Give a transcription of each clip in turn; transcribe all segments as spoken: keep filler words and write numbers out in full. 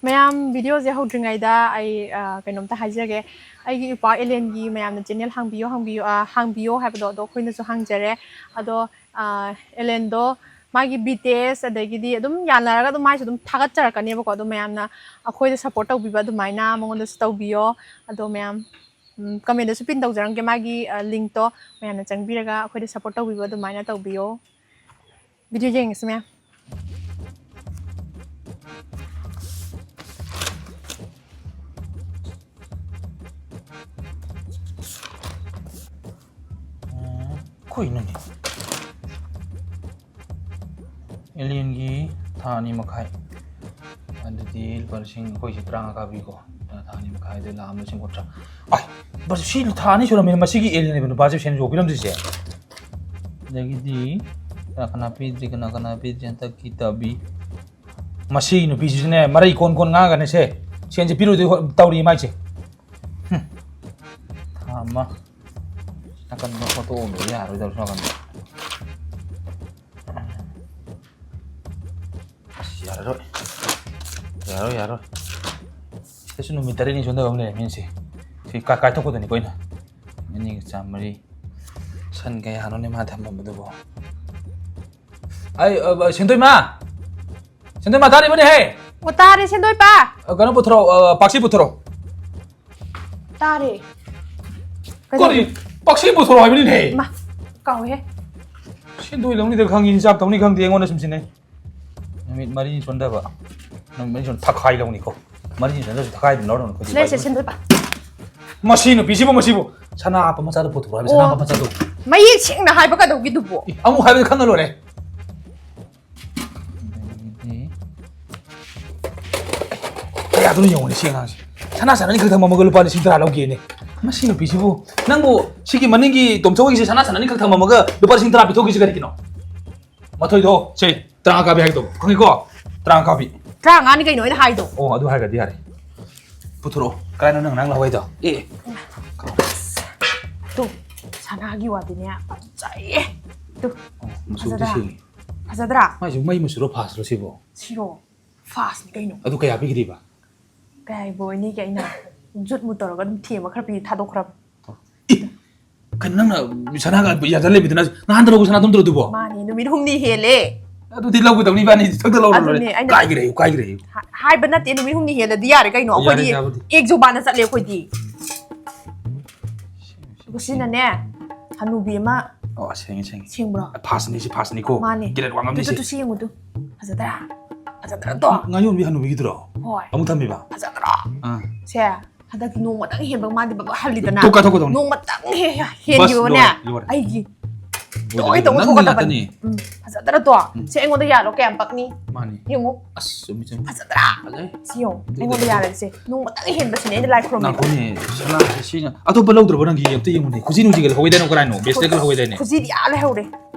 ꯃꯌꯥꯝ, ꯚꯤꯗꯤꯑꯣꯁꯦ ꯍꯧꯗ꯭ꯔꯤꯉꯩꯗ ꯑꯩ ꯑ, ꯀꯩꯅꯣꯝꯇ ꯍꯥꯏꯖꯒꯦ꯫ ꯑꯩꯒꯤ ꯏꯄ꯭ꯋꯥ ꯑꯦꯂꯦꯟꯒꯤ ꯃꯌꯥꯝꯅ ꯆꯦꯅꯦꯜ ꯍꯥꯡꯕꯤꯌꯣ, ꯍꯥꯡꯕꯤꯌꯣ, ꯑ, ꯍꯥꯡꯕꯤꯌꯣ ꯍꯥꯏꯕꯗꯣ, ꯑꯗꯣ ꯑꯩꯈꯣꯏꯅꯁꯨ ꯍꯥꯡꯖꯔꯦ꯫ ꯑꯗꯣ ꯑ, ꯑꯦꯂꯦꯟꯗꯣ ꯃꯥꯒꯤ ꯕꯤ ꯇꯤ ꯑꯦꯁ, ꯑꯗꯒꯤꯗꯤ ꯑꯗꯨꯝ ꯌꯥꯅꯔꯒ ꯑꯗꯨꯝ ꯃꯥꯏꯁꯨ ꯑꯗꯨꯝ ꯊꯥꯒꯠꯆꯔꯛꯀꯅꯦꯕꯀꯣ꯫ ꯑꯗꯣ ꯃꯌꯥꯝꯅ ꯑꯩꯈꯣꯏꯗ ꯁꯞꯄꯣꯔꯠ ꯇꯧꯕꯤꯕ ꯑꯗꯨꯃꯥꯏꯅ ꯃꯉꯣꯟꯗꯁꯨ ꯇꯧꯕꯤꯌꯣ꯫ ꯑꯗꯣ ꯃꯌꯥꯝ, ꯎꯝ, ꯀꯃꯦꯟꯗꯁꯨ ꯄꯤꯟ ꯇꯧꯖꯔꯝꯒꯦ ꯃꯥꯒꯤ ꯑ, ꯂꯤꯡꯛꯇꯣ꯫ ꯃꯌꯥꯝꯅ ꯆꯪꯕꯤꯔꯒ ꯑꯩꯈꯣꯏꯗ ꯁꯞꯄꯣꯔꯠ ꯇꯧꯕꯤꯕ ꯑꯗꯨꯃꯥꯏꯅ ꯇꯧꯕꯤꯌꯣ꯫ ꯚꯤꯗꯤꯑꯣ ꯌꯦꯡꯉꯁꯤ ꯃꯌꯥꯝ꯫ ꯎꯝ, ꯀꯩꯅꯣꯅꯦ? ꯑꯦꯂꯤꯌꯟꯒꯤ ꯊꯥ ꯑꯅꯤ ꯃꯈꯥꯏ꯫ ꯑꯗꯨꯗꯤ ꯂꯨꯄꯥ ꯂꯤꯁꯤꯡ, ꯑꯩꯈꯣꯏꯁꯤ ꯇꯔꯥꯃꯉꯥ ꯀꯥꯕꯤꯀꯣ꯫ ꯊꯥ ꯑꯅꯤ ꯃꯈꯥꯏꯗ ꯂꯥꯛꯑꯝ ꯂꯤꯁꯤꯡ ꯀꯨꯟꯊ꯭ꯔꯥ꯫ ꯑꯥꯏ, ꯂꯨꯄꯥ ꯁꯤ ꯊꯥ ꯑꯅꯤ ꯁꯨꯔꯝꯃꯤꯅ ꯃꯁꯤꯒꯤ ꯑꯦꯂꯤꯌꯟ ꯍꯥꯏꯕ ꯅꯨꯄꯥꯁꯦ ꯁꯦꯟ ꯌꯣꯛꯄꯤꯔꯝꯗ꯭ꯔꯤꯁꯦ꯫ ꯑꯗꯒꯤꯗꯤ ꯀꯅꯥ ꯀꯅꯥ ꯄꯤꯗ꯭ꯔꯤ, ꯀꯅꯥ ꯀꯅꯥ ꯄꯤꯗ꯭ꯔꯤ ꯍꯟꯗꯛꯀꯤ ꯇꯕꯤ꯫ ꯃꯁꯤ ꯅꯨꯄꯤꯁꯤꯁꯨꯅꯦ, ꯃꯔꯩ ꯀꯣꯟ ꯀꯣꯟ ꯉꯥꯡꯒꯅꯤ ꯁꯦ꯫ ꯁꯦꯟꯁꯦ ꯄꯤꯔꯣꯏꯗꯣꯏ ꯍꯣ-, ꯇꯧꯔꯤ ꯃꯥꯏꯁꯦ꯫ ꯍꯨꯝ꯫ ꯊꯥ ꯑꯃ꯫ ꯅꯥꯀꯟꯗ ꯐꯣꯇꯣ ꯑꯣꯟꯕ ꯌꯥꯔꯣꯏꯗꯧꯔꯤ ꯁꯣꯝ ꯅꯥꯀꯟꯗ꯫ ꯑꯁ, ꯌꯥꯔꯔꯣꯏ꯫ ꯌꯥꯔꯣꯏ, ꯌꯥꯔꯣꯏ꯫ ꯁꯤꯗꯁꯨ ꯅꯨꯃꯤꯠ ꯇꯔꯦꯠꯅꯤ ꯆꯣꯟꯊꯕ ꯑꯃ ꯂꯩꯔꯝꯃꯤꯅꯦ ꯁꯤ꯫ ꯁꯤ ꯀꯥ-, ꯀꯥꯏꯊꯣꯛꯀꯗꯣꯏꯅꯤꯀꯣ ꯑꯩꯅ꯫ ꯑꯅꯤꯒ ꯆꯥꯝꯃꯔꯤ꯫ ꯁꯟ ꯀꯌꯥꯅꯣꯅꯦ ꯃꯥ ꯊꯝꯃꯝꯕꯗꯨꯕꯣ? ꯑꯩ, ꯑ, ꯑ, ꯁꯦꯟꯗꯣꯏꯃ! ꯁꯦꯟꯗꯣꯏꯃ ꯇꯥꯔꯤꯕꯅꯦꯍꯦ! ꯑꯣ, ꯇꯥꯔꯦ, ꯁꯦꯟꯗꯣꯏꯄꯥ! ꯑ, ꯀꯩꯅꯣ ꯄꯨꯊꯣꯔꯛꯑꯣ, ꯑ, ꯄꯥꯛꯁꯤ ꯄꯨꯊꯣꯔꯛꯑꯣ꯫ ꯇꯥꯔꯦ꯫ ꯀꯔꯤ? ꯄꯥꯛꯁꯤ ꯄꯨꯊꯣꯔꯛꯑꯣ ꯍꯥꯏꯕꯅꯤꯅꯦꯍꯦ! ꯃꯥ, ꯀꯥꯎꯋꯦꯍꯦ꯫ ꯁꯦꯟꯗꯣꯏ ꯂꯧꯅꯤꯗ ꯈꯪꯉꯤ, ꯍꯤꯡꯁꯥꯞ ꯇꯧꯅꯤ ꯈꯪꯗꯦ, ꯑꯩꯉꯣꯟꯗ ꯁꯨꯝ ꯁꯤꯟꯅꯩ꯫ ꯅꯨꯃꯤꯠ ꯃꯔꯤꯅꯤ ꯆꯣꯟꯊꯕ꯫ ꯅꯨꯃꯤꯠ ꯃꯔꯤꯅꯤ ꯆꯣꯟ-, ꯊꯈꯥꯏ ꯂꯧꯅꯤꯀꯣ꯫ ꯃꯔꯤꯅꯤ ꯆꯣꯟꯊꯔꯁꯨ ꯊꯈꯥꯏ ꯑꯗꯨꯝ ꯂꯧꯔꯗꯧꯅꯤ ꯑꯩꯈꯣꯏꯗꯤ꯫ ꯁꯤꯂꯩꯁꯦ, ꯁꯦꯟꯗꯣꯏꯄꯥ꯫ ꯃꯁꯤ ꯅꯨꯄꯤꯁꯤꯕꯨ, ꯃꯁꯤꯕꯨ꯫ ꯁꯅꯥ ꯍꯥꯞꯄ ꯃꯆꯥꯗꯣ ꯄꯨꯊꯣꯔꯛꯑꯣ ꯍꯥꯏꯕ, ꯁꯅꯥ ꯑꯣ꯫ ꯍꯥꯞꯄ ꯃꯆꯥꯗꯣ꯫ ꯃꯌꯦꯛ ꯁꯦꯡꯅ ꯍꯥꯏꯕ ꯀꯩꯗꯧꯒꯦ ꯑꯗꯨꯕꯨ? ꯑꯦ, ꯑꯃꯨꯛ ꯍꯥꯏꯕꯗ ꯈꯪꯉ ꯂꯣꯏꯔꯦ꯫ ꯑꯗꯒꯤꯗꯤ ꯀꯌꯥꯗꯨꯅꯣ ꯌꯦꯡꯉꯨꯅꯦ ꯁꯤ ꯑꯉꯥꯡꯁꯦ꯫ ꯁꯅꯥ ꯁꯟ ꯑꯅꯤꯈꯛ ꯊꯝꯃꯝꯃꯒ ꯂꯨꯄꯥ ꯂꯤꯁꯤꯡ ꯇꯔꯥ ꯂꯧꯒꯦꯅꯦ꯫ ꯃꯁꯤ ꯅꯨꯄꯤꯁꯤꯕꯨ, ꯅꯪꯕꯨ ꯁꯤꯒꯤ ꯃꯅꯤꯡꯒꯤ ꯇꯣꯝꯆꯧꯒꯤꯁꯦ ꯁꯅꯥ ꯁꯟ ꯑꯅꯤꯈꯛ ꯊꯝꯃꯝꯃꯒ ꯂꯨꯄꯥ ꯂꯤꯁꯤꯡ ꯇꯔꯥ ꯄꯤꯊꯣꯛꯈꯤꯁꯦ ꯀꯔꯤꯒꯤꯅꯣ? ꯃꯊꯣꯏꯗꯣ, ꯁꯦ, ꯇꯔꯥ ꯀꯥꯕꯤ ꯍꯥꯏꯒꯗꯧꯕ, ꯈꯪꯉꯤꯀꯣ? ꯇꯔꯥ ꯀꯥꯕꯤ꯫ ꯇꯔꯥꯃꯉꯥꯅꯤ ꯀꯩꯅꯣ ꯑꯩꯅ ꯍꯥꯏꯗꯣ꯫ ꯑꯣ, ꯑꯗꯨ ꯍꯥꯏꯔꯒꯗꯤ ꯌꯥꯔꯦ꯫ ꯄꯨꯊꯣꯔꯛꯑꯣ꯫ ꯀꯗꯥꯏꯅꯣ ꯅꯪ ꯅꯪ ꯂꯧꯍꯧꯏꯗꯣ? ꯑꯦ, ꯑꯦ꯫ ꯇꯨ, ꯁꯅꯥꯒꯤ ꯋꯥꯗꯤꯅꯦ, ꯐꯖꯩꯌꯦ꯫ ꯇꯨ, ꯑꯣ, ꯃꯆꯨꯗꯤ ꯐꯖꯗ꯭ꯔꯥ? ꯁꯦꯡꯉꯤ꯫ ꯐꯖꯗ꯭ꯔꯥ? ꯃꯥꯏꯁꯨ ꯃꯩ ꯃꯆꯨꯔꯣ ꯐꯥꯁꯔꯣ ꯁꯤꯕꯣ? ꯁꯤꯔꯣ? ꯐꯥꯁꯅꯤ ꯀꯩꯅꯣ꯫ ꯑꯗꯨ ꯀꯌꯥ ꯄꯤꯈ꯭ꯔꯤꯕ? ꯀꯩ ꯍꯥꯏꯕ ꯑꯣꯏꯅꯤ ꯀꯩꯅ ꯖꯨꯠ ꯃꯨꯠ ꯇꯧꯔꯒ ꯑꯗꯨꯝ ꯊꯦꯝꯕ ꯈꯔ ꯄꯤ ꯊꯥꯗꯣꯛꯈ꯭ꯔꯕ꯫ ꯀꯩꯅꯣ ꯅꯪꯅ ꯁꯅꯥꯒ ꯌꯥꯖꯜ ꯂꯩꯕꯗꯨꯅ ꯅꯍꯥꯟꯗ ꯂꯧꯕ ꯁꯅꯥꯗꯨꯝ ꯇꯧꯔꯗꯨꯕꯣ? ꯃꯥꯅꯦ, ꯅꯨꯃꯤꯠ ꯍꯨꯝꯅꯤ ꯍꯦꯜꯂꯦ꯫ ꯑꯗꯨꯗꯤ ꯂꯧꯒꯗꯕꯅꯤ ꯏꯕꯥꯅꯤ ꯊꯛꯇ ꯂꯧꯔ ꯂꯣꯏꯔꯦ꯫ ꯑꯗꯨꯅꯦ ꯑꯩꯅ ꯀꯥꯏꯒ꯭ꯔꯦ ꯑꯌꯨ ꯀꯥꯏꯒ꯭ꯔꯦ ꯑꯌꯨ꯫ ꯍꯥ- ꯍꯥꯏꯕ ꯅꯠꯇꯦ, ꯅꯨꯃꯤꯠ ꯍꯨꯝꯅꯤ ꯍꯦꯜꯂꯗꯤ ꯌꯥꯔꯦ ꯀꯩꯅꯣ꯫ ꯌꯥꯔꯦ, ꯑꯩꯈꯣꯏꯗꯤ ꯌꯥꯕꯨꯗꯤ꯫ ꯑꯦꯛ ꯖꯣꯕꯥꯟꯗ ꯆꯠꯂꯦ ꯑꯩꯈꯣꯏꯗꯤ꯫ ꯑꯗꯨꯒ ꯁꯤꯅꯅꯦ, ꯍꯅꯨꯕꯤ ꯑꯃ ꯑꯣ ꯁꯦꯡꯉꯦ ꯁꯦꯡꯉꯦ꯫ ꯁꯦꯡꯕ꯭ꯔꯣ? ꯐꯥꯁꯅꯤ ꯁꯤ ꯐꯥꯁꯅꯤꯀꯣ꯫ ꯃꯥꯅꯦ꯫ ꯒ꯭ꯔꯦꯠ ꯋꯥꯡꯉꯝꯅꯤ ꯇꯨ, ꯁꯤ꯫ ꯇꯨ, ꯇꯨ, ꯁꯤ ꯌꯦꯡꯉꯨ ꯇꯨ꯫ ꯐꯖꯗ꯭ꯔꯥ? ꯐꯖꯗ꯭ꯔꯥ ꯇꯣ? ꯉꯥꯌꯣꯟꯕꯤ ꯍꯅꯨꯕꯤꯒꯤꯗꯨꯔꯣ? ꯍꯣꯏ꯫ ꯑꯃꯨꯛ ꯊꯝꯃꯤꯕ? ꯐꯖꯗ꯭ꯔꯥ? ꯑꯥ꯫ ꯁꯦ, ꯍꯟꯗꯛꯇꯤ ꯅꯣꯡꯃꯇꯪ ꯍꯦꯟꯕ ꯃꯥꯗꯤ ꯕꯕꯥ ꯍꯜꯂꯤꯗꯅ꯫ ꯇꯣꯛ ꯀꯥꯊꯣꯛꯀꯗꯧꯅꯤ꯫ ꯅꯣꯡꯃꯇꯪ ꯍꯦ- ꯍꯦ- ꯕꯁ ꯍꯦꯟꯈꯤꯕꯅꯦ꯫ ꯂꯣꯏꯔꯦ, ꯂꯣꯏꯔꯦ꯫ ꯑꯩꯒꯤ ꯂꯣꯏꯔꯦ, ꯂꯣꯏ ꯇꯧꯕ ꯅꯪ ꯊꯣꯛꯀꯗꯕꯅꯤ꯫ ꯉꯥꯛꯇꯅꯤ꯫ ꯎꯝ, ꯐꯖꯗ꯭ꯔꯥ ꯇꯣ? ꯁꯦ, ꯑꯩꯉꯣꯟꯗ ꯌꯥꯔꯣ ꯀꯌꯥꯝ ꯄꯛꯅꯤ? ꯃꯥꯅꯤ꯫ ꯌꯦꯡꯉꯨ꯫ ꯑꯁ ꯆꯨꯝꯃꯤ ꯆꯨꯝꯃꯤ꯫ ꯐꯖꯗ꯭ꯔꯥ? ꯐꯖꯩ꯫ ꯁꯤ ꯌꯦꯡꯉꯨ꯫ ꯑꯩꯉꯣꯟꯗ ꯌꯥꯔꯒꯦ ꯁꯦ꯫ ꯅꯣꯡꯃꯇꯪ ꯍꯦꯟꯕꯁꯤꯅꯦ ꯑꯩꯅ ꯂꯥꯏ ꯈꯨꯔꯨꯝꯃꯤ꯫ ꯅꯥꯈꯣꯅꯦ ꯁꯅꯥꯁꯦ ꯁꯤꯅ ꯑꯇꯣꯞꯄ ꯂꯧꯗ꯭ꯔꯕꯣ ꯅꯪꯒꯤ? ꯑꯝꯇ ꯌꯦꯡꯉꯨꯅꯦ꯫ ꯈꯨꯖꯤ ꯅꯨꯡꯖꯤꯒ ꯂꯧꯍꯧꯏꯗꯥꯏꯅꯣ ꯀꯔꯥꯏꯅꯣ? ꯕ꯭ꯔꯦꯁꯂꯦꯠꯀ ꯂꯧꯍꯧꯏꯗꯥꯏꯅꯦ? ꯈꯨꯖꯤꯗꯤ ꯑꯥ ꯂꯩꯍꯧꯔꯦ꯫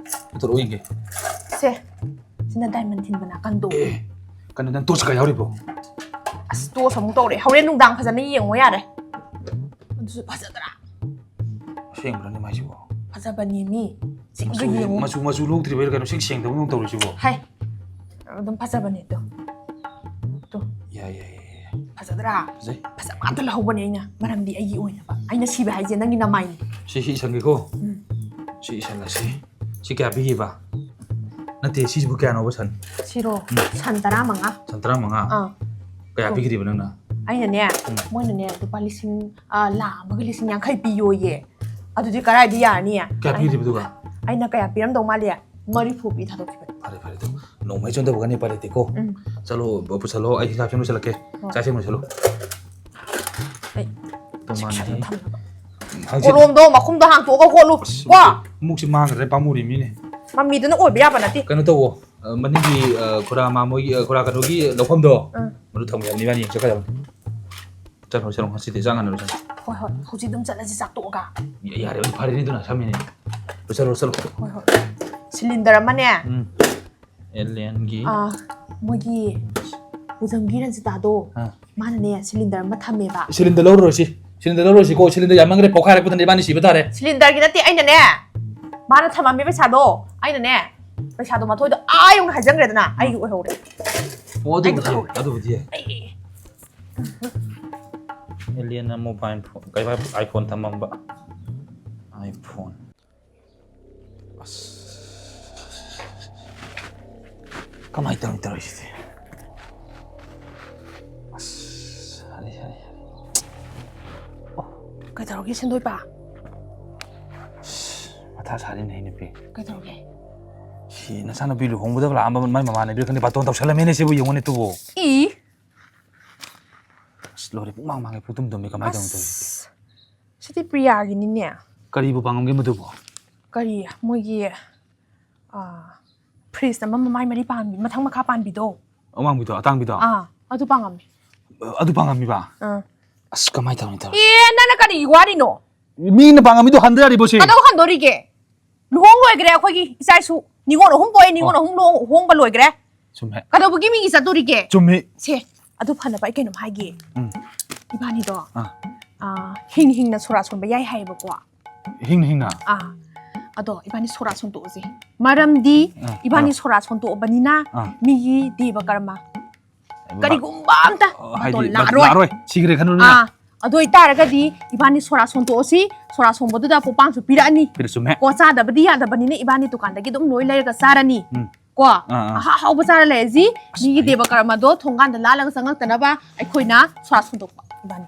ꯄꯨꯊꯣꯔꯛꯑꯣ ꯌꯦꯡꯒꯦ꯫ ꯁꯦ, ꯁꯤꯅ ꯗꯥꯏꯃꯟ ꯊꯤꯟꯕ ꯅꯥꯀꯟꯗꯣ꯫ ꯑꯦ, ꯀꯩꯅꯣ ꯅꯪ ꯇꯣꯁ ꯀꯥ ꯌꯥꯎꯔꯤꯕꯣ? ꯑꯁ, ꯇꯣꯁ ꯑꯃꯨꯛ ꯇꯧꯔꯦ꯫ ꯍꯣꯔꯦꯟ ꯅꯨꯡꯗꯥꯡ ꯐꯖꯅ ꯌꯦꯡꯉꯣ ꯌꯥꯔꯦ꯫ ꯑꯗꯨꯁꯨ ꯐꯖꯗ꯭ꯔꯥ? ꯑꯁꯦꯡꯕ꯭ꯔꯅꯦ ꯃꯥꯏꯁꯤꯕꯣ? ꯐꯖꯕꯅꯦ ꯃꯤ꯫ ꯁꯤꯡꯗꯨ ꯃꯆꯨ, ꯌꯦꯡꯉꯨ꯫ ꯃꯆꯨ, ꯃꯆꯨ ꯂꯣꯛꯇ꯭ꯔꯤꯕꯩꯔ ꯀꯩꯅꯣ ꯁꯤꯡ ꯁꯦꯡꯗꯕ ꯃꯑꯣꯡ ꯇꯧꯔꯤꯁꯤꯕꯣ? ꯍꯥꯏ, ꯑꯗꯨꯝ ꯐꯖꯕꯅꯦ ꯇꯣ꯫ ꯇꯣ꯫ ꯌꯥꯏ, ꯌꯥꯏ, ꯌꯥꯏ, ꯌꯥꯏ꯫ ꯐꯖꯗ꯭ꯔꯥ? ꯐꯖꯩ꯫ ꯐꯖꯕ ꯉꯥꯛꯇ ꯂꯧꯍꯧꯕꯅꯦ ꯑꯩꯅ꯫ ꯃꯔꯝꯗꯤ ꯑꯩꯒꯤ ꯑꯣꯏꯅꯕ꯫ ꯑꯩꯅ ꯁꯤꯕ ꯍꯥꯏꯁꯦ ꯅꯪꯒꯤ ꯅꯃꯥꯏꯅꯤ꯫ ꯁꯤ, ꯁꯤ ꯏꯁꯟꯒꯦꯀꯣ꯫ ꯎꯝ꯫ ꯁꯤ ꯏꯁꯜꯂꯁꯤ꯫ ꯁꯤ ꯀꯌꯥ ꯄꯤꯈꯤꯕ? ꯅꯠꯇꯦ, ꯁꯤꯁꯤꯕꯨ ꯀꯌꯥꯅꯣꯕ ꯁꯟ? ꯁꯤꯔꯣ? ꯎꯝ꯫ ꯁꯟ ꯇꯔꯥꯃꯉꯥ꯫ ꯁꯟ ꯇꯔꯥꯃꯉꯥ? ꯑꯥ꯫ ꯀꯌꯥ ꯄꯤꯈꯤꯕ ꯅꯪꯅ? ꯑꯩꯅꯅꯦ, ꯎꯝ꯫ ꯃꯣꯏꯅꯅꯦ ꯂꯨꯄꯥ ꯂꯤꯁꯤꯡ, ꯑ, ꯂꯥꯈ ꯑꯃꯒ ꯂꯤꯁꯤꯡ ꯌꯥꯡꯈꯩ ꯄꯤꯌꯣꯌꯦ꯫ ꯑꯗꯨꯗꯤ ꯀꯗꯥꯏꯗ ꯌꯥꯔꯅꯤ? ꯀꯌꯥ ꯄꯤꯈꯤꯕꯗꯨꯒ? ꯑꯩꯅ ꯀꯌꯥ ꯄꯤꯔꯝꯗꯧ ꯃꯥꯜꯂꯤ? ꯃꯔꯤꯐꯨ ꯄꯤ ꯊꯥꯗꯣꯛꯈꯤꯕꯅꯤ꯫ ꯐꯔꯦ, ꯐꯔꯦ, ꯑꯗꯨ ꯅꯣꯡꯃꯩ ꯆꯣꯟꯗꯕꯒꯅꯤ ꯎꯄꯥꯏ ꯂꯩꯇꯦꯀꯣ꯫ ꯎꯝ꯫ ꯆꯠꯂꯣ, ꯄꯨꯁꯜꯂꯣ, ꯑꯩ ꯍꯤꯟꯖꯥꯡ ꯁꯦꯝ ꯂꯣꯏꯁꯜꯂꯛꯀꯦ꯫ ꯍꯣꯏ꯫ ꯆꯥꯛ ꯁꯦꯝ ꯂꯣꯏꯁꯜꯂꯣ꯫ ꯑꯩ ꯇꯣꯉꯥꯟꯗꯤ꯫ ꯆꯤꯛꯁꯟꯅ ꯊꯝꯅꯕ꯫ ꯍꯪꯆꯤꯠ ꯀꯣꯂꯣꯝꯗꯣ ꯃꯈꯨꯝꯗꯣ ꯍꯥꯡꯇꯣꯛꯑꯒ ꯍꯣꯠꯂꯨ꯫ ꯑꯁ, ꯀꯣ? ꯃꯨꯛꯁꯤ ꯃꯥꯡꯈ꯭ꯔꯦ, ꯄꯥꯝꯃꯨꯔꯤ ꯃꯤꯅꯦ꯫ ꯃꯃꯤꯗꯨꯅ ꯑꯣꯏꯕ ꯌꯥꯕ ꯅꯠꯇꯦ꯫ ꯀꯩꯅꯣ ꯇꯧꯋꯣ, ꯑ, ꯃꯅꯤꯡꯒꯤ, ꯑ, ꯈꯨꯔꯥ ꯃꯥꯃꯣꯏꯒꯤ, ꯑ, ꯈꯨꯔꯥ ꯀꯩꯅꯣꯒꯤ ꯂꯧꯐꯝꯗꯣ, ꯎꯝ꯫ ꯃꯗꯨ ꯊꯝꯒꯦ ꯍꯥꯏꯕꯅꯤ, ꯏꯕꯥꯅꯤ ꯌꯦꯡ ꯆꯠꯀꯗꯕꯅꯤ꯫ ꯆꯠꯈ꯭ꯔꯣ, ꯆꯠꯂꯣ, ꯉꯁꯤꯗꯤ ꯆꯥꯛ ꯉꯟꯅ ꯂꯣꯏꯁꯜꯂꯣ꯫ ꯍꯣꯏ, ꯍꯣꯏ, ꯍꯧꯖꯤꯛ ꯑꯗꯨꯝ ꯆꯠꯂꯁꯤ ꯆꯥꯛ ꯇꯣꯛꯑꯒ꯫ ꯌꯥ-, ꯌꯥꯔꯦ, ꯐꯔꯦꯅꯦ ꯑꯗꯨꯅ ꯁꯝꯃꯤꯅꯦ꯫ ꯂꯣꯏꯁꯜꯂꯣ, ꯆꯠꯂꯣ꯫ ꯍꯣꯏ, ꯍꯣꯏ꯫ ꯁꯤꯂꯤꯟꯗꯔ ꯑꯃꯅꯦ꯫ ꯎꯝ꯫ ꯑꯦꯂꯦꯟꯒꯤ꯫ ꯑꯥ, ꯃꯣꯏꯒꯤ ꯄꯨꯖꯝꯒꯤ ꯔꯟꯖꯤꯇꯥꯗꯣ, ꯑꯥ꯫ ꯃꯥꯅꯅꯦ ꯁꯤꯂꯤꯟꯗꯔ ꯑꯃ ꯊꯝꯃꯦꯕ꯫ ꯁꯤꯂꯤꯟꯗꯔ ꯂꯧꯔꯔꯣꯏꯁꯤ꯫ ꯁꯤꯂꯤꯟꯗꯔ ꯂꯧꯔꯔꯣꯏꯁꯤꯀꯣ꯫ ꯁꯤꯂꯤꯟꯗꯔ ꯌꯥꯝꯃꯟꯈ꯭ꯔꯦ, ꯄꯣꯛꯈꯥꯏꯔꯛꯄꯗꯅꯦ ꯏꯕꯥꯅꯤ ꯁꯤꯕ ꯇꯥꯔꯦ꯫ ꯁꯤꯂꯤꯟꯗꯔꯒꯤ ꯅꯠꯇꯦ, ꯑꯩꯅꯅꯦ, ꯃꯥꯅ ꯊꯝꯃꯝꯃꯤꯕ ꯄꯩꯁꯥꯗꯣ, ꯑꯩꯅꯅꯦ, ꯄꯩꯁꯥꯗꯣ ꯃꯊꯣꯏꯗꯣ ꯑꯥ ꯌꯧꯅ ꯍꯥꯏꯖꯟꯈ꯭ꯔꯦꯗꯅ, ꯑꯩꯒꯤ ꯑꯣꯏꯍꯧꯔꯦ꯫ ꯑꯣ, ꯑꯗꯨꯕꯨꯗꯤ ꯌꯥꯏ, ꯑꯗꯨꯕꯨꯗꯤ ꯌꯥꯏ꯫ ꯑꯦꯂꯤꯌꯟꯅ ꯃꯣꯕꯥꯏꯜ ꯐꯣꯟ, ꯀꯩ ꯍꯥꯏꯕ, iPhone ꯊꯝꯃꯝꯕ꯫ iPhone꯫ ꯑꯁ꯫ ꯀꯃꯥꯏꯅ ꯇꯧꯅꯤ ꯇꯧꯔꯤꯁꯤꯗꯤ? ꯑꯁ, ꯍꯥꯏ, ꯍꯥꯏ, ꯍꯥꯏ꯫ ꯑꯣ꯫ ꯀꯩꯗꯧꯔꯒꯦ, ꯁꯦꯟꯗꯣꯏꯄꯥ? ꯑꯁ, ꯃꯊꯥ ꯁꯥꯔꯤꯅꯦ, ꯑꯩ ꯅꯨꯄꯤ꯫ ꯀꯩꯗꯧꯔꯒꯦ? ꯁꯤ ꯅꯆꯥꯅꯨꯄꯤ ꯂꯨꯍꯣꯡꯕꯗ ꯂꯥꯛꯑꯝꯕ ꯃꯥꯏ ꯃꯃꯥꯟꯅꯕꯤꯔ ꯈꯪꯗꯦ, ꯕꯥꯇꯣꯟ ꯇꯧꯁꯜꯂꯝꯃꯦꯅꯦ ꯁꯤꯕꯨ, ꯌꯦꯡꯉꯨꯅꯦ ꯇꯨꯕꯨ꯫ ꯏ! ꯑꯁ, ꯂꯣꯏꯔꯦ, ꯄꯨꯡꯃꯥꯡ ꯃꯥꯡꯉꯦ, ꯄꯨꯡꯇꯨꯝ ꯇꯨꯝꯃꯦ, ꯀꯃꯥꯏꯅ ꯇꯧꯅꯤ ꯇꯧꯔꯤꯁꯤꯗꯤ? ꯑꯁ, ꯁꯤꯗꯤ ꯄ꯭ꯔꯤꯌꯥꯒꯤꯅꯤꯅꯦ꯫ ꯀꯔꯤꯕꯨ ꯄꯥꯡꯉꯝꯒꯦ ꯃꯗꯨꯕꯣ? ꯀꯔꯤ, ꯃꯣꯏꯒꯤ, ꯑꯥ, ꯐ꯭ꯔꯤꯖ ꯑꯃ ꯃꯃꯥꯏ ꯃꯔꯤ ꯄꯥꯟꯕꯤ, ꯃꯊꯪ ꯃꯈꯥ ꯄꯥꯟꯕꯤꯗꯣ? ꯑꯋꯥꯡꯕꯤꯗꯣ, ꯑꯇꯥꯡꯕꯤꯗꯣ? ꯑꯥ, ꯑꯗꯨ ꯄꯥꯡꯉꯝꯃꯤ꯫ ꯑꯗꯨ ꯄꯥꯡꯉꯝꯃꯤꯕ? ꯑꯥ꯫ ꯑꯁ, ꯀꯃꯥꯏꯅ ꯇꯧꯅꯤ ꯇꯧꯔꯤ? ꯑꯦ, ꯅꯪꯅ ꯀꯔꯤꯒꯤ ꯋꯥꯔꯤꯅꯣ? ꯃꯤꯅ ꯄꯥꯡꯉꯝꯃꯤꯗꯣ ꯍꯟꯗ ꯌꯥꯔꯤꯕꯣ ꯁꯤ? ꯀꯗꯧ ꯍꯟꯗꯣꯔꯤꯒꯦ? ꯂꯨꯍꯣꯡ ꯂꯣꯏꯈ꯭ꯔꯦ ꯑꯩꯈꯣꯏꯒꯤ ꯏꯆꯥ ꯏꯁꯨ꯫ ꯅꯤꯉꯣꯜ ꯑꯍꯨꯝ ꯄꯣꯛꯑꯦ, ꯅꯤꯉꯣꯜ ꯑꯣ꯫ ꯑꯍꯨꯝ ꯂꯨꯍꯣꯡ-, ꯍꯣꯡꯕ ꯂꯣꯏꯈ꯭ꯔꯦ꯫ ꯆꯨꯝꯃꯦ꯫ ꯀꯗꯧꯕꯒꯤ ꯃꯤꯒꯤ ꯆꯠꯇꯣꯔꯤꯒꯦ? ꯆꯨꯝꯃꯤ꯫ ꯁꯦ, ꯑꯗꯨ ꯐꯅꯕ ꯑꯩ ꯀꯩꯅꯣꯝ ꯍꯥꯏꯒꯦ꯫ ꯎꯝ꯫ ꯏꯕꯥꯅꯤꯗꯣ, ꯑꯥ꯫ ꯑꯥ, ꯍꯤꯡ ꯍꯤꯡꯅ ꯁꯣꯔꯥ ꯁꯣꯟꯕ ꯌꯥꯏ ꯍꯥꯏꯌꯦꯕꯀꯣ꯫ ꯍꯤꯡ ꯍꯤꯡꯅ? ꯑꯥ꯫ ꯑꯗꯣ ꯏꯕꯥꯅꯤ ꯁꯣꯔꯥ ꯁꯣꯟꯇꯣꯛꯑꯁꯦ꯫ ꯃꯔꯝꯗꯤ ꯑꯥ, ꯏꯕꯥꯅꯤ ꯑꯥ꯫ ꯁꯣꯔꯥ ꯁꯣꯟꯇꯣꯛꯑꯕꯅꯤꯅ ꯑꯥ꯫ ꯃꯤꯒꯤ ꯗꯦꯕ ꯀꯔꯃ ꯑ, ꯀꯔꯤꯒꯨꯝꯕ ꯑꯝꯇ ꯑ, ꯍꯥꯏꯗꯤ ꯃꯇꯣꯟ ꯂꯥꯛꯑꯔꯣꯏ꯫ ꯂꯥꯛꯑꯔꯣꯏ꯫ ꯁꯤꯈ꯭ꯔꯦ ꯈꯜꯂꯨꯅꯦ꯫ ꯑꯥ, ꯑꯗꯨ ꯑꯣꯏꯇꯥꯔꯒꯗꯤ ꯏꯕꯥꯅꯤ ꯁꯣꯔꯥ ꯁꯣꯟꯇꯣꯛꯑꯁꯤ, ꯁꯣꯔꯥ ꯁꯣꯟꯕꯗꯨꯗ ꯄꯣꯄꯥꯡꯁꯨ ꯄꯤꯔꯛꯑꯅꯤ꯫ ꯄꯤꯔꯛ-, ꯆꯨꯝꯃꯦ꯫ ꯀꯣ ꯆꯥꯗꯕꯗꯤ ꯌꯥꯗꯕꯅꯤꯅ ꯏꯕꯥꯅꯤ ꯗꯨꯀꯥꯟꯗꯒꯤ ꯑꯗꯨꯝ ꯂꯣꯏ ꯂꯩꯔꯒ ꯆꯥꯔꯅꯤ꯫ ꯎꯝ꯫ ꯀꯣ? ꯑꯥ, ꯑꯥ꯫ ꯑꯍꯥ-, ꯑꯍꯥꯎꯕ ꯆꯥꯔ ꯂꯩꯔꯁꯤ, ꯑꯁ, ꯃꯤꯒꯤ ꯐꯩ꯫ ꯗꯦꯕ ꯀꯔꯃꯗꯣ ꯊꯣꯡꯒꯥꯟꯗ ꯂꯥꯜꯂꯒ ꯆꯪꯉꯛꯇꯅꯕ ꯑꯩꯈꯣꯏꯅ ꯁꯣꯔꯥ ꯁꯣꯟꯇꯣꯛꯄ ꯏꯕꯥꯅꯤ꯫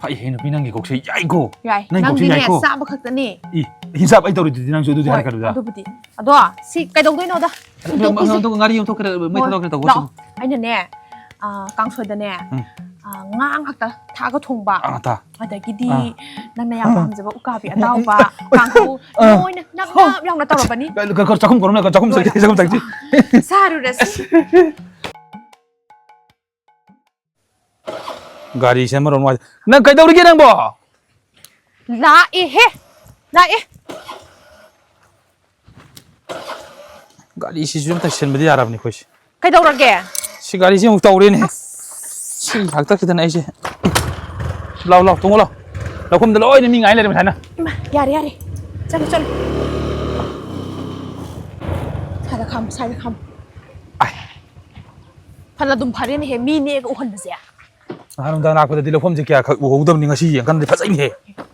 ꯐꯩꯍꯦ ꯅꯨꯄꯤ, ꯅꯪꯒꯤ ꯀꯣꯛꯁꯦ ꯌꯥꯏꯀꯣ꯫ ꯌꯥꯏ, ꯅꯪꯒꯤ ꯀꯣꯛꯁꯦ ꯅꯪꯗꯤꯅꯦ ꯌꯥꯏꯀꯣ꯫ ꯆꯥꯕ ꯈꯛꯇꯅꯦ꯫ ꯏ, ꯍꯤꯡꯆꯥꯕ ꯑꯩ ꯇꯧꯔꯤꯗꯨꯗꯤ ꯅꯪꯁꯨ ꯑꯗꯨꯗꯤ ꯍꯣꯏ, ꯍꯥꯏꯔꯛꯀꯅꯨꯗ꯫ ꯑꯗꯨꯕꯨꯗꯤ꯫ ꯑꯗꯣ, ꯁꯤ ꯀꯩꯗꯧꯗꯣꯏꯅꯣꯗ? ꯑꯗꯨ ꯍꯨꯟꯗꯣꯛꯈꯤꯁꯤ꯫ ꯑꯃꯨꯛ ꯉꯥꯔꯤ ꯑꯃꯨꯛ ꯊꯣꯛꯈ꯭ꯔꯦ, ꯃꯩ ꯍꯣꯏ, ꯊꯥꯗꯣꯛꯈ꯭ꯔꯦ ꯇꯧꯕ ꯂꯥꯛꯑꯣ꯫ ꯁꯤꯕꯨ꯫ ꯑꯩꯅꯅꯦ, ꯑꯥ, ꯀꯥꯡꯁꯣꯏꯗꯅꯦ, ꯎꯝ꯫ ꯑꯥ, ꯉꯥ ꯉꯥꯛꯇ ꯊꯥꯛꯑꯒ ꯊꯣꯡꯕ꯫ ꯑꯥ, ꯉꯥ꯫ ꯑꯗꯒꯤꯗꯤ ꯑꯥ꯫ ꯅꯪꯅ ꯌꯥꯝ ꯄꯥꯝꯖꯕ ꯎꯀꯥꯕꯤ ꯑꯇꯥꯎꯕ, ꯑꯥ꯫ ꯀꯥꯡꯍꯧ ꯑꯥ꯫ ꯂꯣꯏꯅ ꯅꯞ ꯅꯞ ꯌꯥꯎꯅ ꯇꯧꯔꯕꯅꯤ꯫ ꯀ-, ꯀ-, ꯀ-, ꯆꯥꯛꯈꯨꯝ ꯀꯣꯟꯅꯝ ꯂꯩ, ꯆꯥꯛꯈꯨꯝ ꯂꯣꯏꯔꯦ꯫ ꯆꯥꯛꯈꯨꯝ ꯆꯥꯛꯈꯨꯝ꯫ ꯆꯥꯔꯨꯔꯁꯤ꯫ ꯒꯥꯔꯤꯁꯦ ꯑꯃꯔꯣꯝ ꯅꯨꯡꯉꯥꯏ-, ꯅꯪ ꯀꯩꯗꯧꯔꯤꯒꯦ ꯅꯪꯕꯣ? ꯂꯥꯛꯑꯦꯍꯦ, ꯂꯥꯛꯑꯦ꯫ ꯒꯥꯔꯤꯁꯤꯁꯨ ꯑꯝꯇ ꯁꯤꯟꯕꯗꯤ ꯌꯥꯔꯕꯅꯤ ꯑꯩꯈꯣꯏꯁꯦ꯫ ꯀꯩꯗꯧꯔꯒꯦ? ꯁꯤ ꯒꯥꯔꯤꯁꯤ ꯑꯃꯨꯛ ꯇꯧꯔꯦꯅꯦ꯫ ꯑꯁ꯫ ꯁꯤ ꯍꯥꯛꯇꯛꯁꯤꯗꯅꯦ ꯑꯩꯁꯦ꯫ ꯂꯥꯎ, ꯂꯥꯎ, ꯇꯣꯡꯉꯣ ꯂꯥꯎ꯫ ꯂꯧꯐꯝꯗ ꯂꯣꯏꯅ ꯃꯤ ꯉꯥꯏ ꯂꯩꯔꯦ ꯃꯁꯥꯅ꯫ ꯏꯃꯥ, ꯌꯥꯔꯦ, ꯌꯥꯔꯦ꯫ ꯆꯠꯂꯣ, ꯆꯠꯂꯣ꯫ ꯁꯥꯏꯗ ꯈꯥꯝꯃꯨ, ꯁꯥꯏꯗ ꯈꯥꯝꯃꯨ꯫ ꯑꯥꯏ꯫ ꯐꯅ ꯑꯗꯨꯝ ꯐꯔꯦꯅꯦꯍꯦ, ꯃꯤ ꯅꯦꯛꯑꯒ ꯎꯍꯟꯕꯁꯦ꯫ ꯅꯍꯥꯟ ꯅꯨꯡꯗꯥꯡ ꯂꯥꯛꯄꯗꯗꯤ ꯂꯧꯐꯝꯁꯦ ꯀꯌꯥ ꯈꯛ ꯎꯍꯧꯗꯕꯅꯤ, ꯉꯁꯤ ꯌꯦꯡꯀꯥꯟꯗꯗꯤ ꯐꯖꯩꯅꯦꯍꯦ꯫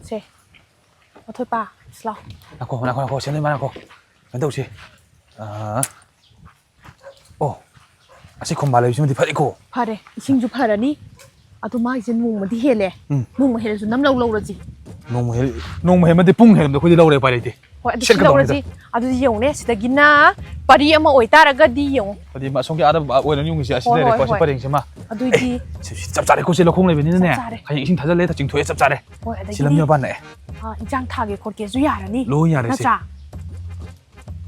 ꯁꯦ, ꯃꯊꯣꯏꯄꯥ, ꯁꯤ ꯂꯥꯎ꯫ ꯉꯥꯏꯈꯣ, ꯉꯥꯏꯈꯣ, ꯉꯥꯏꯈꯣ, ꯁꯦꯟꯗꯣꯏ ꯏꯃꯥ, ꯉꯥꯏꯈꯣ꯫ ꯀꯩꯅꯣ ꯇꯧꯁꯦ꯫ ꯑꯥ, ꯑꯣ, ꯑꯁꯤ ꯈꯣꯝꯕꯥ ꯂꯩꯕꯁꯤꯃꯗꯤ ꯐꯔꯦꯀꯣ꯫ ꯐꯔꯦ, ꯏꯁꯤꯡꯁꯨ ꯐꯔꯅꯤ꯫ ꯑꯗꯨ ꯃꯥꯒꯤꯁꯦ ꯅꯣꯡꯃꯗꯤ ꯍꯦꯜꯂꯦ꯫ ꯎꯝ꯫ ꯅꯣꯡꯃ ꯍꯦꯜꯂꯁꯨ ꯅꯝ ꯂꯧ ꯂꯧꯔꯁꯤ꯫ ꯅꯣꯡꯃ ꯍꯦꯜ-, ꯅꯣꯡꯃ ꯍꯦꯟꯕꯗꯤ ꯄꯨꯡ ꯍꯦꯜꯂꯝꯗ ꯑꯩꯈꯣꯏꯗꯤ ꯂꯧꯔꯦ, ꯎꯄꯥꯏ ꯂꯩꯇꯦ꯫ ꯍꯣꯏ, ꯑꯗꯨ ꯁꯤ ꯁꯦꯠꯀꯗꯧꯅꯤꯗ꯫ ꯂꯧꯔꯁꯤ꯫ ꯑꯗꯨꯗꯤ ꯌꯦꯡꯉꯨꯅꯦ, ꯁꯤꯗꯒꯤꯅ ꯄꯔꯤ ꯑꯃ ꯑꯣꯏꯇꯥꯔꯒꯗꯤ ꯌꯦꯡꯉꯨ꯫ ꯍꯥꯏꯗꯤ ꯑꯁꯣꯝꯒꯤ ꯑꯥꯗ ꯑꯣꯏꯔꯅꯤ ꯌꯨꯝꯒꯤꯁꯦ, ꯑꯁꯤ ꯍꯣꯏ, ꯍꯣꯏ, ꯂꯩꯔꯦꯀꯣ, ꯑꯁꯤ ꯍꯣꯏ꯫ ꯄꯔꯦꯡꯁꯤꯃ꯫ ꯑꯗꯨꯏꯗꯤ ꯑꯦ, ꯁꯤ, ꯁꯤ ꯆꯞ ꯆꯥꯔꯦꯀꯣ, ꯁꯤ ꯂꯧꯈꯣꯡ ꯂꯩꯕꯅꯤꯅꯅꯦ꯫ ꯆꯞ ꯆꯥꯔꯦ꯫ ꯍꯌꯦꯡ ꯏꯁꯤꯡ ꯊꯥꯖꯜꯂꯦ, ꯆꯤꯡꯊꯣꯛꯑꯦ, ꯆꯞ ꯆꯥꯔꯦ꯫ ꯍꯣꯏ, ꯁꯤ ꯑꯗꯒꯤꯗꯤ, ꯂꯝꯕꯤ ꯃꯄꯥꯟ ꯅꯛꯑꯦ꯫ ꯑ, ꯏꯟꯁꯥꯡ ꯊꯥꯒꯦ ꯈꯣꯠꯀꯦꯁꯨ ꯌꯥꯔꯅꯤ꯫ ꯂꯣꯏ ꯌꯥꯔꯦ ꯁꯤ꯫ ꯅꯠꯇ꯭ꯔꯥ?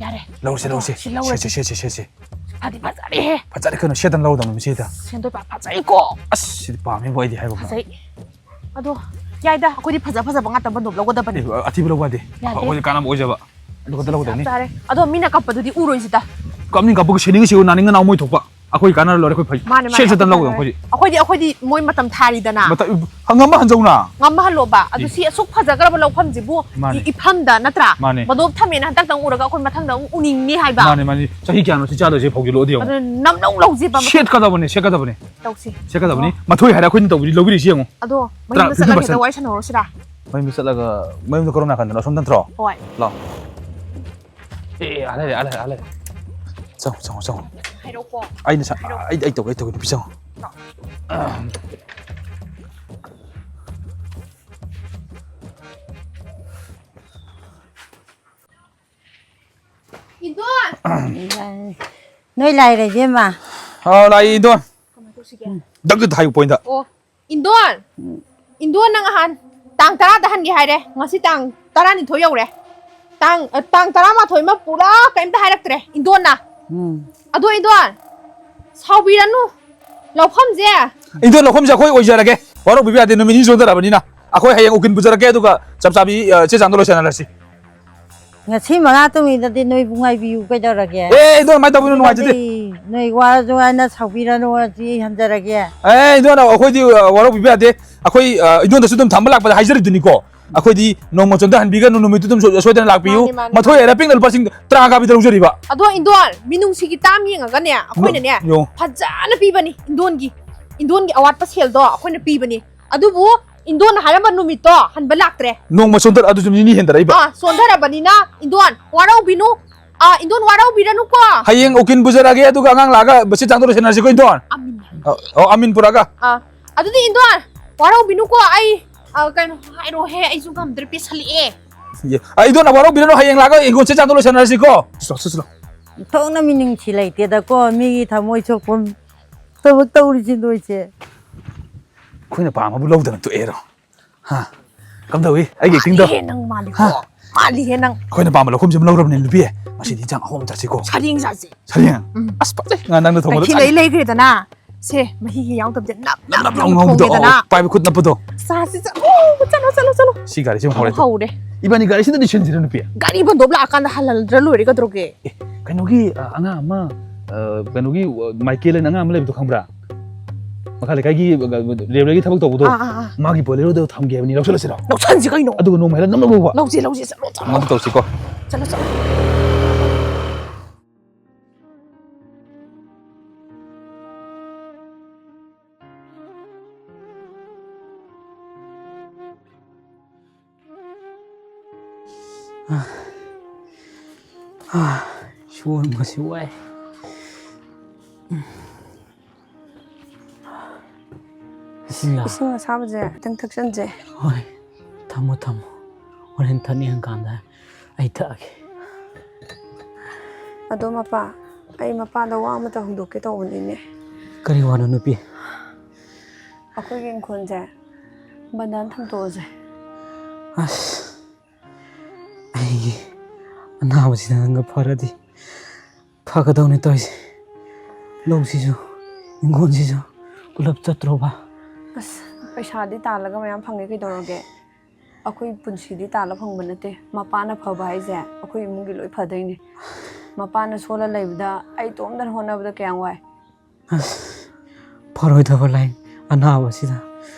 ꯌꯥꯔꯦ꯫ ꯂꯧꯔꯁꯦ, ꯑꯗꯣ ꯂꯧꯔꯁꯦ꯫ ꯁꯤ ꯂꯧꯔꯁꯦ꯫ ꯁꯦꯠꯁꯦ, ꯁꯦꯠꯁꯦ, ꯁꯦꯠꯁꯦ꯫ ꯐꯗꯤ ꯐꯖꯔꯦꯍꯦ꯫ ꯐꯖꯔꯦ ꯀꯩꯅꯣ, ꯁꯦꯠꯇꯅ ꯂꯧꯔꯗꯕꯅꯤ ꯁꯤꯗ꯫ ꯁꯦꯟꯗꯣꯏ ꯄꯥ ꯐꯖꯩꯀꯣ꯫ ꯑꯁ, ꯁꯤꯗꯤ ꯄꯥꯝꯃꯦꯕꯣ ꯑꯩꯗꯤ ꯍꯥꯏꯕ꯫ ꯐꯖꯩ꯫ ꯑꯗꯣ, ꯌꯥꯏꯗ, ꯑꯩꯈꯣꯏꯗꯤ ꯐꯖ ꯐꯖꯕ ꯉꯥꯛꯇ ꯕꯟꯗꯣꯞ ꯂꯧꯒꯗꯕꯅꯤ꯫ ꯑꯦ, ꯑꯊꯤꯕ ꯂꯧꯕ ꯌꯥꯗꯦ꯫ ꯌꯥꯗꯦ꯫ ꯑꯩꯈꯣꯏꯗꯤ ꯀꯥꯟꯅꯕ ꯑꯣꯏꯖꯕ꯫ ꯑꯗꯨ ꯈꯛꯇ ꯂꯧꯒꯗꯕꯅꯤ꯫ ꯆꯞ ꯆꯥꯔꯦ꯫ ꯑꯗꯣ ꯃꯤꯅ ꯀꯞꯄꯗꯨꯗꯤ ꯎꯔꯣꯏꯁꯤꯗ꯫ ꯀꯞꯅꯤꯡ ꯀꯞꯄꯒ ꯁꯦꯠꯅꯤꯡ ꯁꯦꯠꯎ, ꯅꯥꯅꯤꯡ ꯅꯥꯎ ꯃꯣꯏ ꯊꯣꯛꯄ꯫ ꯑꯩꯈꯣꯏ ꯀꯥꯟꯅꯔ ꯂꯣꯏꯔꯦ, ꯑꯩꯈꯣꯏ ꯐꯩ꯫ ꯃꯥꯅꯦ, ꯃꯥꯅꯦ, ꯁꯦꯠ ꯁꯦꯠꯇꯅ ꯑꯩꯈꯣꯏ ꯂꯧꯒꯗꯕꯅꯤ ꯀꯥꯟꯅꯔꯦ꯫ ꯑꯩꯈꯣꯏꯗꯤ꯫ ꯑꯩꯈꯣꯏꯗꯤ, ꯑꯩꯈꯣꯏꯗꯤ ꯃꯣꯏ ꯃꯇꯝ ꯊꯥꯔꯤꯗꯅ꯫ ꯃꯇꯝ, ꯉꯝꯃ ꯍꯟꯖꯧꯅ꯫ ꯉꯝꯃ ꯍꯜꯂꯣꯕ꯫ ꯑꯗꯨ ꯑꯦ꯫ ꯁꯤ ꯑꯁꯨꯛ ꯐꯖꯈ꯭ꯔꯕ ꯂꯧꯐꯝꯁꯤꯕꯨ ꯃꯥꯅꯦ꯫ ꯏ-, ꯏꯐꯝꯗ ꯅꯠꯇ꯭ꯔꯥ? ꯃꯥꯅꯦ꯫ ꯕꯟꯗꯣꯞ ꯊꯝꯃꯦꯅ ꯍꯟꯗꯛꯇꯪ ꯎꯔꯒ ꯑꯩꯈꯣꯏ ꯃꯊꯪꯗ ꯑꯃꯨꯛ ꯎꯅꯤꯡꯅꯤ ꯍꯥꯏꯕ꯫ ꯃꯥꯅꯦ, ꯃꯥꯅꯦ꯫ ꯆꯍꯤ ꯀꯌꯥꯅꯣ ꯁꯤ ꯆꯥꯗꯣꯏꯁꯦ? ꯐꯧꯗꯤ ꯂꯣꯛꯑꯗꯤ ꯌꯦꯡꯉꯣ꯫ ꯑꯗꯨꯅ ꯅꯝ ꯂꯧ ꯂꯧꯁꯦꯕ꯫ ꯁꯦꯠꯀꯗꯕꯅꯦ, ꯁꯦꯠꯀꯗꯕꯅꯦ꯫ ꯇꯧꯁꯤ꯫ ꯁꯦꯠꯀꯗꯕꯅꯤ꯫ ꯑꯣ꯫ ꯃꯊꯣꯏ ꯍꯥꯏꯔꯦ ꯑꯩꯈꯣꯏꯅ ꯇꯧꯕꯗꯤ ꯂꯧꯕꯤꯔꯤꯁꯤ ꯌꯦꯡꯉꯣ꯫ ꯑꯗꯣ ꯃꯌꯨꯝꯗ ꯇꯔꯥ, ꯐꯤꯐꯇꯤ ꯆꯠꯂꯒ ꯍꯦꯛꯇ ꯄꯥꯔꯁꯦꯟ꯫ ꯋꯥꯔꯤ ꯁꯥꯟꯅꯍꯧꯔꯁꯤꯔꯥ? ꯃꯌꯨꯝꯗ ꯆꯠꯂꯒ, ꯃꯌꯨꯝꯗ ꯀꯔꯣꯝ ꯅꯥꯀꯟꯗꯅꯣ? ꯑꯁꯣꯝ ꯅꯠꯇ꯭ꯔꯣ? ꯍꯣꯏ꯫ ꯂꯥꯛꯑꯣ꯫ ꯑꯦ, ꯑꯦ, ꯑꯥ ꯂꯩꯔꯦ, ꯑꯥ ꯂꯩꯔꯦ, ꯑꯥ ꯂꯩꯔꯦ꯫ ꯆꯪꯉꯣ, ꯆꯪꯉꯣ, ꯆꯪꯉꯣ꯫ ꯍꯥꯏꯔꯛꯑꯣꯀꯣ꯫ ꯑꯩꯅ ꯁ-, ꯍꯥꯏꯔꯛꯑꯣ꯫ ꯑꯩ, ꯑꯩ ꯇꯧꯒꯦ, ꯑꯩ ꯇꯧꯒꯦ, ꯅꯨꯄꯤ ꯆꯪꯉꯣ꯫ ꯏꯟꯗꯣꯟ! ꯅꯣꯏ ꯂꯥꯏꯔꯦ, ꯏꯕꯦꯝꯃ꯫ ꯍꯥꯎ, ꯂꯥꯛꯏ, ꯏꯟꯗꯣꯟ꯫ ꯀꯃꯥꯏ ꯇꯧꯁꯤꯒꯦ? ꯗꯛ ꯗꯛ ꯍꯥꯏꯌꯨ, ꯄꯣꯏꯟꯗ꯫ ꯑꯣ, ꯏꯟꯗꯣꯟ! ꯏꯟꯗꯣꯟ, ꯅꯪ ꯅꯍꯥꯟ ꯇꯥꯡ ꯇꯔꯥꯗ ꯍꯟꯒꯦ ꯍꯥꯏꯔꯦ, ꯉꯁꯤ ꯇꯥꯡ ꯇꯔꯥꯅꯤꯊꯣꯏ ꯌꯧꯔꯦ꯫ ꯇꯥꯡ, ꯑ, ꯇꯥꯡ ꯇꯔꯥꯃꯥꯊꯣꯏ ꯑꯃ ꯄꯨꯔꯥ ꯀꯩꯝꯇ ꯍꯥꯏꯔꯛꯇ꯭ꯔꯦ, ꯏꯟꯗꯣꯟꯅ꯫ ꯎꯝ꯫ ꯑꯗꯣ, ꯏꯟꯗꯣꯟ, ꯁꯥꯎꯕꯤꯔꯅꯨ꯫ ꯂꯧꯐꯝꯁꯦ ꯏꯟꯗꯣꯟ, ꯂꯧꯐꯝꯁꯦ ꯑꯩꯈꯣꯏ ꯑꯣꯏꯖꯔꯒꯦ꯫ ꯋꯥꯔꯧꯕꯤꯕ ꯌꯥꯗꯦ, ꯅꯨꯃꯤꯠ ꯅꯤꯅꯤ ꯆꯣꯟꯊꯔꯕꯅꯤꯅ꯫ ꯑꯩꯈꯣꯏ ꯍꯌꯦꯡ ꯎꯀꯤꯜ ꯄꯨꯖꯔꯛꯀꯦ, ꯑꯗꯨꯒ ꯆꯞ ꯆꯥꯕꯤ, ꯑ, ꯆꯦ ꯆꯥꯡꯗꯣ ꯂꯣꯏꯁꯟꯅꯔꯁꯤ꯫ ꯉꯁꯤ ꯃꯉꯥ ꯇꯨꯡꯒꯤꯗꯗꯤ ꯅꯣꯏꯕꯨ ꯉꯥꯏꯕꯤꯌꯨ ꯀꯩꯗꯧꯔꯒꯦ? ꯑꯦ, ꯏꯟꯗꯣꯟ, ꯑꯗꯨꯃꯥꯏꯅ ꯇꯧꯕꯤꯅꯨ, ꯅꯨꯡꯉꯥꯏꯖꯗꯦ꯫ ꯅꯣꯏ ꯋꯥꯔꯁꯨ ꯋꯥꯅ ꯁꯥꯎꯕꯤꯔꯅꯨ, ꯑꯁꯤ ꯍꯟꯖꯔꯒꯦ꯫ ꯑꯦ, ꯏꯟꯗꯣꯟ, ꯑꯩꯈꯣꯏꯗꯤ, ꯑ, ꯋꯥꯔꯧꯕꯤꯕ ꯌꯥꯗꯦ꯫ ꯑꯩꯈꯣꯏ, ꯑ, ꯏꯟꯗꯣꯟꯗꯁꯨ ꯑꯗꯨꯝ ꯊꯝꯕ ꯂꯥꯛꯄꯗ ꯍꯥꯏꯖꯔꯤꯗꯨꯅꯤꯀꯣ꯫ ꯑꯩꯈꯣꯏꯗꯤ ꯅꯣꯡꯃ ꯆꯣꯟꯊꯍꯟꯕꯤꯒꯅꯨ, ꯅꯨꯃꯤꯠꯇꯨ ꯑꯗꯨꯝ ꯁꯣꯏ-, ꯁꯣꯏꯗꯅ ꯂꯥꯛꯄꯤꯌꯨ꯫ ꯃꯥꯅꯤ, ꯃꯥꯅꯤ, ꯃꯊꯣꯏ ꯃꯥꯅꯤ꯫ ꯍꯥꯏꯔ ꯄꯤꯛꯅ ꯂꯨꯄꯥ ꯂꯤꯁꯤꯡ ꯇꯔꯥ ꯀꯥꯕꯤꯗ ꯂꯧꯖꯔꯤꯕ꯫ ꯑꯗꯣ ꯏꯟꯗꯣꯟ, ꯃꯤꯅꯨꯡꯁꯤꯒꯤ ꯇꯥꯝ ꯌꯦꯡꯉꯒꯅꯦ, ꯑꯩꯈꯣꯏꯅꯅꯦ, ꯌꯣ꯫ ꯐꯖꯅ ꯄꯤꯕꯅꯤ ꯏꯟꯗꯣꯟꯒꯤ꯫ ꯏꯟꯗꯣꯟꯒꯤ ꯑꯋꯥꯠꯄ ꯁꯦꯜꯗꯣ ꯑꯩꯈꯣꯏꯅ ꯄꯤꯕꯅꯤ꯫ ꯑꯗꯨꯕꯨ ꯏꯟꯗꯣꯟꯅ ꯍꯥꯏꯔꯝꯕ ꯅꯨꯃꯤꯠꯇꯣ ꯍꯟꯕ ꯂꯥꯛꯇ꯭ꯔꯦ꯫ ꯅꯣꯡꯃ ꯆꯣꯟꯊꯔ-, ꯑꯗꯨꯁꯨ ꯅꯤꯅꯤ ꯍꯦꯟꯗꯔꯛꯏꯕ꯫ ꯑꯥ, ꯆꯣꯟꯊꯔꯕꯅꯤꯅ ꯏꯟꯗꯣꯟ ꯋꯥꯔꯧꯕꯤꯅꯨ꯫ ꯑꯥ, ꯏꯟꯗꯣꯟ ꯋꯥꯔꯧꯕꯤꯔꯅꯨꯀꯣ꯫ ꯍꯌꯦꯡ ꯎꯀꯤꯜ ꯄꯨꯖꯔꯛꯑꯒꯦ, ꯑꯗꯨꯒ ꯑꯉꯥꯡ ꯂꯥꯛꯑꯒ ꯃꯆꯦ ꯆꯥꯡꯗꯣ ꯂꯣꯏꯁꯟꯅꯔꯁꯤꯀꯣ, ꯏꯟꯗꯣꯟ? ꯑꯃꯤꯟ꯫ ꯑꯣ, ꯑꯣ, ꯑꯃꯤꯟ ꯄꯨꯔꯛꯑꯒ꯫ ꯑꯥ, ꯑꯗꯨꯗꯤ ꯏꯟꯗꯣꯟ ꯋꯥꯔꯧꯕꯤꯅꯨꯀꯣ꯫ ꯑꯩ, ꯑꯥ, ꯀꯩꯅꯣ ꯍꯥꯏꯔꯣꯍꯦ, ꯑꯩꯁꯨ ꯉꯝꯗ꯭ꯔꯦ, ꯄꯦꯁꯜꯂꯛꯑꯦ꯫ ꯑꯦ, ꯑꯥ, ꯏꯟꯗꯣꯟ ꯋꯥꯔꯧꯕꯤꯔꯅꯨ, ꯍꯌꯦꯡ ꯂꯥꯛꯑꯒ ꯏꯪꯈꯣꯜ ꯆꯦ ꯆꯥꯡꯗꯣ ꯂꯣꯏꯁꯟꯅꯔꯁꯤꯀꯣ꯫ ꯆꯠꯂꯣ, ꯆꯠꯂꯣ, ꯆꯠꯂꯣ꯫ ꯊꯣꯛꯅ ꯃꯤꯅꯨꯡꯁꯤ ꯂꯩꯇꯦꯗꯀꯣ, ꯃꯤꯒꯤ ꯊꯃꯣꯏ ꯁꯣꯛꯄ ꯊꯕꯛ ꯇꯧꯔꯤꯁꯤ ꯅꯣꯏꯁꯦ꯫ ꯑꯩꯈꯣꯏꯅ ꯄꯥꯝꯕꯕꯨ ꯂꯧꯗꯅ ꯇꯣꯛꯑꯦꯔꯣ? ꯍꯥ? ꯀꯝꯗꯧꯏ ꯑꯩꯒꯤ ꯑꯦꯛꯇꯤꯡꯗꯣ? ꯃꯥꯜꯂꯤꯍꯦ ꯅꯪ, ꯃꯥꯜꯂꯤꯀꯣ꯫ ꯍꯥ? ꯃꯥꯜꯂꯤꯍꯦ ꯅꯪ꯫ ꯑꯩꯈꯣꯏꯅ ꯄꯥꯝꯕ ꯂꯧꯈꯨꯝꯁꯤ ꯑꯃ ꯂꯧꯔꯕꯅꯤ, ꯅꯨꯄꯤ꯫ ꯉꯁꯤꯗꯤ ꯏꯟꯁꯥꯡ ꯑꯍꯥꯎꯕ ꯆꯥꯁꯤꯀꯣ꯫ ꯁꯔꯦꯡ ꯆꯥꯁꯤ꯫ ꯁꯔꯦꯡ? ꯎꯝ꯫ ꯑꯁ, ꯐꯖꯩ꯫ ꯉꯥ ꯅꯪꯅ ꯊꯣꯡꯕꯗꯣ ꯀꯩꯊꯦꯜꯗꯩ ꯆꯥꯅꯤꯡꯉꯤ꯫ ꯂꯩꯈ꯭ꯔꯦꯗꯅ꯫ ꯁꯦ, ꯃꯍꯤ ꯍꯦꯛ ꯌꯥꯎꯗꯕꯁꯦ ꯅꯞ ꯅꯞ ꯅꯞ ꯅꯞ ꯅꯞ ꯉꯧꯕꯗꯣ, ꯊꯣꯡꯉꯦꯗꯅ꯫ ꯑꯣ, ꯄꯥꯏꯕ ꯈꯨꯠ ꯅꯞꯄꯗꯣ꯫ ꯆꯥꯁꯤ, ꯆꯠꯂꯣ, ꯆꯠꯂꯣ, ꯆꯠꯂꯣ, ꯆꯠꯂꯣ꯫ ꯁꯤ ꯒꯥꯔꯤꯁꯤ ꯑꯃꯨꯛ ꯍꯧꯔꯦ꯫ ꯑꯃꯨꯛ ꯍꯧꯔꯦ꯫ ꯏꯕꯥꯅꯤ ꯒꯥꯔꯤꯁꯤꯗꯗꯤ ꯁꯤꯟꯁꯤꯔ, ꯅꯨꯄꯤ? ꯒꯥꯔꯤ ꯕꯟꯗꯣꯞ ꯂꯥꯛꯑꯀꯥꯟꯗ ꯍꯜꯍꯜꯂꯗ꯭ꯔ ꯂꯣꯏꯔꯦ, ꯀꯩꯗꯧꯔꯒꯦ? ꯑꯦ, ꯀꯩꯅꯣꯒꯤ, ꯑ, ꯑꯉꯥꯡ ꯑꯃ, ꯑ, ꯀꯩꯅꯣꯒꯤ, ꯑ, ꯃꯥꯏꯀꯦꯜ ꯍꯥꯏꯅ ꯑꯉꯥꯡ ꯑꯃ ꯂꯩꯕꯗꯣ ꯈꯪꯕ꯭ꯔꯥ? ꯃꯈꯥ ꯂꯩꯀꯥꯏꯒꯤ, ꯑ, ꯔꯦꯜꯋꯦꯒꯤ ꯊꯕꯛ ꯇꯧꯕꯗꯣ, ꯑꯥ, ꯑꯥ, ꯑꯥ꯫ ꯃꯥꯒꯤ ꯕꯣꯂꯦꯔꯣꯗꯣ ꯊꯝꯒꯦ ꯍꯥꯏꯕꯅꯤ, ꯂꯧꯁꯤꯜꯂꯁꯤꯔꯣ? ꯂꯧꯁꯟꯁꯤ ꯀꯩꯅꯣ꯫ ꯑꯗꯨꯒ ꯅꯣꯡꯃ ꯍꯦꯜꯂ ꯅꯝꯅ ꯂꯧꯕ꯫ ꯂꯧꯁꯤ, ꯂꯧꯁꯤ, ꯆꯠꯂꯣ, ꯆꯠꯂꯣ꯫ ꯑꯗꯨ ꯇꯧꯁꯤꯀꯣ꯫ ꯆꯠꯂꯣ, ꯆꯠꯂꯣ꯫ ꯁꯣꯟꯕꯁꯤ ꯋꯥꯏ꯫ ꯕꯤꯁꯃꯤꯜꯂꯥ꯫ ꯏꯁꯤꯡ ꯑꯁꯥꯕꯁꯦ ꯈꯤꯇꯪ ꯊꯛꯆꯟꯁꯦ꯫ ꯍꯣꯏ, ꯊꯝꯃꯣ, ꯊꯝꯃꯣ꯫ ꯍꯣꯔꯦꯟ ꯊꯛꯅꯤꯡꯉꯀꯥꯟꯗ ꯑꯩ ꯊꯛꯑꯒꯦ꯫ ꯑꯗꯣ ꯃꯄꯥ, ꯑꯩ ꯃꯄꯥꯗ ꯋꯥ ꯑꯃꯇ ꯍꯪꯗꯣꯛꯀꯦ ꯇꯧꯕꯅꯤꯅꯦ꯫ ꯀꯔꯤ ꯋꯥꯅꯣ, ꯅꯨꯄꯤ? ꯑꯩꯈꯣꯏꯒꯤ ꯏꯪꯈꯣꯜꯁꯦ ꯕꯟꯗꯥꯟ ꯊꯝꯗꯣꯛꯑꯁꯦ꯫ ꯑꯁ, ꯑꯩꯒꯤ ꯑꯅꯥꯕꯁꯤꯅ ꯅꯪꯒ ꯐꯔꯗꯤ ꯐꯒꯗꯧꯅꯤ ꯇꯧꯔꯤꯁꯦ꯫ ꯂꯧꯁꯤꯁꯨ, ꯏꯪꯈꯣꯜꯁꯤꯁꯨ ꯄꯨꯂꯞ ꯆꯠꯇ꯭ꯔꯣꯕ? ꯑꯁ, ꯄꯩꯁꯥꯗꯤ ꯇꯥꯜꯂꯒ ꯃꯌꯥꯝ ꯐꯪꯉꯦ, ꯀꯩꯗꯧꯔꯒꯦ? ꯑꯩꯈꯣꯏ ꯄꯨꯟꯁꯤꯗꯤ ꯇꯥꯜꯂ ꯐꯪꯕ ꯅꯠꯇꯦ꯫ ꯃꯄꯥꯅ ꯐꯕ ꯍꯥꯏꯁꯦ ꯑꯩꯈꯣꯏ ꯏꯃꯨꯡꯒꯤ ꯂꯣꯏ ꯐꯗꯣꯏꯅꯦ꯫ ꯃꯄꯥꯅ ꯁꯣꯜꯂ ꯂꯩꯕꯗ ꯑꯩ ꯏꯇꯣꯝꯇꯅ ꯍꯣꯠꯅꯕꯗ ꯀꯌꯥꯝ ꯋꯥꯏ꯫ ꯑꯁ, ꯐꯔꯣꯏꯗꯕ ꯂꯥꯏ-, ꯑꯅꯥꯕꯁꯤꯗ꯫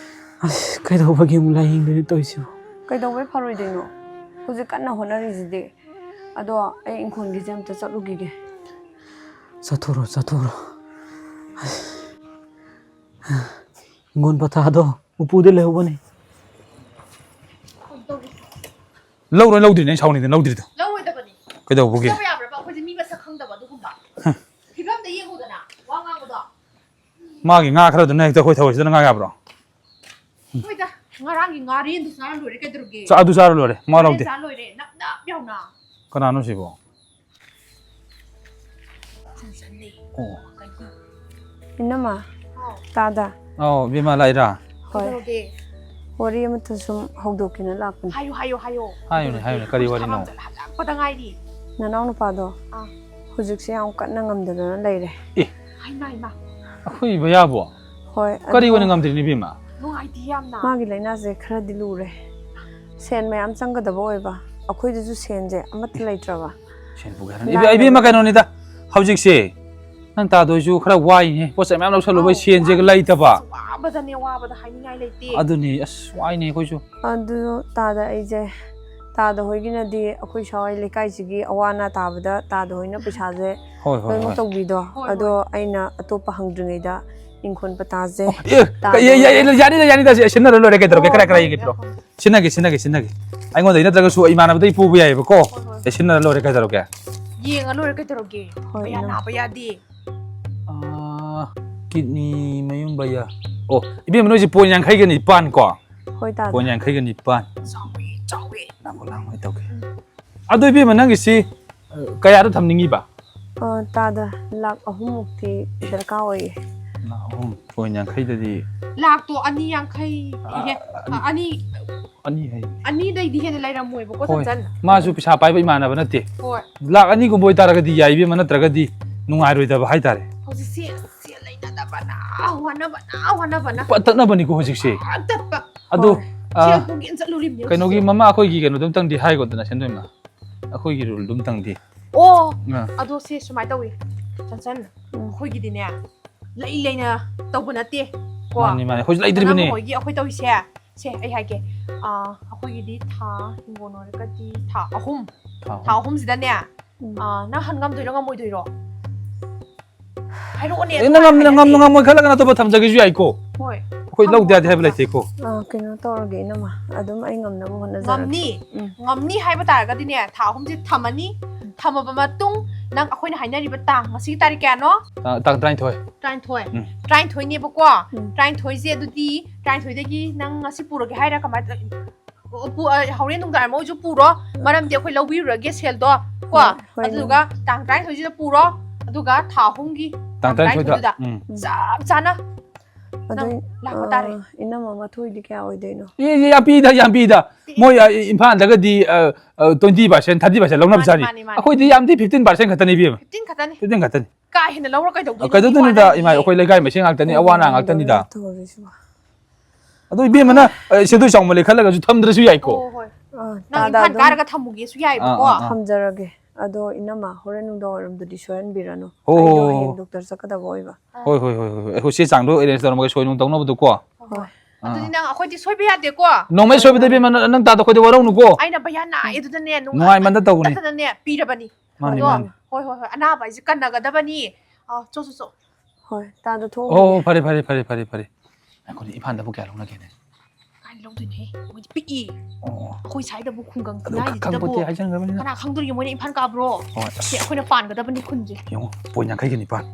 ꯑꯁ, ꯀꯩꯗꯧꯕꯒꯤ ꯑꯃꯨꯛ ꯂꯥꯏꯌꯦꯡꯗꯣꯏꯅꯣ ꯇꯧꯔꯤꯁꯤꯕꯣ? ꯀꯩꯗꯧꯕꯩ ꯐꯔꯣꯏꯗꯣꯏꯅꯣ? ꯍꯧꯖꯤꯛ ꯀꯟꯅ ꯍꯣꯠꯅꯔꯤꯁꯤꯗꯤ꯫ ꯑꯗꯣ ꯑꯩ ꯏꯪꯈꯣꯜꯒꯤꯁꯦ ꯑꯝꯇ ꯆꯠꯂꯨꯈꯤꯒꯦ꯫ ꯆꯠꯊꯣꯔꯣ, ꯆꯠꯊꯣꯔꯣ꯫ ꯏꯪꯈꯣꯜ ꯄꯊꯥꯗꯣ ꯎꯄꯨꯗ ꯂꯩꯍꯧꯕꯅꯤ꯫ ꯂꯧꯔꯣꯏ, ꯂꯧꯗ꯭ꯔꯤꯅꯦ, ꯑꯩ ꯁꯥꯎꯅꯤꯡꯗꯅ ꯂꯧꯗ꯭ꯔꯤꯗꯣ꯫ ꯂꯧꯔꯣꯏꯗꯕꯅꯤ꯫ ꯀꯩꯗꯧꯕꯒꯤ? ꯂꯧꯕ ꯌꯥꯕ꯭ꯔꯕ? ꯑꯩꯈꯣꯏꯁꯦ ꯃꯤ ꯃꯁꯛ ꯈꯪꯗꯕ ꯑꯗꯨꯒꯨꯝꯕ꯫ ꯍ꯫ ꯐꯤꯕꯝꯗ ꯌꯦꯡꯉꯨꯗꯅ, ꯋꯥ ꯉꯥꯡꯕꯗꯣ꯫ ꯃꯥꯒꯤ ꯉꯥ ꯈꯔꯗꯨꯅ ꯍꯦꯛꯇ ꯑꯩꯈꯣꯏ ꯊꯑꯣꯏꯁꯤꯗꯅ ꯉꯥ ꯌꯥꯕ꯭ꯔꯣ? ꯍꯣꯏꯗ, ꯉꯔꯥꯡꯒꯤ ꯉꯥꯔꯦꯟꯗꯨ ꯆꯥꯔ ꯂꯣꯏꯔꯦ, ꯀꯩꯗꯧꯔꯒꯦ? ꯆꯥ-, ꯑꯗꯨ ꯆꯥꯔ ꯂꯣꯏꯔꯦ, ꯃꯥ ꯉꯥꯔꯦꯟ ꯂꯧꯗꯦ꯫ ꯆꯥꯔ ꯂꯣꯏꯔꯦ, ꯅꯞ ꯅꯞ ꯌꯥꯎꯅ꯫ ꯀꯅꯥꯅꯣ ꯁꯤꯕꯣ? ꯁꯟꯁꯟꯅꯤ꯫ ꯑꯣ꯫ ꯀꯩꯅꯣ? ꯏꯅꯝꯃ, ꯍꯥꯎ꯫ ꯇꯥꯗ꯫ ꯑꯧ, ꯏꯕꯦꯝꯃ ꯂꯥꯛꯏꯔꯥ? ꯍꯣꯏ꯫ ꯀꯩꯗꯧꯔꯒꯦ? ꯋꯥꯔꯤ ꯑꯃꯇ ꯁꯨꯝ ꯍꯧꯗꯣꯛꯀꯦꯅ ꯂꯥꯛꯄꯅꯤ꯫ ꯍꯥꯏꯌꯨ, ꯍꯥꯏꯌꯨ, ꯍꯥꯏꯌꯨ꯫ ꯍꯥꯏꯌꯨꯅꯦ, ꯀꯩꯗꯧꯔꯒꯦ? ꯍꯥꯏꯌꯨꯅꯦ, ꯀꯔꯤ ꯍꯧꯖꯤꯛ ꯋꯥꯔꯤꯅꯣ? ꯊꯕꯛ ꯑꯃ ꯆꯠꯂ ꯍꯜꯂꯛꯄꯗ ꯉꯥꯏꯔꯤ꯫ ꯅꯅꯥꯎ ꯅꯨꯄꯥꯗꯣ ꯑꯥ꯫ ꯍꯧꯖꯤꯛꯁꯦ ꯌꯥꯝ ꯀꯟꯅ ꯉꯝꯗꯗꯅ ꯂꯩꯔꯦ꯫ ꯑꯦ꯫ ꯍꯩꯃꯥ, ꯍꯩꯃꯥ꯫ ꯑꯩꯈꯣꯏ ꯏꯕꯌꯥꯕꯣ? ꯍꯣꯏ, ꯀꯔꯤ ꯑꯗꯣ ꯑꯣꯏꯅ ꯉꯝꯗ꯭ꯔꯤꯅꯣ, ꯏꯕꯦꯝꯃ? ꯅꯨꯡꯉꯥꯏꯇꯦ ꯌꯥꯝꯅ꯫ ꯃꯥꯒꯤ ꯂꯥꯏꯅꯥꯁꯦ ꯈꯔꯗꯤ ꯂꯨꯔꯦ꯫ ꯁꯦꯟ ꯃꯌꯥꯝ ꯆꯪꯒꯗꯕ ꯑꯣꯏꯕ, ꯑꯩꯈꯣꯏꯗꯁꯨ ꯁꯦꯟꯁꯦ ꯑꯃꯠꯇ ꯂꯩꯇ꯭ꯔꯕ꯫ ꯁꯦꯟ ꯄꯨꯒꯦ ꯍꯥꯏꯔꯅꯤ꯫ ꯂꯥꯏꯔꯕ꯫ ꯏꯕꯦ-, ꯏꯕꯦꯝꯃ, ꯀꯩꯅꯣꯅꯤꯗ, ꯍꯧꯖꯤꯛꯁꯦ ꯅꯪ ꯇꯥꯗꯣꯏꯁꯨ ꯈꯔ ꯋꯥꯏꯅꯦ, ꯄꯣꯠ ꯆꯩ ꯃꯌꯥꯝ ꯂꯧꯁꯜꯂꯨꯕꯩ ꯑꯧ, ꯁꯦꯟꯁꯦ ꯋꯥꯏ꯫ ꯂꯩꯇꯕ꯫ ꯑꯁ, ꯋꯥꯕꯗꯅꯦ, ꯋꯥꯕꯗ ꯍꯥꯏꯅꯤꯡꯉꯥꯏ ꯂꯩꯇꯦ꯫ ꯑꯗꯨꯅꯤ, ꯑꯁ, ꯋꯥꯏꯅꯦ ꯑꯩꯈꯣꯏꯁꯨ꯫ ꯑꯗꯨ ꯇꯥꯗ ꯑꯩꯁꯦ, ꯇꯥꯗ ꯍꯣꯏꯒꯤꯅꯗꯤ ꯑꯩꯈꯣꯏ ꯁ꯭ꯋꯥꯏ ꯂꯩꯀꯥꯏꯁꯤꯒꯤ ꯑꯋꯥ ꯑꯅꯥ ꯇꯥꯕꯗ ꯇꯥꯗ ꯍꯣꯏꯅ ꯄꯩꯁꯥꯁꯦ ꯍꯣꯏ, ꯍꯣꯏ, ꯂꯣꯏꯅꯃꯛ ꯍꯣꯏ꯫ ꯇꯧꯕꯤꯗꯣ꯫ ꯍꯣꯏ, ꯑꯗꯣ ꯍꯣꯏ꯫ ꯑꯩꯅ ꯑꯇꯣꯞꯄ ꯍꯪꯗ꯭ꯔꯤꯉꯩꯗ ꯏꯪꯈꯣꯜ ꯄꯇꯥꯁꯦ ꯑꯣ, ꯑꯦ, ꯇꯥꯗ ꯀ-, ꯑꯦ, ꯑꯦ, ꯍꯣꯏꯅ ꯑꯦ, ꯌꯥꯅꯤꯗ, ꯌꯥꯅꯤꯗ, ꯁꯤ ꯁꯤꯟꯅꯔ ꯂꯣꯏꯔꯦ, ꯀꯩꯗꯧꯔꯒꯦ? ꯍꯣꯏ, ꯀꯔꯥꯏ, ꯀꯔꯥꯏ ꯍꯣꯏ, ꯌꯦꯡꯒꯦ ꯄꯤꯔꯣ? ꯍꯣꯏ꯫ ꯁꯤꯟꯅꯒꯦ, ꯁꯤꯟꯅꯒꯦ, ꯁꯤꯟꯅꯒꯦ꯫ ꯑꯩꯉꯣꯟꯗꯩ ꯅꯠꯇ꯭ꯔꯒꯁꯨ ꯏꯃꯥꯟꯅꯕꯗꯩ ꯄꯨꯕ ꯌꯥꯏꯑꯕꯀꯣ꯫ ꯍꯣꯏ, ꯍꯣꯏ꯫ ꯑꯦ, ꯁꯤꯟꯅꯔ ꯂꯣꯏꯔꯦ, ꯀꯩꯗꯧꯔꯒꯦ? ꯌꯦꯡꯉ ꯂꯣꯏꯔꯦ, ꯀꯩꯗꯧꯔꯒꯦ? ꯍꯣꯏ, ꯃꯌꯥ ꯏꯅꯝꯃ꯫ ꯅꯥꯕ ꯌꯥꯗꯦ꯫ ꯑꯥ, ꯀꯤꯠꯅꯤ ꯃꯌꯨꯝ ꯕꯌꯥ꯫ ꯑꯣ, ꯏꯕꯦꯝꯃ, ꯅꯣꯏꯁꯦ ꯄꯣꯏꯟ ꯌꯥꯡꯈꯩꯒ ꯅꯤꯄꯥꯟ ꯀꯣ? ꯍꯣꯏ, ꯇꯥꯗ꯫ ꯄꯣꯏꯟ ꯌꯥꯡꯈꯩꯒ ꯅꯤꯄꯥꯟ꯫ ꯆꯥꯎꯋꯦ, ꯆꯥꯎꯋꯦ꯫ ꯂꯥꯡꯒꯣ, ꯂꯥꯡꯒꯣ, ꯑꯩ ꯇꯧꯒꯦ꯫ ꯎꯝ꯫ ꯑꯗꯣ ꯏꯕꯦꯝꯃ, ꯅꯪꯒꯤꯁꯤ, ꯑ, ꯀꯌꯥꯗ ꯊꯝꯅꯤꯡꯉꯤꯕ? ꯑ, ꯇꯥꯗ, ꯂꯥꯛ ꯑꯍꯨꯝꯃꯨꯛꯇꯤ ꯗꯔꯀꯥꯔ ꯑꯣꯏꯌꯦ꯫ ꯂꯥꯛ ꯑꯍꯨꯝ, ꯄꯣꯏꯟ ꯌꯥꯡꯈꯩꯗꯗꯤ꯫ ꯂꯥꯛꯇꯣ ꯑꯅꯤ ꯌꯥꯡꯈꯩ, ꯑ, ꯏꯍꯦ, ꯑꯅꯤ, ꯑ, ꯑꯅꯤ꯫ ꯑꯅꯤ ꯍꯥꯏ꯫ ꯑꯅꯤꯗꯩꯗꯤ ꯍꯦꯟꯅ ꯂꯩꯔꯝꯃꯣꯏꯕꯀꯣ, ꯍꯣꯏ, ꯆꯟꯆꯟ꯫ ꯃꯥꯁꯨ ꯄꯩꯁꯥ ꯄꯥꯏꯕ ꯏꯃꯥꯟꯅꯕ ꯅꯠꯇꯦ꯫ ꯍꯣꯏ꯫ ꯂꯥꯛ ꯑꯅꯤꯒꯨꯝꯕ ꯑꯣꯏꯇꯥꯔꯒꯗꯤ ꯌꯥꯏ, ꯏꯕꯦꯝꯃ, ꯅꯠꯇ꯭ꯔꯒꯗꯤ ꯅꯨꯡꯉꯥꯏꯔꯣꯏꯗꯕ ꯍꯥꯏꯇꯥꯔꯦ꯫ ꯍꯧꯖꯤꯛꯁꯦ ꯁꯦꯜ ꯂꯩꯅꯗꯕꯅ ꯋꯥꯅꯕꯅ, ꯋꯥꯅꯕꯅ꯫ ꯄꯠ ꯇꯠꯅꯕꯅꯤꯀꯣ ꯍꯧꯖꯤꯛꯁꯦ꯫ ꯄꯠ ꯇꯠꯄ꯫ ꯑꯗꯣ, ꯍꯣꯏ꯫ ꯑ, ꯁꯦꯜ ꯄꯨꯒꯦꯅ ꯆꯠꯂꯨꯔꯤꯕꯅꯦ ꯀꯩꯅꯣꯒꯤ ꯍꯧꯖꯤꯛꯁꯦ꯫ ꯃꯃꯥ ꯑꯩꯈꯣꯏꯒꯤ ꯀꯩꯅꯣꯗꯣ ꯑꯝꯇꯪꯗꯤ ꯍꯥꯏꯒꯣꯗꯅ, ꯁꯦꯟꯗꯣꯏꯃ꯫ ꯑꯩꯈꯣꯏꯒꯤ ꯔꯨꯜꯗꯣ ꯑꯝꯇꯪꯗꯤ꯫ ꯑꯣ, ꯑ꯫ ꯑꯗꯣ ꯁꯦ ꯁꯨꯃꯥꯏꯅ ꯇꯧꯏ, ꯆꯟꯆꯟ, ꯎꯝ꯫ ꯑꯩꯈꯣꯏꯒꯤꯗꯤꯅꯦ, ꯂꯩ ꯂꯩꯅ ꯇꯧꯕ ꯅꯠꯇꯦ ꯀꯣ꯫ ꯃꯥꯅꯤ, ꯃꯥꯅꯤ, ꯑꯩꯈꯣꯏꯁꯨ ꯂꯩꯇ꯭ꯔꯤꯕꯅꯦ꯫ ꯅꯅꯥꯎ ꯍꯣꯏꯒꯤ ꯑꯩꯈꯣꯏ ꯇꯧꯔꯤꯁꯦ, ꯁꯦ ꯑꯩ ꯍꯥꯏꯒꯦ, ꯑ, ꯑꯩꯈꯣꯏꯒꯤꯗꯤ ꯊꯥ, ꯍꯤꯡꯒꯣꯜ ꯑꯣꯏꯔꯒꯗꯤ ꯊꯥ ꯑꯍꯨꯝ꯫ ꯊꯥ ꯊꯥ ꯑꯍꯨꯝ꯫ ꯑꯍꯨꯝꯁꯤꯗꯅꯦ, ꯎꯝ꯫ ꯑꯥ, ꯅꯪ ꯍꯟ ꯉꯝꯗꯣꯏꯔꯣ, ꯉꯝꯃꯣꯏꯗꯣꯏꯔꯣ? ꯍꯥꯏꯔꯛꯑꯣꯅꯦ, ꯑꯦ, ꯑꯗꯨ ꯅꯪ ꯉꯝ-, ꯍꯥꯏꯔꯗꯤ꯫ ꯉꯝ-, ꯉꯝꯃꯣꯏ ꯈꯜꯂꯒꯅ ꯑꯇꯣꯞꯄ ꯊꯝꯖꯒꯦꯁꯨ ꯌꯥꯏꯀꯣ꯫ ꯍꯣꯏ꯫ ꯑꯩꯈꯣꯏ ꯊꯝꯃꯣ, ꯂꯧꯗ ꯌꯥꯗꯦ ꯍꯥꯏꯕ ꯊꯝꯃꯣ꯫ ꯂꯩꯇꯦꯀꯣ꯫ ꯑꯥ, ꯀꯩꯅꯣ ꯇꯧꯔꯒꯦ, ꯏꯅꯝꯃ꯫ ꯑꯗꯨꯝ ꯑꯩ ꯉꯝꯅꯕ ꯍꯣꯠꯅꯖꯔꯒꯦ꯫ ꯉꯝꯅꯤ? ꯎꯝ꯫ ꯉꯝꯅꯤ ꯍꯥꯏꯕ ꯇꯥꯔꯒꯗꯤꯅꯦ, ꯊꯥ ꯑꯍꯨꯝꯁꯦ ꯊꯝꯃꯅꯤ꯫ ꯎꯝ꯫ ꯊꯝꯃꯕ ꯃꯇꯨꯡ, ꯅꯪ ꯑꯩꯈꯣꯏꯅ ꯍꯥꯏꯅꯔꯤꯕ ꯇꯥꯡ, ꯉꯁꯤ ꯇꯥꯔꯤꯛ ꯀꯌꯥꯅꯣ? ꯇꯥ-, ꯇꯥꯡ ꯇꯔꯥꯅꯤꯊꯣꯏ꯫ ꯇꯔꯥꯅꯤꯊꯣꯏ꯫ ꯎꯝ꯫ ꯇꯔꯥꯅꯤꯊꯣꯏꯅꯦꯕꯀꯣꯏ꯫ ꯎꯝ꯫ ꯇꯔꯥꯅꯤꯊꯣꯏꯁꯦ ꯑꯗꯨꯗꯤ, ꯇꯔꯥꯅꯤꯊꯣꯏꯗꯒꯤ ꯅꯪ ꯉꯁꯤ ꯄꯨꯔꯒꯦ ꯍꯥꯏꯔ ꯀꯃꯥꯏꯅ ꯇꯧ-, ꯄꯨ-, ꯑ, ꯍꯣꯔꯦꯟ ꯅꯨꯡꯗꯥꯡ ꯃꯣꯏꯁꯨ ꯄꯨꯔꯣ, ꯃꯔꯝꯗꯤ ꯑꯩꯈꯣꯏ ꯂꯧꯕꯤꯔꯨꯔꯒꯦ ꯁꯦꯜꯗꯣ, ꯀꯣ? ꯍꯣꯏ, ꯍꯣꯏ, ꯑꯗꯨꯗꯨꯒ ꯏꯅꯝꯃ꯫ ꯇꯥꯡ ꯇꯔꯥꯅꯤꯊꯣꯏꯁꯤꯗ ꯄꯨꯔꯣ, ꯑꯗꯨꯒ ꯊꯥ ꯑꯍꯨꯝꯒꯤ ꯇꯥꯡ ꯇꯥꯡ ꯇꯔꯥꯅꯤꯊꯣꯏꯗ꯫ ꯇꯔꯥꯅꯤꯊꯣꯏꯗꯨꯗ ꯎꯝ꯫ ꯆꯞ ꯆꯥꯅ ꯑꯗꯣ, ꯅꯪ ꯂꯥꯛꯄ ꯇꯥꯔꯦ꯫ ꯑ, ꯏꯅꯝꯃ, ꯃꯊꯣꯏꯗꯤ ꯀꯌꯥ ꯑꯣꯏꯗꯣꯏꯅꯣ? ꯑꯦ, ꯑꯦ, ꯌꯥꯝ ꯄꯤꯗ, ꯌꯥꯝ ꯄꯤꯗ꯫ ꯑꯦ꯫ ꯃꯣꯏ, ꯑ, ꯏꯝꯐꯥꯜꯗꯒꯗꯤ, ꯑ, ꯑ, twenty percent, thirty percent ꯂꯧꯅꯕ ꯃꯥꯅꯤ, ꯖꯥꯠꯅꯤ꯫ ꯃꯥꯅꯤ, ꯃꯥꯅꯤ꯫ ꯑꯩꯈꯣꯏꯗꯤ ꯌꯥꯝꯗꯤ fifteen percent ꯈꯛꯇꯅꯤ, ꯏꯕꯦꯝꯃ꯫ Fifteen ꯈꯠꯇꯅꯤ? Fifteen ꯈꯛꯇꯅꯤ꯫ ꯀꯥ ꯍꯦꯟꯅ ꯂꯧꯔ ꯀꯩꯗꯧꯗꯣꯏꯅꯣ? ꯀꯩꯗꯧꯗꯣꯏꯅꯣꯗ, ꯃꯤ ꯏꯃꯥ, ꯋꯥꯅꯔꯤꯁꯦ꯫ ꯑꯩꯈꯣꯏ ꯂꯩꯀꯥꯏ ꯃꯁꯦꯟ ꯉꯥꯛꯇꯅꯤ, ꯑꯋꯥ ꯑꯅꯥ ꯉꯥꯛꯇꯅꯤꯗ꯫ ꯇꯧꯔꯤꯁꯤꯕꯣ꯫ ꯑꯗꯣ ꯏꯕꯦꯝꯃꯅ, ꯑ, ꯁꯦꯟꯗꯣꯏ ꯆꯥꯎꯃꯜꯂꯦ ꯈꯜꯂꯒꯁꯨ ꯊꯝꯗ꯭ꯔꯁꯨ ꯌꯥꯏꯀꯣ꯫ ꯑꯣ, ꯍꯣꯏ꯫ ꯑꯥ, ꯅꯪ ꯇꯥꯗ ꯏꯝꯐꯥꯜ ꯑꯗꯨꯝ ꯀꯥꯔꯒ ꯊꯝꯃꯨꯒꯦꯁꯨ ꯌꯥꯏꯕꯀꯣ꯫ ꯑꯥ, ꯑꯥ, ꯑꯥ꯫ ꯊꯝꯖꯔꯒꯦ꯫ ꯑꯗꯣ ꯏꯅꯝꯃ, ꯍꯣꯔꯦꯟ ꯅꯨꯡꯗꯥꯡ ꯋꯥꯏꯔꯝꯗꯨꯗꯤ ꯁꯣꯏꯍꯟꯕꯤꯔꯅꯨ꯫ ꯍꯣ, ꯍꯣ, ꯑꯩꯗꯣ ꯍꯣ, ꯍꯌꯦꯡ ꯍꯣ꯫ ꯗꯣꯛꯇꯔ ꯆꯠꯀꯗꯕ ꯑꯣꯏꯕ꯫ ꯍꯣꯏ, ꯍꯣꯏ, ꯍꯣꯏ, ꯍꯣꯏ, ꯍꯣꯏ꯫ ꯑꯩꯈꯣꯏ ꯆꯦ ꯆꯥꯡꯗꯣ arrange ꯇꯧꯔꯝꯃꯒꯦ, ꯁꯣꯏ ꯅꯨꯡ ꯇꯧꯅꯕꯗꯣ ꯀꯣ꯫ ꯍꯣꯏ꯫ ꯑꯥ꯫ ꯑꯗꯨꯗꯤ ꯅꯪ ꯑꯩꯈꯣꯏꯗꯤ ꯁꯣꯏꯕ ꯌꯥꯗꯦꯀꯣ꯫ ꯅꯣꯡꯃꯩ ꯁꯣꯏꯕꯗ ꯏꯕꯦꯝꯃ ꯅꯪ, ꯅꯪ ꯇꯥꯗ ꯑꯩꯈꯣꯏꯗ ꯋꯥꯔꯧꯅꯨꯀꯣ꯫ ꯑꯩꯅ ꯚꯩꯌꯥ ꯅꯥꯏ ꯑꯗꯨꯗꯅꯦ ꯅꯨꯡꯉꯥꯏꯃꯟꯗ ꯇꯧꯕꯅꯤ꯫ ꯅꯨꯡꯉꯥꯏꯃꯟꯗꯅꯅꯦ ꯄꯤꯔꯕꯅꯤ꯫ ꯃꯥꯅꯤ, ꯑꯗꯣ, ꯃꯥꯅꯤ꯫ ꯍꯣꯏ, ꯍꯣꯏ, ꯍꯣꯏ, ꯑꯅꯥꯕ ꯍꯥꯏꯁꯦ ꯀꯟꯅꯒꯗꯕꯅꯤ꯫ ꯑꯥ, ꯆꯣ, ꯆꯣ, ꯆꯣ꯫ ꯍꯣꯏ, ꯇꯥꯗ ꯊꯣꯛꯎꯈꯤꯒꯦ꯫ ꯑꯣ, ꯐꯔꯦ, ꯐꯔꯦ, ꯐꯔꯦ, ꯐꯔꯦ, ꯐꯔꯦ꯫ ꯉꯥꯏꯈꯣꯅꯦ, ꯏꯝꯐꯥꯜꯗꯕꯨ ꯀꯌꯥ ꯂꯧꯅꯒꯦꯅꯦ? ꯀꯥꯏ ꯂꯧꯗꯣꯏꯅꯣꯍꯦ? ꯃꯣꯏꯗꯤ ꯄꯤꯛꯏ꯫ ꯑꯣ꯫ ꯑꯩꯈꯣꯏ ꯁ꯭ꯋꯥꯏꯗꯕꯨ ꯈꯨꯡꯒꯪ ꯑꯗꯨ ꯈꯨꯟꯅꯥꯏꯁꯤꯗꯕꯨ ꯈꯪꯄꯣꯠꯇꯦ ꯍꯥꯏꯖꯟꯈ꯭ꯔꯕꯅꯤꯅ꯫ ꯀꯅꯥ ꯈꯪꯗꯣꯔꯤꯒꯦ ꯃꯣꯏꯅ ꯏꯝꯐꯥꯜ ꯀꯥꯕ꯭ꯔꯣ? ꯍꯣꯏ, ꯑꯁ꯫ ꯁꯦ, ꯑꯩꯈꯣꯏꯅ ꯄꯥꯟꯒꯗꯕꯅꯤ ꯈꯨꯟꯁꯦ꯫ ꯌꯦꯡꯉꯣ, point ꯌꯥꯡꯈꯩꯒ ꯅꯤꯄꯥꯟ꯫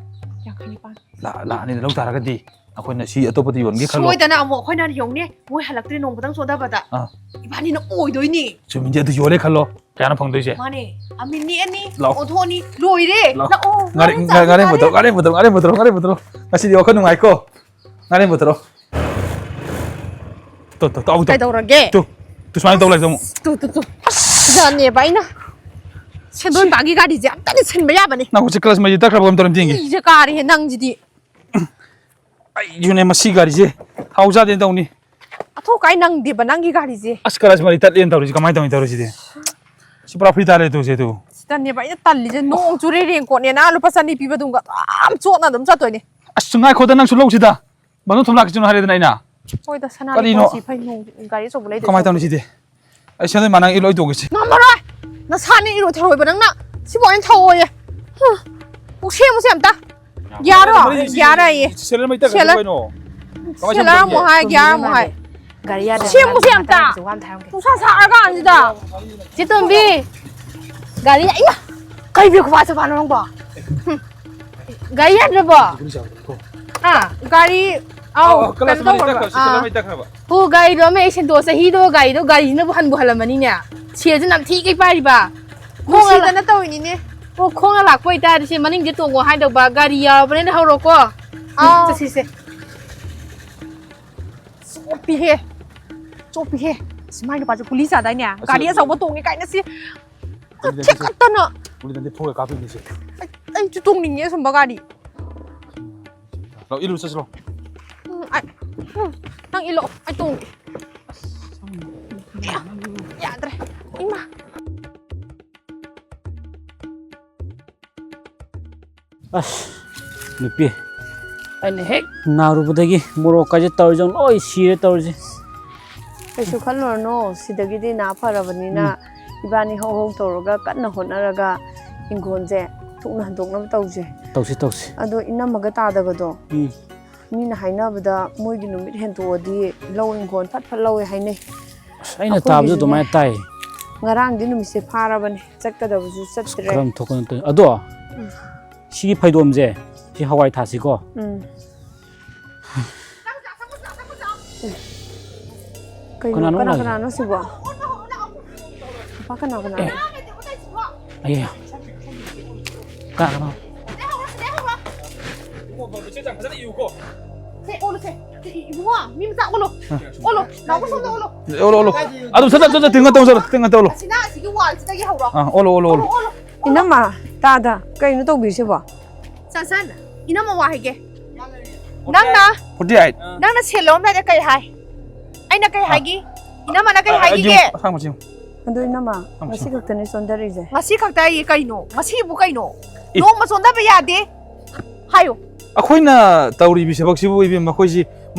ꯌꯥꯡꯈꯩ ꯅꯤꯄꯥꯟ꯫ ꯂꯥ-, ꯂꯥꯛ ꯑꯅꯤꯗ ꯂꯧ ꯇꯥꯔꯒꯗꯤ ꯑꯩꯈꯣꯏꯅ ꯁꯤ ꯑꯇꯣꯞꯄꯗ ꯌꯣꯟꯒꯦ ꯈꯜꯂꯣ꯫ ꯁꯣꯏꯗꯅ ꯑꯃꯨꯛ ꯑꯩꯈꯣꯏꯅ ꯌꯦꯡꯉꯨꯅꯦ, ꯃꯣꯏ ꯍꯜꯂꯛꯇ꯭ꯔꯦ ꯅꯣꯡꯃꯗꯪ ꯆꯣꯟꯊꯕꯗ꯫ ꯑꯥ꯫ ꯏꯕꯥꯅꯤꯅ ꯑꯣꯏꯗꯣꯏꯅꯤ꯫ ꯆꯨꯝꯃꯤꯅꯦ, ꯑꯗꯨ ꯌꯣꯜꯂꯦ ꯈꯜꯂꯣ꯫ ꯀꯌꯥꯅꯣ ꯐꯪꯗꯣꯏꯁꯦ? ꯃꯥꯅꯦ꯫ ꯑꯃ ꯅꯦꯛꯑꯅꯤ, ꯂꯥꯛꯑꯣ꯫ ꯑꯣꯟꯊꯣꯛꯑꯅꯤ, ꯂꯣꯏꯔꯦ꯫ ꯂꯥꯛꯑꯣ꯫ ꯂꯥꯛꯑꯣ, ꯉꯥꯔꯤ-, ꯆꯥꯁꯤ, ꯉꯥꯔꯤ ꯆꯥꯁꯤ꯫ ꯄꯨꯊꯣꯔꯛꯑꯣ, ꯉꯥꯔꯤ ꯄꯨꯊꯣꯔꯛꯑꯣ, ꯉꯥꯔꯤ ꯄꯨꯊꯣꯔꯛꯑꯣ, ꯉꯥꯔꯤ ꯄꯨꯊꯣꯔꯛꯑꯣ꯫ ꯉꯁꯤꯗꯤ ꯋꯥꯈꯜ ꯅꯨꯡꯉꯥꯏꯀꯣ꯫ ꯉꯥꯔꯤ ꯄꯨꯊꯣꯔꯛꯑꯣ꯫ ꯇꯨ, ꯇꯨ, ꯇꯨ, ꯇꯨ꯫ ꯀꯩꯗꯧꯔꯒꯦ? ꯇꯨ, ꯇꯨ ꯁꯨꯃꯥꯏꯅ ꯇꯧ ꯂꯩꯔꯦ ꯑꯃꯨꯛ꯫ ꯇꯨ, ꯇꯨ, ꯇꯨ꯫ ꯑꯁ, ꯖꯥꯅꯦꯕ ꯑꯩꯅ ꯁꯦꯟꯗꯣꯟꯕꯒꯤ ꯒꯥꯔꯤꯁꯦ ꯑꯝꯇꯗꯤ ꯁꯤꯟꯕ ꯌꯥꯕꯅꯤ꯫ ꯅꯪ ꯍꯧꯖꯤꯛ clutch ꯃꯩꯁꯦ ꯇꯠꯈ꯭ꯔꯕ ꯀꯩꯅꯣꯝ ꯇꯧꯔꯦ ꯌꯦꯡꯒꯦ꯫ ꯏꯁꯦ ꯀꯥꯔꯦꯍꯦ ꯅꯪꯁꯤꯗꯤ꯫ ꯑꯩꯁꯨꯅꯦ ꯃꯁꯤ ꯒꯥꯔꯤꯁꯦ ꯊꯥꯎ ꯆꯥꯗꯦꯅ ꯇꯧꯅꯤ꯫ ꯑꯊꯣꯛ ꯀꯥꯏ ꯅꯪꯗꯦꯕ ꯅꯪꯒꯤ ꯒꯥꯔꯤꯁꯦ꯫ ꯑꯁ clutch ꯃꯔꯤ ꯇꯠꯂꯦꯅ ꯇꯧꯔꯤꯁꯦ ꯀꯃꯥꯏꯅ ꯇꯧꯅꯤ ꯇꯧꯔꯤꯁꯤꯗꯤ? ꯁꯤ ꯄꯨꯔꯥ free ꯇꯥꯔꯦ ꯇꯨꯁꯦ ꯇꯨ꯫ ꯁꯤꯗꯅꯦꯕ ꯑꯩꯅ ꯇꯜꯂꯤꯁꯦ, ꯅꯣꯡ ꯆꯨꯔꯦ raincoat ꯅꯦꯅ ꯂꯨꯄꯥ ꯆꯅꯤ ꯄꯤꯕꯗꯨꯒ ꯑꯗꯨꯝ ꯆꯣꯠꯅ ꯑꯗꯨꯝ ꯆꯠꯇꯣꯏꯅꯦ꯫ ꯑꯁ ꯉꯥꯏꯈꯣꯗ ꯅꯪꯁꯨ ꯂꯧꯁꯤꯗ꯫ ꯕꯟꯗꯣ ꯊꯨꯝ ꯂꯥꯛꯈꯤꯁꯅꯨ ꯍꯥꯏꯔꯦꯗꯅ ꯑꯩꯅ꯫ ꯍꯣꯏꯗ, ꯁꯅꯥ ꯀꯔꯤꯅꯣ? ꯂꯨꯄꯥ ꯁꯤ ꯐꯩ, ꯅꯣꯡ ꯒꯥꯔꯤ ꯑꯆꯧꯕ ꯂꯩꯗꯣꯏ ꯀꯃꯥꯏꯅ ꯇꯧꯅꯤ ꯁꯔꯨꯛꯄꯨꯗꯤ꯫ ꯁꯤꯗꯤ? ꯑꯩ ꯁꯦꯟꯗꯣꯏ ꯃꯥ ꯅꯪ ꯏꯜꯂꯣ, ꯑꯩ ꯇꯣꯡꯒꯦꯁꯦ꯫ ꯉꯝꯃꯔꯣꯏ! ꯅꯁꯥꯅ ꯏꯔꯣꯏ ꯊꯔꯣꯏꯕ ꯅꯪꯅ꯫ ꯁꯤꯕꯨ ꯑꯣꯏꯅ ꯊꯧꯑꯣꯌꯦ꯫ ꯍꯨꯝ꯫ ꯑꯣ, ꯁꯦꯝꯃꯨꯁꯦ ꯑꯝꯇ꯫ ꯒꯤꯌꯥꯔꯔꯣ? ꯒꯤꯌꯥꯔ ꯍꯥꯏꯌꯦ꯫ ꯁꯦꯂꯔ ꯃꯩ ꯇꯠꯈ꯭ꯔꯦ ꯁꯦꯂꯔ꯫ ꯀꯩꯅꯣ? ꯀꯃꯥꯏꯅ ꯁꯦꯂꯔ ꯁꯦꯝꯗꯣꯏꯅꯣ? ꯑꯃꯨꯛ ꯍꯥꯏ, ꯒꯤꯌꯥꯔ ꯑꯃꯨꯛ ꯍꯥꯏ꯫ ꯒꯥꯔꯤ ꯌꯥꯗ꯭ꯔꯦ꯫ ꯁꯦꯝꯃꯨꯁꯦ ꯑꯝꯇ꯫ ꯋꯥ ꯑꯝꯇ ꯍꯥꯏꯔꯝꯒꯦ꯫ ꯅꯨꯡꯁꯥ ꯁꯥꯔꯀꯥꯟꯁꯤꯗ꯫ ꯆꯦ ꯇꯣꯝꯕꯤ꯫ ꯒꯥꯔꯤ, ꯑꯌꯥ! ꯀꯩ ꯕ꯭ꯔꯦꯛ ꯈꯨꯐꯥ ꯆꯠꯐꯥꯅꯣ ꯅꯪꯕꯣ? ꯍꯨꯝ꯫ ꯒꯥꯔꯤ ꯌꯥꯗ꯭ꯔꯕꯣ? ꯍꯥ? ꯒꯥꯔꯤ, ꯑꯧ, ꯑꯧ, ꯀꯩꯅꯣ ꯀ꯭ꯂꯁ ꯃꯅꯤ ꯇꯧꯈ꯭ꯔꯕ? ꯇꯠꯈ꯭ꯔꯕ, ꯁꯤ ꯑꯥ꯫ ꯀꯩꯅꯣ ꯃꯩ ꯇꯠꯈ꯭ꯔꯕ? ꯑꯣ, ꯒꯥꯔꯤꯗꯣ ꯑꯃ ꯑꯦꯛꯁꯤꯗꯦꯟ ꯊꯣꯛꯑ ꯆꯍꯤꯗꯣ ꯒꯥꯔꯤꯗꯣ ꯒꯥꯔꯤꯁꯤꯅꯕꯨ ꯍꯟꯕꯨ ꯍꯜꯂꯝꯃꯅꯤꯅꯦ꯫ ꯁꯦꯜꯁꯨ ꯅꯝꯊꯤꯒꯩ ꯄꯥꯏꯔꯤꯕ꯫ ꯈꯣꯡꯅ ꯅꯨꯡꯁꯤꯗꯅ ꯇꯧꯔꯤꯅꯤꯅꯦ꯫ ꯑꯣ, ꯈꯣꯡꯅ ꯂꯥꯛꯄ ꯑꯣꯏꯇꯥꯔꯗꯤ ꯁꯤ ꯃꯅꯤꯡꯗ ꯇꯣꯡꯉꯣ ꯍꯥꯏꯗꯧꯕ, ꯒꯥꯔꯤ ꯌꯥꯎꯔꯕꯅꯤꯅ ꯍꯧꯔꯣꯀꯣ꯫ ꯑꯥ꯫ ꯆꯠꯁꯤꯁꯦ꯫ ꯆꯣꯞꯄꯤꯍꯦ꯫ ꯆꯣꯞꯄꯤꯍꯦ꯫ ꯑꯁ, ꯃꯥꯏ ꯅꯨꯄꯥꯁꯦ ꯒꯨꯂꯤ ꯆꯥꯗꯥꯏꯅꯦ? ꯑꯁꯤ ꯒꯥꯔꯤ ꯑꯆꯧꯕ ꯇꯣꯡꯉꯦ ꯀꯥꯏꯅ ꯁꯤ ꯒꯨꯂꯤ ꯅꯠꯇꯦ, ꯊꯦꯛꯀꯠꯇꯅ꯫ ꯒꯨꯂꯤ ꯅꯠꯇꯦ, ꯐꯣꯟꯒ ꯀꯥꯞꯄꯤꯅꯦ ꯁꯤ꯫ ꯑꯩ, ꯑꯩꯁꯨ ꯇꯣꯡꯅꯤꯡꯉꯦ ꯑꯁꯨꯝꯕ ꯒꯥꯔꯤ꯫ ꯂꯥꯎ, ꯏꯜꯂꯨ ꯆꯠꯁꯤꯂꯣ꯫ ꯎꯝ, ꯑꯩ, ꯎꯝ, ꯅꯪ ꯏꯜꯂꯣ, ꯑꯩ ꯇꯣꯡꯒꯦ꯫ ꯌꯥꯗ꯭ꯔꯦ꯫ ꯏꯃꯥ꯫ ꯑꯁ, ꯅꯨꯄꯤ, ꯑꯩꯅ ꯍꯦꯛ ꯅꯥꯔꯨꯕꯗꯒꯤ ꯃꯣꯔꯣꯛ ꯀꯥꯏꯁꯦ ꯇꯧꯔꯤꯁꯦ ꯂꯣꯏ ꯁꯤꯔꯦ ꯇꯧꯔꯤꯁꯦ꯫ ꯀꯩꯁꯨ ꯈꯜꯂꯨꯔꯅꯨ, ꯁꯤꯗꯒꯤꯗꯤ ꯅꯥ ꯐꯔꯕꯅꯤꯅ ꯎꯝ꯫ ꯏꯕꯥꯅꯤ ꯍꯧ ꯍꯧ ꯇꯧꯔꯒ ꯀꯟꯅ ꯍꯣꯠꯅꯔꯒ ꯍꯤꯡꯒꯣꯜꯁꯦ ꯊꯨꯅ ꯍꯟꯗꯣꯛꯅꯕ ꯇꯧꯁꯦ꯫ ꯇꯧꯁꯤ, ꯇꯧꯁꯤ꯫ ꯑꯗꯣ ꯏꯅꯝꯃꯒ ꯇꯥꯗꯒꯗꯣ ꯎꯝ꯫ ꯃꯤꯅ ꯍꯥꯏꯅꯕꯗ ꯃꯣꯏꯒꯤ ꯅꯨꯃꯤꯠ ꯍꯦꯟꯇꯣꯛꯑꯗꯤ ꯂꯧ ꯍꯤꯡꯒꯣꯜ ꯐꯠ ꯐꯠ ꯂꯧꯋꯦ ꯍꯥꯏꯅꯩ꯫ ꯑꯁ, ꯑꯩꯅ ꯇꯥꯕꯁꯨ ꯑꯩꯈꯣꯏꯒꯤꯁꯨꯅꯦ꯫ ꯑꯗꯨꯃꯥꯏꯅ ꯇꯥꯏ꯫ ꯉꯔꯥꯡꯗꯤ ꯅꯨꯃꯤꯠꯁꯦ ꯐꯥꯔꯕꯅꯦ, ꯆꯠꯀꯗꯕꯁꯨ ꯑꯁ, ꯆꯠꯇ꯭ꯔꯦ꯫ ꯀꯔꯝ ꯊꯣꯛꯄꯅꯣ ꯇꯧꯔꯤ-, ꯑꯗꯣ ꯎꯝ꯫ ꯁꯤꯒꯤ ꯐꯩꯗꯣꯝꯁꯦ, ꯁꯤ ꯍꯋꯥꯏ ꯊꯥꯁꯤꯀꯣ꯫ ꯎꯝ꯫ ꯀꯩꯅꯣ, ꯀꯅꯥꯅꯣ ꯀꯅꯥ ꯂꯥꯛꯏꯁꯦ? ꯀꯅꯥꯅꯣ ꯁꯤꯕꯣ? ꯅꯨꯄꯥ ꯀꯅꯥ ꯀꯅꯥ? ꯑꯦ꯫ ꯑꯌꯥ꯫ ꯀꯅꯥ ꯀꯅꯥ? ꯁꯦ, ꯑꯣꯜꯂꯨꯁꯦ꯫ ꯏꯕꯨꯡꯉꯣ, ꯃꯤ ꯃꯆꯥ ꯑꯣꯜꯂꯣ꯫ ꯑꯥ꯫ ꯑꯣꯜꯂꯣ꯫ ꯅꯥꯎꯕ ꯁꯣꯝꯗ ꯑꯣꯜꯂꯣ꯫ ꯑꯦ, ꯑꯣꯜꯂꯣ, ꯑꯣꯜꯂꯣ꯫ ꯑꯣꯜꯂꯣ꯫ ꯑꯗꯨꯝ ꯁꯠ ꯁꯠ ꯁꯠ ꯁꯠ ꯇꯤꯡꯉ ꯇꯧ, ꯁꯠ ꯇꯤꯡꯉ ꯇꯧ, ꯑꯣꯜꯂꯣ꯫ ꯑꯁꯤꯅ ꯑꯁꯤꯒꯤ ꯋꯥꯜꯁꯤꯗꯒꯤ ꯍꯧꯔꯣ꯫ ꯑꯥ, ꯑꯣꯜꯂꯣ, ꯑꯣꯜꯂꯣ, ꯑꯣꯜꯂꯣ꯫ ꯑꯣꯜꯂꯣ, ꯑꯣꯜꯂꯣ꯫ ꯏꯅꯝꯃ, ꯇꯥꯗ, ꯀꯩꯅꯣ ꯇꯧꯕꯤꯔꯤꯁꯤꯕꯣ? ꯁꯟ, ꯁꯟ, ꯏꯅꯝꯃ ꯋꯥ ꯍꯥꯏꯒꯦ꯫ ꯅꯪꯅ, ꯐꯣꯔꯇꯤ ꯑꯩꯠ꯫ ꯅꯪꯅ ꯁꯦꯜ ꯂꯧꯔꯝꯗꯥꯏꯗ ꯀꯩ ꯍꯥꯏ? ꯑꯩꯅ ꯀꯩ ꯑꯥ꯫ ꯍꯥꯏꯒꯤ? ꯏꯅꯝꯃꯅ ꯀꯩ ꯑ, ꯑ, ꯍꯥꯏꯈꯤꯒꯦ? ꯌꯨꯝ ꯑꯁꯥꯡꯕꯁꯤ ꯌꯨꯝ꯫ ꯑꯗꯣ ꯏꯅꯝꯃ, ꯑꯁꯥꯡꯕꯁꯤ ꯉꯁꯤ ꯌꯨꯝ꯫ ꯈꯛꯇꯅꯦ ꯆꯣꯟꯊꯔꯛꯏꯁꯦ꯫ ꯉꯁꯤ ꯈꯛꯇ ꯍꯥꯏꯌꯦ ꯀꯩꯅꯣ? ꯉꯁꯤꯕꯨ ꯀꯩꯅꯣ? ꯑꯦ꯫ ꯅꯣꯡꯃ ꯆꯣꯟꯊꯕ ꯌꯥꯗꯦ꯫ ꯍꯥꯏꯌꯣ꯫ ꯑꯩꯈꯣꯏꯅ ꯇꯧꯔꯤꯕ ꯊꯕꯛꯁꯤꯕꯨ ꯏꯕꯦꯝꯃ, ꯑꯩꯈꯣꯏꯁꯤ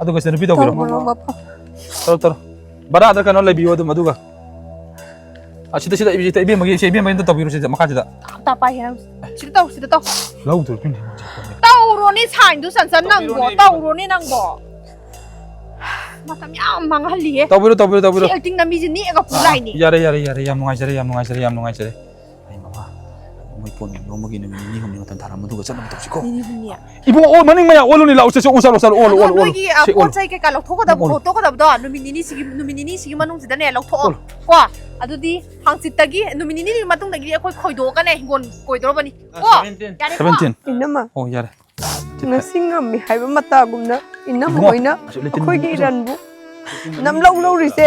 ꯑꯗꯨꯒ ꯁꯤꯗ ꯅꯨꯄꯤ ꯇꯧꯕꯤꯔꯣ꯫ ꯇꯧꯔꯣ, ꯃꯐꯝ꯫ ꯇꯧꯔꯣ, ꯇꯧꯔꯣ꯫ ꯕꯔꯥꯗ ꯀꯩꯅꯣ ꯂꯩꯕꯤꯌꯨ ꯑꯗꯨꯝ ꯑꯗꯨꯒ꯫ ꯑ, ꯁꯤꯗ, ꯁꯤꯗ, ꯁꯤꯗ ꯏꯕꯦꯝꯃꯒꯤ, ꯁꯤ ꯏꯕꯦꯝꯃꯒꯤ ꯑꯝꯇ ꯇꯧꯕꯤꯔꯣ ꯁꯤꯗ, ꯃꯈꯥꯁꯤꯗ꯫ ꯇꯥ ꯄꯥꯏ ꯍꯦ ꯅꯪ꯫ ꯁꯤꯗ ꯇꯧ, ꯁꯤꯗ ꯇꯧ꯫ ꯂꯧꯗꯣꯏ ꯄꯤꯅꯦ꯫ ꯇꯧꯔꯣꯅꯦ sign ꯗꯨ ꯆꯟꯆꯟ ꯅꯪꯕꯣ, ꯇꯧꯕꯤꯔꯣꯅꯦ ꯏꯕꯦꯝꯃ꯫ ꯇꯧꯔꯣꯅꯦ ꯅꯪꯕꯣ꯫ ꯃꯇꯝ ꯌꯥꯝ ꯃꯥꯡꯍꯜꯂꯤꯍꯦ꯫ ꯇꯧꯕꯤꯔꯣ, ꯇꯧꯕꯤꯔꯣ, ꯇꯧꯕꯤꯔꯣ꯫ ꯁꯤ acting ꯅ ꯃꯤꯁꯦ ꯅꯦꯛꯑꯒ ꯄꯨ ꯂꯥꯛꯏꯅꯦ꯫ ꯌꯥꯔꯦ, ꯌꯥꯔꯦ, ꯌꯥꯔꯦ, ꯌꯥꯝ ꯅꯨꯡꯉꯥꯏꯖꯔꯦ, ꯌꯥꯝ ꯅꯨꯡꯉꯥꯏꯖꯔꯦ, ꯌꯥꯝ ꯅꯨꯡꯉꯥꯏꯖꯔꯦ꯫ ꯑꯩ ꯃꯃꯥ, ꯃꯣꯏ ꯄꯣꯠ ꯅꯣꯡꯃꯒꯤ ꯅꯨꯃꯤꯠ ꯅꯤꯅꯤ ꯍꯨꯝꯅꯤ ꯃꯇꯝ ꯊꯥꯔꯛꯑ ꯃꯗꯨꯒ ꯆꯠꯅꯕ ꯇꯧꯁꯤꯀꯣ꯫ ꯅꯤꯅꯤ ꯍꯨꯝꯅꯤ꯫ ꯏꯕꯨꯡꯉꯣ, ꯑꯣ, ꯃꯅꯤꯡ ꯃꯌꯥ ꯑꯣꯜꯂꯨꯅꯦ, ꯂꯥꯛꯑꯣ, ꯆꯠꯁꯦ, ꯑꯣꯜꯂꯣ, ꯆꯠꯂꯣ, ꯑꯣꯜꯂꯣ, ꯑꯣꯜꯂꯣ, ꯑꯗꯣ ꯑꯣꯜꯂꯣ꯫ ꯅꯣꯏꯒꯤ, ꯑ, ꯁꯦ, ꯄꯣꯠ ꯑꯣꯜꯂꯣ꯫ ꯆꯩ ꯀꯩꯀꯥ ꯂꯧꯊꯣꯛꯀꯗꯕ, ꯑꯣꯜꯂꯣ꯫ ꯈꯣꯠꯇꯣꯛꯀꯗꯕꯗꯣ ꯅꯨꯃꯤꯠ ꯅꯤꯅꯤ ꯁꯤꯒꯤ, ꯅꯨꯃꯤꯠ ꯅꯤꯅꯤ ꯁꯤꯒꯤ ꯃꯅꯨꯡꯁꯤꯗꯗꯅꯦ ꯂꯧꯊꯣꯛꯑꯣ꯫ ꯑꯣꯜꯂꯣ꯫ ꯀꯣ? ꯑꯗꯨꯗꯤ ꯍꯥꯡꯆꯤꯠꯇꯒꯤ, ꯅꯨꯃꯤꯠ ꯅꯤꯅꯤꯒꯤ ꯃꯇꯨꯡꯗꯒꯤꯗꯤ ꯑꯩꯈꯣꯏ ꯈꯣꯏꯗꯣꯛꯑꯒꯅꯦ ꯍꯤꯡꯒꯣꯜ ꯀꯣꯏꯗꯧꯔꯕꯅꯤ꯫ ꯀꯣ? Seventeen꯫ ꯌꯥꯔꯦꯀꯣ? Seventeen꯫ ꯏꯅꯝꯃ꯫ ꯑꯣ, ꯌꯥꯔꯦ꯫ ꯉꯁꯤ ꯉꯝꯃꯤ ꯍꯥꯏꯕ ꯃꯇꯥꯒꯨꯝꯅ ꯏꯅꯝꯃ ꯏꯕꯨꯡꯉꯣ, ꯍꯣꯏꯅ ꯑꯁ, ꯂꯦꯇꯤꯟ ꯑꯩꯈꯣꯏꯒꯤ ꯏꯕꯨꯡꯉꯣ꯫ ꯏꯔꯟꯕꯨ ꯅꯝꯂꯧ ꯂꯧꯔꯤꯁꯦ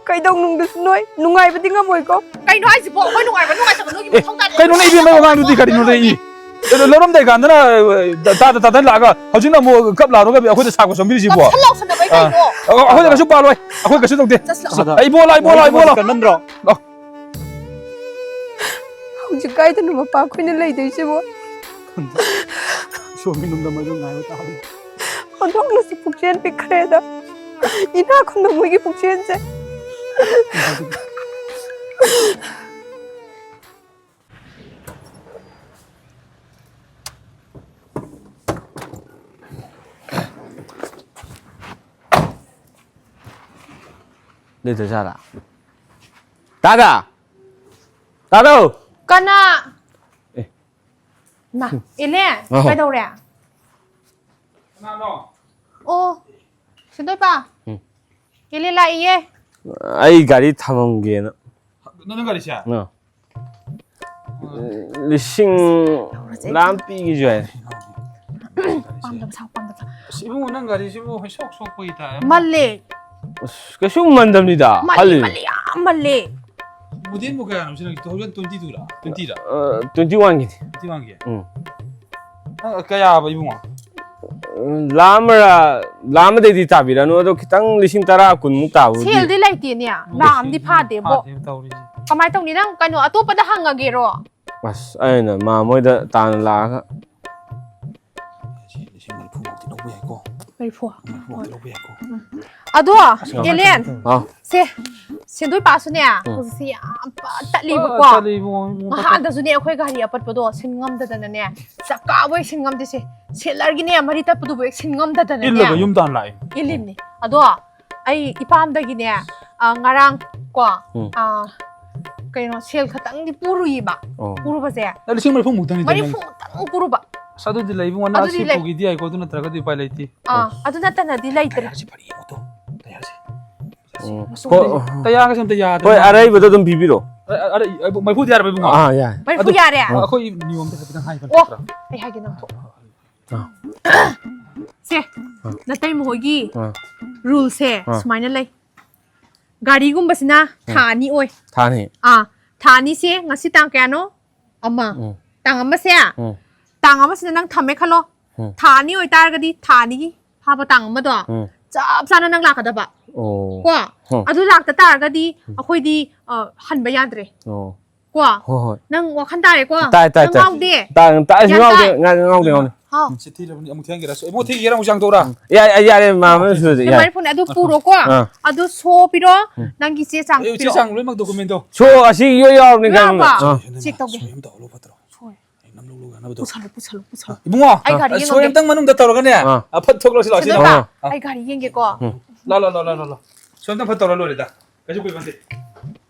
ꯀꯩꯗꯧꯅꯨꯡꯗꯁꯨ ꯅꯣꯏ ꯅꯨꯡꯉꯥꯏꯕꯗꯤ ꯉꯝꯃꯣꯏꯀꯣ꯫ ꯀꯩꯅꯣ ꯍꯥꯏꯁꯤꯕꯣ? ꯑꯩꯈꯣꯏ ꯅꯨꯡꯉꯥꯏꯕ ꯅꯨꯡꯉꯥꯏꯇꯕ ꯅꯣꯏꯒꯤ ꯑꯦ, ꯃꯊꯧ ꯇꯥꯗꯦ꯫ ꯀꯩꯅꯣꯅꯦ ꯏꯕꯦꯝꯃ, ꯋꯥꯉꯥꯡꯗꯨꯗꯤ ꯀꯔꯤꯅꯣꯅꯦ? ꯏ, ꯑꯗꯣ ꯂꯧꯔꯝꯗꯥꯏ ꯀꯥꯟꯗꯅ, ꯑ, ꯇꯥꯗ ꯇꯥꯗꯅ ꯂꯥꯛꯑꯒ ꯍꯧꯖꯤꯛꯅ ꯑꯃꯨꯛ ꯀꯞ ꯂꯥꯎꯔꯒ ꯑꯩꯈꯣꯏꯗ ꯁꯥꯎꯒ ꯁꯣꯝꯕꯤꯔꯤꯁꯤꯕꯣ? ꯀꯞꯁꯜ ꯂꯥꯎꯁꯟꯅꯕꯩ ꯑ, ꯀꯩꯅꯣ? ꯑ, ꯑꯩꯈꯣꯏꯗ ꯀꯩꯁꯨ ꯄꯥꯜꯂꯣꯏ, ꯑꯩꯈꯣꯏ ꯀꯩꯁꯨ ꯇꯧꯗꯦ꯫ ꯆꯠꯁꯤꯜꯂꯛꯑꯣ꯫ ꯑ, ꯏꯕꯣꯂꯥ, ꯏꯕꯣꯂꯥ, ꯏꯕꯣꯂꯥ꯫ ꯀꯟꯃꯟꯗ꯭ꯔꯣ? ꯂꯥꯎ꯫ ꯍꯧꯖꯤꯛ ꯀꯥꯏꯗꯅꯣ ꯃꯄꯥ ꯑꯩꯈꯣꯏꯅ ꯂꯩꯗꯣꯏꯁꯤꯕꯣ? ꯏꯁꯣꯔꯒꯤ ꯅꯨꯡꯗꯝ ꯑꯗꯨ ꯉꯥꯏꯕ ꯇꯥꯕꯅꯤ꯫ ꯑꯣꯟꯊꯣꯛꯅꯁꯨ ꯄꯨꯛꯆꯦꯜ ꯄꯤꯛꯈ꯭ꯔꯦꯗ꯫ ꯏꯅꯥꯛ ꯈꯨꯟꯕ ꯃꯣꯏꯒꯤ ꯄꯨꯛꯆꯦꯜꯁꯦ꯫ ꯂꯩꯇ꯭ꯔꯖꯥꯠꯂꯥ? ꯇꯥꯗ! ꯇꯥꯗꯧ! ꯀꯅꯥ? ꯑꯦ꯫ ꯃꯥ, ꯏꯅꯦ, ꯑꯍꯣ꯫ ꯀꯩꯗꯧꯔꯦ? ꯀꯅꯥꯅꯣ? ꯑꯣ, ꯁꯦꯟꯗꯣꯏꯄꯥ꯫ ꯎꯝ꯫ ꯏꯂꯤ ꯂꯥꯛꯏꯌꯦ꯫ ꯑꯩ ꯒꯥꯔꯤ ꯊꯝꯃꯝꯒꯦꯅ꯫ ꯅꯪ, ꯅꯪ ꯒꯥꯔꯤꯁꯦ? ꯑꯥ꯫ ꯂꯤꯁꯤꯡ ꯂꯥꯝ ꯄꯤꯒꯦꯁꯨ ꯌꯥꯏ꯫ ꯄꯥꯝꯗꯕ ꯁꯥꯎ, ꯄꯥꯝꯗꯕ ꯁꯥꯎ꯫ ꯑꯁ, ꯏꯕꯨꯡꯉꯣ, ꯅꯪ ꯒꯥꯔꯤꯁꯤꯕꯨ ꯍꯩꯁꯣꯛ ꯁꯣꯛꯄꯒꯤ ꯇꯥꯏꯞ꯫ ꯃꯜꯂꯦ꯫ ꯑꯁ, ꯀꯩꯁꯨ ꯃꯟꯗꯕꯅꯤꯗ, ꯃꯜꯂꯦ, ꯍꯜꯂꯤ꯫ ꯃꯜꯂꯦ, ꯌꯥꯝ ꯃꯜꯂꯦ꯫ ꯃꯣꯗꯦꯜꯕꯨ ꯀꯌꯥꯅꯣ ꯁꯤ ꯅꯪꯒꯤ? Two thousand twenty-two ꯔꯥ? Twenty ꯔꯥ? ꯑ, twenty-one ꯒꯤꯅꯤ꯫ Twenty-one ꯒꯤ? ꯎꯝ꯫ ꯅꯪ ꯀꯌꯥꯕ ꯏꯕꯨꯡꯉꯣ? ꯎꯝ, ꯂꯥꯝꯃꯔꯥ, ꯂꯥꯝꯃꯗꯩꯗꯤ ꯇꯥꯕꯤꯔꯅꯨ, ꯑꯗꯣ ꯈꯤꯇꯪ ꯂꯤꯁꯤꯡ ꯇꯔꯥ ꯀꯨꯟꯃꯨꯛ ꯇꯥꯕꯕꯨꯗꯤ꯫ ꯁꯦꯜꯗꯤ ꯂꯩꯇꯦꯅꯦ, ꯂꯥꯛꯑꯝꯗꯤ ꯐꯥꯗꯦꯕꯣ꯫ ꯐꯥꯗꯦꯕ ꯇꯧꯔꯤꯁꯦ꯫ ꯀꯃꯥꯏꯅ ꯇꯧꯅꯤ? ꯅꯪ ꯀꯩꯅꯣ ꯑꯇꯣꯞꯄꯗ ꯍꯪꯉꯒꯦꯔꯣ? ꯑꯁ, ꯑꯩꯅ ꯃꯥ ꯃꯣꯏꯗ ꯇꯥꯅ ꯂꯥꯛꯑꯒ꯫ ꯁꯤ ꯂꯤꯁꯤꯡ ꯃꯔꯤꯐꯨꯃꯨꯛꯇꯤ ꯂꯧꯕ ꯌꯥꯏꯀꯣ? ꯃꯔꯤꯐꯨ? ꯃꯔꯤꯐꯨꯃꯨꯛꯇꯤ ꯂꯧꯕ ꯌꯥꯏꯀꯣ? ꯑꯗꯣ, ꯑꯁ, ꯑꯦꯂꯦꯟ, ꯑꯥꯎ꯫ ꯁꯦ, ꯁꯦꯟꯗꯣꯏ ꯄꯥꯁꯨꯅꯦ, ꯎꯝ꯫ ꯍꯧꯖꯤꯛꯁꯦ ꯌꯥꯝ ꯄꯠ ꯇꯠꯂꯤꯕꯀꯣ꯫ ꯑ, ꯇꯠꯂꯤ ꯏꯕꯨꯡꯉꯣ, ꯏꯕꯨꯡꯉꯣ, ꯇꯠꯂꯤ꯫ ꯅꯍꯥꯟꯗꯁꯨꯅꯦ, ꯑꯩꯈꯣꯏ ꯒꯥꯔꯤ ꯑꯄꯠꯄꯗꯣ ꯁꯤꯟ ꯉꯝꯗꯗꯅꯅꯦ, ꯆꯀꯥꯕꯨ ꯍꯦꯛ ꯁꯤꯟ ꯉꯝꯗꯦꯁꯦ, ꯁꯦꯂꯔꯒꯤꯅꯦ, ꯃꯔꯤ ꯇꯠꯄꯗꯨꯕꯨ ꯍꯦꯛ ꯁꯤꯟ ꯉꯝꯗꯗꯅꯅꯦ꯫ ꯏꯜꯂꯒ ꯌꯨꯝ ꯇꯥꯟ ꯂꯥꯛꯏ꯫ ꯏꯜꯂꯤꯝꯅꯤ꯫ ꯑꯗꯣ, ꯑꯩ ꯏꯄꯥꯝꯗꯒꯤꯅꯦ, ꯑ, ꯉꯔꯥꯡ ꯀꯣ, ꯎꯝ꯫ ꯑ, ꯀꯩꯅꯣ, ꯁꯦꯜ ꯈꯛꯇꯪꯗꯤ ꯄꯨꯔꯨꯏꯕ꯫ ꯑꯣ꯫ ꯄꯨꯔꯨꯕꯁꯦ ꯂꯤꯁꯤꯡ ꯃꯔꯤꯐꯨ ꯃꯨꯛꯇꯪꯅꯤ ꯃꯔꯤꯐꯨ ꯇꯧꯅꯤ꯫ ꯃꯨꯛꯇꯪ ꯄꯨꯔꯨꯕ꯫ ꯑꯁ, ꯑꯗꯨꯗꯤ ꯂꯩꯕꯨꯡꯉꯣ꯫ ꯑꯗꯨꯗꯤ ꯅꯥꯁꯤ ꯂꯩ꯫ ꯄꯨꯈꯤꯗꯤ ꯌꯥꯏꯀꯣ, ꯑꯗꯨ ꯅꯠꯇ꯭ꯔꯒꯗꯤ ꯎꯄꯥꯏ ꯂꯩꯇꯦ꯫ ꯑꯥ, ꯑꯗꯨ ꯅꯠꯇꯅꯗꯤ ꯂꯩꯇ꯭ꯔꯦ꯫ ꯇꯌꯥꯔꯁꯤ ꯐꯔꯤ ꯌꯦꯡꯉꯨ ꯇꯨ꯫ ꯇꯌꯥꯔꯁꯤ꯫ ꯎꯝ꯫ ꯃꯆꯨꯝ ꯍꯣꯏ, ꯂꯩ꯫ ꯍꯣꯏ꯫ ꯇꯌꯥꯔꯒ ꯁꯦꯝꯇ ꯌꯥꯗ꯭ꯔꯦ꯫ ꯍꯣꯏ, ꯑꯔꯩꯕꯗꯣ ꯑꯗꯨꯝ ꯄꯤꯕꯤꯔꯣ꯫ ꯑ, ꯑ, ꯑꯔꯩ-, ꯑ, ꯃꯩꯐꯨꯗꯤ ꯌꯥꯔꯕ ꯏꯕꯨꯡꯉꯣ? ꯑꯥ, ꯌꯥꯏ꯫ ꯃꯩꯐꯨ ꯑꯗꯨ ꯌꯥꯔꯦ? ꯑ, ꯑꯩꯈꯣꯏ ꯅꯤꯌꯣꯝꯗ ꯍꯥꯏꯐꯦꯠꯇꯪ ꯍꯥꯏꯕ ꯑꯣ, ꯅꯠꯇ꯭ꯔꯥ? ꯑꯩ ꯍꯥꯏꯒꯦ ꯅꯪ ꯊꯣꯛ꯫ ꯑꯥ꯫ ꯁꯦ, ꯑꯥ꯫ ꯅꯇꯩꯃ ꯍꯣꯏꯒꯤ ꯑꯥ꯫ ꯔꯨꯜꯁꯦ ꯑꯥ꯫ ꯁꯨꯃꯥꯏꯅ ꯂꯩ꯫ ꯒꯥꯔꯤꯒꯨꯝꯕꯁꯤꯅ ꯊꯥ ꯎꯝ꯫ ꯑꯅꯤ ꯑꯣꯏ꯫ ꯊꯥ ꯑꯅꯤ꯫ ꯑꯥ, ꯊꯥ ꯑꯅꯤꯁꯦ ꯉꯁꯤ ꯇꯥꯡ ꯀꯌꯥꯅꯣ? ꯑꯃ꯫ ꯎꯝ꯫ ꯇꯥꯡ ꯑꯃꯁꯦ, ꯎꯝ꯫ ꯇꯥꯡ ꯑꯃꯁꯤꯗ ꯅꯪ ꯊꯝꯃꯦ ꯈꯜꯂꯣ꯫ ꯎꯝ꯫ ꯊꯥ ꯑꯅꯤ ꯑꯣꯏꯇꯥꯔꯒꯗꯤ ꯊꯥ ꯑꯅꯤꯒꯤ ꯐꯥꯕ ꯇꯥꯡ ꯑꯃꯗꯣ ꯎꯝ꯫ ꯆꯞ ꯆꯥꯅ ꯅꯪ ꯂꯥꯛꯀꯗꯕ꯫ ꯑꯣ꯫ ꯀꯣ? ꯎꯝ꯫ ꯑꯗꯨ ꯂꯥꯛꯇ ꯇꯥꯔꯒꯗꯤ ꯎꯝ꯫ ꯑꯩꯈꯣꯏꯗꯤ, ꯑ, ꯍꯟꯕ ꯌꯥꯗ꯭ꯔꯦ꯫ ꯑꯣ꯫ ꯀꯣ? ꯍꯣꯏ, ꯍꯣꯏ꯫ ꯅꯪ ꯋꯥꯈꯜ ꯇꯥꯔꯦꯀꯣ? ꯇꯥꯏ, ꯇꯥꯏ, ꯅꯪ ꯇꯥꯏ꯫ ꯉꯥꯎꯗꯦ? ꯇꯥꯏ, ꯇꯥꯏ, ꯒ꯭ꯌꯥꯟ ꯉꯥꯎꯗꯦ, ꯇꯥꯏ? ꯉꯥꯎꯗꯦ, ꯉꯥꯎꯗꯦ, ꯉꯥꯎꯗꯦ꯫ ꯍꯥꯎ꯫ ꯁꯤ ꯊꯤꯔꯕꯅꯤ, ꯑꯃꯨꯛ ꯊꯦꯡꯒꯦꯔꯥ? ꯑꯃꯨꯛ ꯊꯦꯡꯒꯦꯔꯥ? ꯑꯃꯨꯛ ꯆꯥꯝꯊꯣꯛꯎꯔꯥ? ꯌꯥꯔꯦ, ꯌꯥꯔꯦ, ꯃꯥ, ꯃꯥ, ꯁꯨꯔꯗꯤ, ꯌꯥꯔꯦ꯫ ꯃꯥꯏ ꯐꯣꯟ ꯑꯗꯨ ꯄꯨꯔꯣꯀꯣ꯫ ꯑꯥ꯫ ꯑꯗꯨ ꯁꯣ ꯄꯤꯔꯣ, ꯎꯝ꯫ ꯅꯪꯒꯤ ꯆꯦ ꯆꯥꯡ ꯑꯦ, ꯆꯦ ꯄꯤꯔꯣ꯫ ꯆꯥꯡ ꯂꯣꯏꯅꯃꯛ document ꯇꯣ꯫ ꯁꯣ ꯑꯁꯤ ꯂꯣꯏ ꯌꯥꯎꯔꯕꯅꯤ, ꯌꯥꯎꯔꯕꯣ? ꯀꯩꯅꯣ? ꯑꯥ꯫ ꯆꯦꯛ ꯇꯧꯒꯦ꯫ ꯁꯣꯏ ꯑꯃ ꯇꯧꯍꯜꯂꯣ ꯐꯠꯇ꯭ꯔꯣ? ꯁꯣꯏ꯫ ꯑꯩ ꯅꯝ ꯂꯧ ꯂꯧ ꯌꯥꯅꯕꯗꯣ꯫ ꯄꯨꯁꯜꯂꯨ, ꯄꯨꯁꯜꯂꯨ, ꯄꯨꯁꯜꯂꯨ꯫ ꯏꯕꯨꯡꯉꯣ, ꯑꯩ ꯒꯥꯔꯤ ꯑ, ꯁꯣꯏ ꯌꯦꯡꯉꯝꯒꯦ꯫ ꯑꯝꯇꯪ ꯃꯅꯨꯡꯗ ꯇꯧꯔꯒꯅꯦ꯫ ꯑꯥ꯫ ꯑ, ꯐꯠ ꯊꯣꯛꯂꯛꯑꯣ, ꯁꯤ ꯂꯥꯛꯑꯣ, ꯁꯤ ꯁꯦꯟꯗꯣꯏ ꯂꯥꯛꯑꯣ꯫ ꯄꯥ, ꯑꯥ꯫ ꯑꯩ ꯒꯥꯔꯤ ꯌꯦꯡꯒꯦꯀꯣ꯫ ꯎꯝ꯫ ꯂꯥ, ꯂꯥ, ꯂꯥ, ꯂꯥ, ꯂꯥ, ꯂꯥ꯫ ꯁꯣꯝꯗ ꯐꯠ ꯇꯧꯔ ꯂꯣꯏꯔꯦꯗ꯫ ꯀꯩꯁꯨ ꯀꯨꯏꯕ ꯅꯠꯇꯦ꯫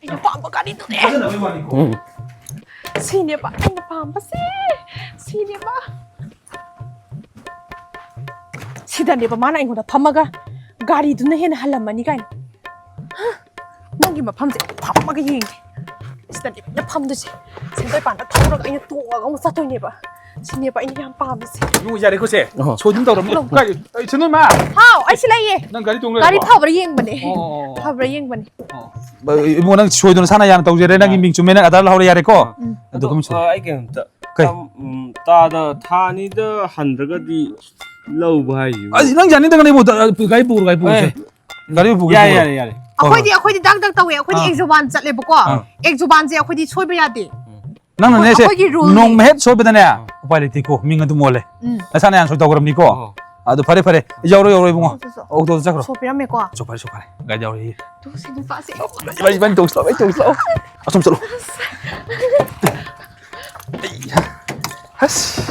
ꯑꯩꯅ ꯄꯥꯝꯕ ꯒꯥꯔꯤꯗꯨꯅꯦ꯫ ꯊꯥꯖꯅꯕꯩ ꯋꯥꯅꯤꯀꯣ꯫ ꯎꯝ꯫ ꯁꯤꯅꯦꯕ ꯑꯩꯅ ꯄꯥꯝꯕꯁꯦ꯫ ꯁꯤꯅꯦꯕ꯫ ꯁꯤꯗꯅꯦꯕ ꯃꯥꯅ ꯑꯩꯉꯣꯟꯗ ꯐꯝꯃꯒ ꯒꯥꯔꯤꯗꯨꯅ ꯍꯦꯟꯅ ꯍꯜꯂꯝꯃꯅꯤ ꯀꯥꯏꯅ꯫ ꯍ! ꯅꯪꯒꯤ ꯃꯐꯝꯁꯦ ꯐꯝꯃꯒ ꯌꯦꯡꯒꯦ꯫ ꯁꯤꯗꯅꯦꯕ ꯑꯩꯅ ꯐꯝꯗꯣꯏꯁꯦ꯫ ꯁꯦꯟꯗꯣꯏ ꯄꯥꯟꯗ ꯊꯧꯔꯒ ꯑꯩꯅ ꯇꯣꯡꯉꯒ ꯑꯃꯨꯛ ꯆꯠꯇꯣꯏꯅꯦꯕ꯫ ꯁꯤꯅꯦꯕ ꯑꯩꯅ ꯌꯥꯝ ꯄꯥꯝꯃꯤꯁꯦ꯫ ꯏꯕꯨꯡꯉꯣ, ꯌꯥꯔꯦꯀꯣ ꯁꯦ꯫ ꯑꯣ꯫ ꯁꯣꯏꯗꯅ ꯇꯧꯔꯝꯃꯣ꯫ ꯂꯧ꯫ ꯀꯥꯏ, ꯑꯩ, ꯁꯦꯟꯗꯣꯏꯃ! ꯍꯥꯎ, ꯑꯩ ꯁꯤ ꯂꯩꯌꯦ꯫ ꯅꯪ ꯒꯥꯔꯤ ꯇꯣꯡ ꯒꯥꯔꯤ ꯂꯩꯔꯕꯣ? ꯐꯕ꯭ꯔꯥ ꯌꯦꯡꯕꯅꯦ꯫ ꯑꯣ, ꯑꯣ, ꯑꯣ, ꯑꯣ꯫ ꯐꯕ꯭ꯔꯥ ꯌꯦꯡꯕꯅꯦ꯫ ꯑꯣ꯫ ꯏꯕꯨꯡꯉꯣ, ꯅꯪ ꯁꯣꯏꯗꯅ ꯁꯥꯟꯅ ꯌꯥꯅ ꯇꯧꯖꯔꯦ꯫ ꯅꯪꯒꯤ ꯑꯥ꯫ ꯃꯤꯡ ꯆꯨꯝꯃꯦ, ꯅꯪ ꯑꯙꯥꯔ ꯂꯧꯍꯧꯔꯦ, ꯌꯥꯔꯦꯀꯣ? ꯎꯝ꯫ ꯑꯗꯨ ꯑꯗꯣ, ꯀꯨꯝꯁꯨ꯫ ꯑ, ꯑꯩ ꯀꯩꯅꯣꯝꯇ, ꯀꯩ? ꯇꯝ-, ꯎꯝ, ꯇꯥꯗ ꯊꯥ ꯑꯅꯤꯗ ꯍꯟꯗ꯭ꯔꯒꯗꯤ ꯂꯧꯕ ꯍꯥꯏꯁꯤꯕꯨ? ꯑꯁ, ꯅꯪ ꯌꯥꯅꯤꯡꯗ꯭ꯔꯒꯅ ꯏꯕꯨꯡꯉꯣ, ꯒꯥꯔꯤ ꯄꯨꯔꯣ, ꯒꯥꯔꯤ ꯄꯨꯔꯣ, ꯑꯦ꯫ ꯁꯦ꯫ ꯒꯥꯔꯤ ꯄꯨꯒꯦ, ꯌꯥꯔꯦ, ꯄꯨꯔꯣ꯫ ꯌꯥꯔꯦ, ꯌꯥꯔꯦ꯫ ꯍꯣꯏ, ꯑꯩꯈꯣꯏꯗꯤ, ꯍꯣꯏ꯫ ꯑꯩꯈꯣꯏꯗꯤ ꯗꯛ ꯗꯛ ꯇꯧꯋꯦ꯫ ꯑꯩꯈꯣꯏꯗꯤ ꯑꯥ꯫ ꯑꯦꯛꯖꯣꯕꯥꯟ ꯆꯠꯂꯦꯕꯀꯣ꯫ ꯑꯥ꯫ ꯑꯦꯛꯖꯣꯕꯥꯟꯁꯦ ꯑꯩꯈꯣꯏꯗꯤ ꯁꯣꯏꯕ ꯌꯥꯗꯦ꯫ ꯎꯝ꯫ ꯅꯪꯅꯅꯦ ꯑꯩꯈꯣꯏ, ꯁꯦ, ꯑꯩꯈꯣꯏꯒꯤ rule ꯅꯦ꯫ ꯅꯣꯡꯃ ꯍꯦꯛ ꯁꯣꯏꯕꯗꯅꯦ, ꯑꯥ꯫ ꯎꯄꯥꯏ ꯂꯩꯇꯦꯀꯣ, ꯃꯤꯡ ꯑꯗꯨꯝ ꯑꯣꯜꯂꯦ꯫ ꯎꯝ꯫ ꯅꯁꯥꯅ ꯌꯥꯝ ꯁꯣꯏ ꯇꯧꯈ꯭ꯔꯕꯅꯤꯀꯣ꯫ ꯑꯣ꯫ ꯑꯗꯨ ꯐꯔꯦ, ꯐꯔꯦ꯫ ꯌꯥꯎꯔꯣ, ꯌꯥꯎꯔꯣ, ꯏꯕꯨꯡꯉꯣ꯫ ꯆꯣ, ꯆꯣ, ꯆꯣ꯫ ꯑꯣꯛꯇꯣꯗ ꯆꯠꯈ꯭ꯔꯣ꯫ ꯁꯣ ꯄꯤꯔꯝꯃꯦꯀꯣ꯫ ꯆꯣ, ꯐꯔꯦ, ꯆꯣ, ꯐꯔꯦ꯫ ꯒꯥꯔꯤꯗ ꯌꯥꯎꯔꯦ꯫ ꯇꯨ, ꯁꯤ ꯅꯨꯄꯥꯁꯦ꯫ ꯏꯕꯥꯅꯤ, ꯏꯕꯥꯅꯤ ꯇꯧꯁꯤ ꯂꯥꯎ, ꯏꯕꯥꯅꯤ ꯇꯧꯁꯤ ꯂꯥꯎ꯫ ꯑꯁꯣꯝ ꯆꯠꯂꯣ꯫ ꯑꯩ, ꯑꯁ꯫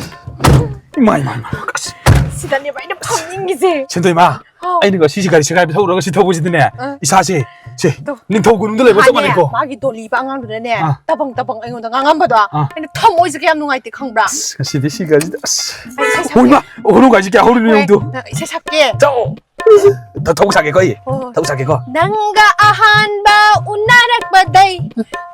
ꯏꯃꯥ, ꯏꯃꯥ, ꯏꯃꯥ꯫ ꯑꯁ꯫ ꯁꯤꯗꯅꯦꯕ ꯑꯩꯅ ꯐꯝꯅꯤꯡꯉꯤꯁꯦ꯫ ꯁꯦꯟꯗꯣꯏꯃ, ꯍꯥꯎ꯫ ꯑꯩꯅꯀꯣ ꯁꯤꯁꯤ ꯒꯥꯔꯤꯁꯦ ꯒꯥꯔꯤ ꯊꯧꯔꯒ ꯁꯤ ꯊꯧꯕꯁꯤꯗꯅꯦ, ꯑꯥ꯫ ꯏꯁꯥꯁꯦ ꯁꯦ ꯇꯣ꯫ ꯅꯤꯡꯊꯧ ꯀꯣꯅꯨꯡꯗ ꯂꯩꯕ ꯆꯞ ꯃꯥꯅꯦ, ꯃꯥꯟꯅꯩꯀꯣ꯫ ꯃꯥꯒꯤ ꯗꯣꯂꯤꯕ ꯑꯉꯥꯡꯗꯨꯅꯅꯦ, ꯑꯥ꯫ ꯇꯕꯪ ꯇꯕꯪ ꯑꯩꯉꯣꯟꯗ ꯉꯥꯡꯉꯝꯕꯗꯣ, ꯑꯥ꯫ ꯑꯩꯅ ꯊꯝꯃꯣꯏꯁꯦ ꯀꯌꯥꯝ ꯅꯨꯡꯉꯥꯏꯇꯦ ꯈꯪꯕ꯭ꯔꯥ? ꯑꯁ, ꯉꯁꯤꯗꯤ ꯁꯤ ꯒꯥꯔꯤꯁꯤꯗ ꯑꯁ꯫ ꯑꯩ ꯏꯁꯩ ꯁꯛꯀꯦ꯫ ꯍꯣꯏꯃ, ꯎꯈ꯭ꯔꯨ ꯒꯥꯔꯤꯁꯤ ꯀꯌꯥ ꯍꯧꯔꯤꯅꯣ ꯍꯣꯏ, ꯌꯦꯡꯉꯨ ꯇꯨ꯫ ꯏꯁꯩ ꯁꯛꯀꯦ꯫ ꯆꯥꯎ꯫ ꯊ-, ꯊꯧꯕ ꯁꯥꯒꯦꯀꯣ ꯑꯩ꯫ ꯍꯣꯏ, ꯍꯣꯏ꯫ ꯊꯧꯕ ꯁꯥꯒꯦꯀꯣ꯫ ꯅꯪꯒ ꯑꯍꯥꯟꯕ ꯎꯅꯔꯛꯄꯗꯩ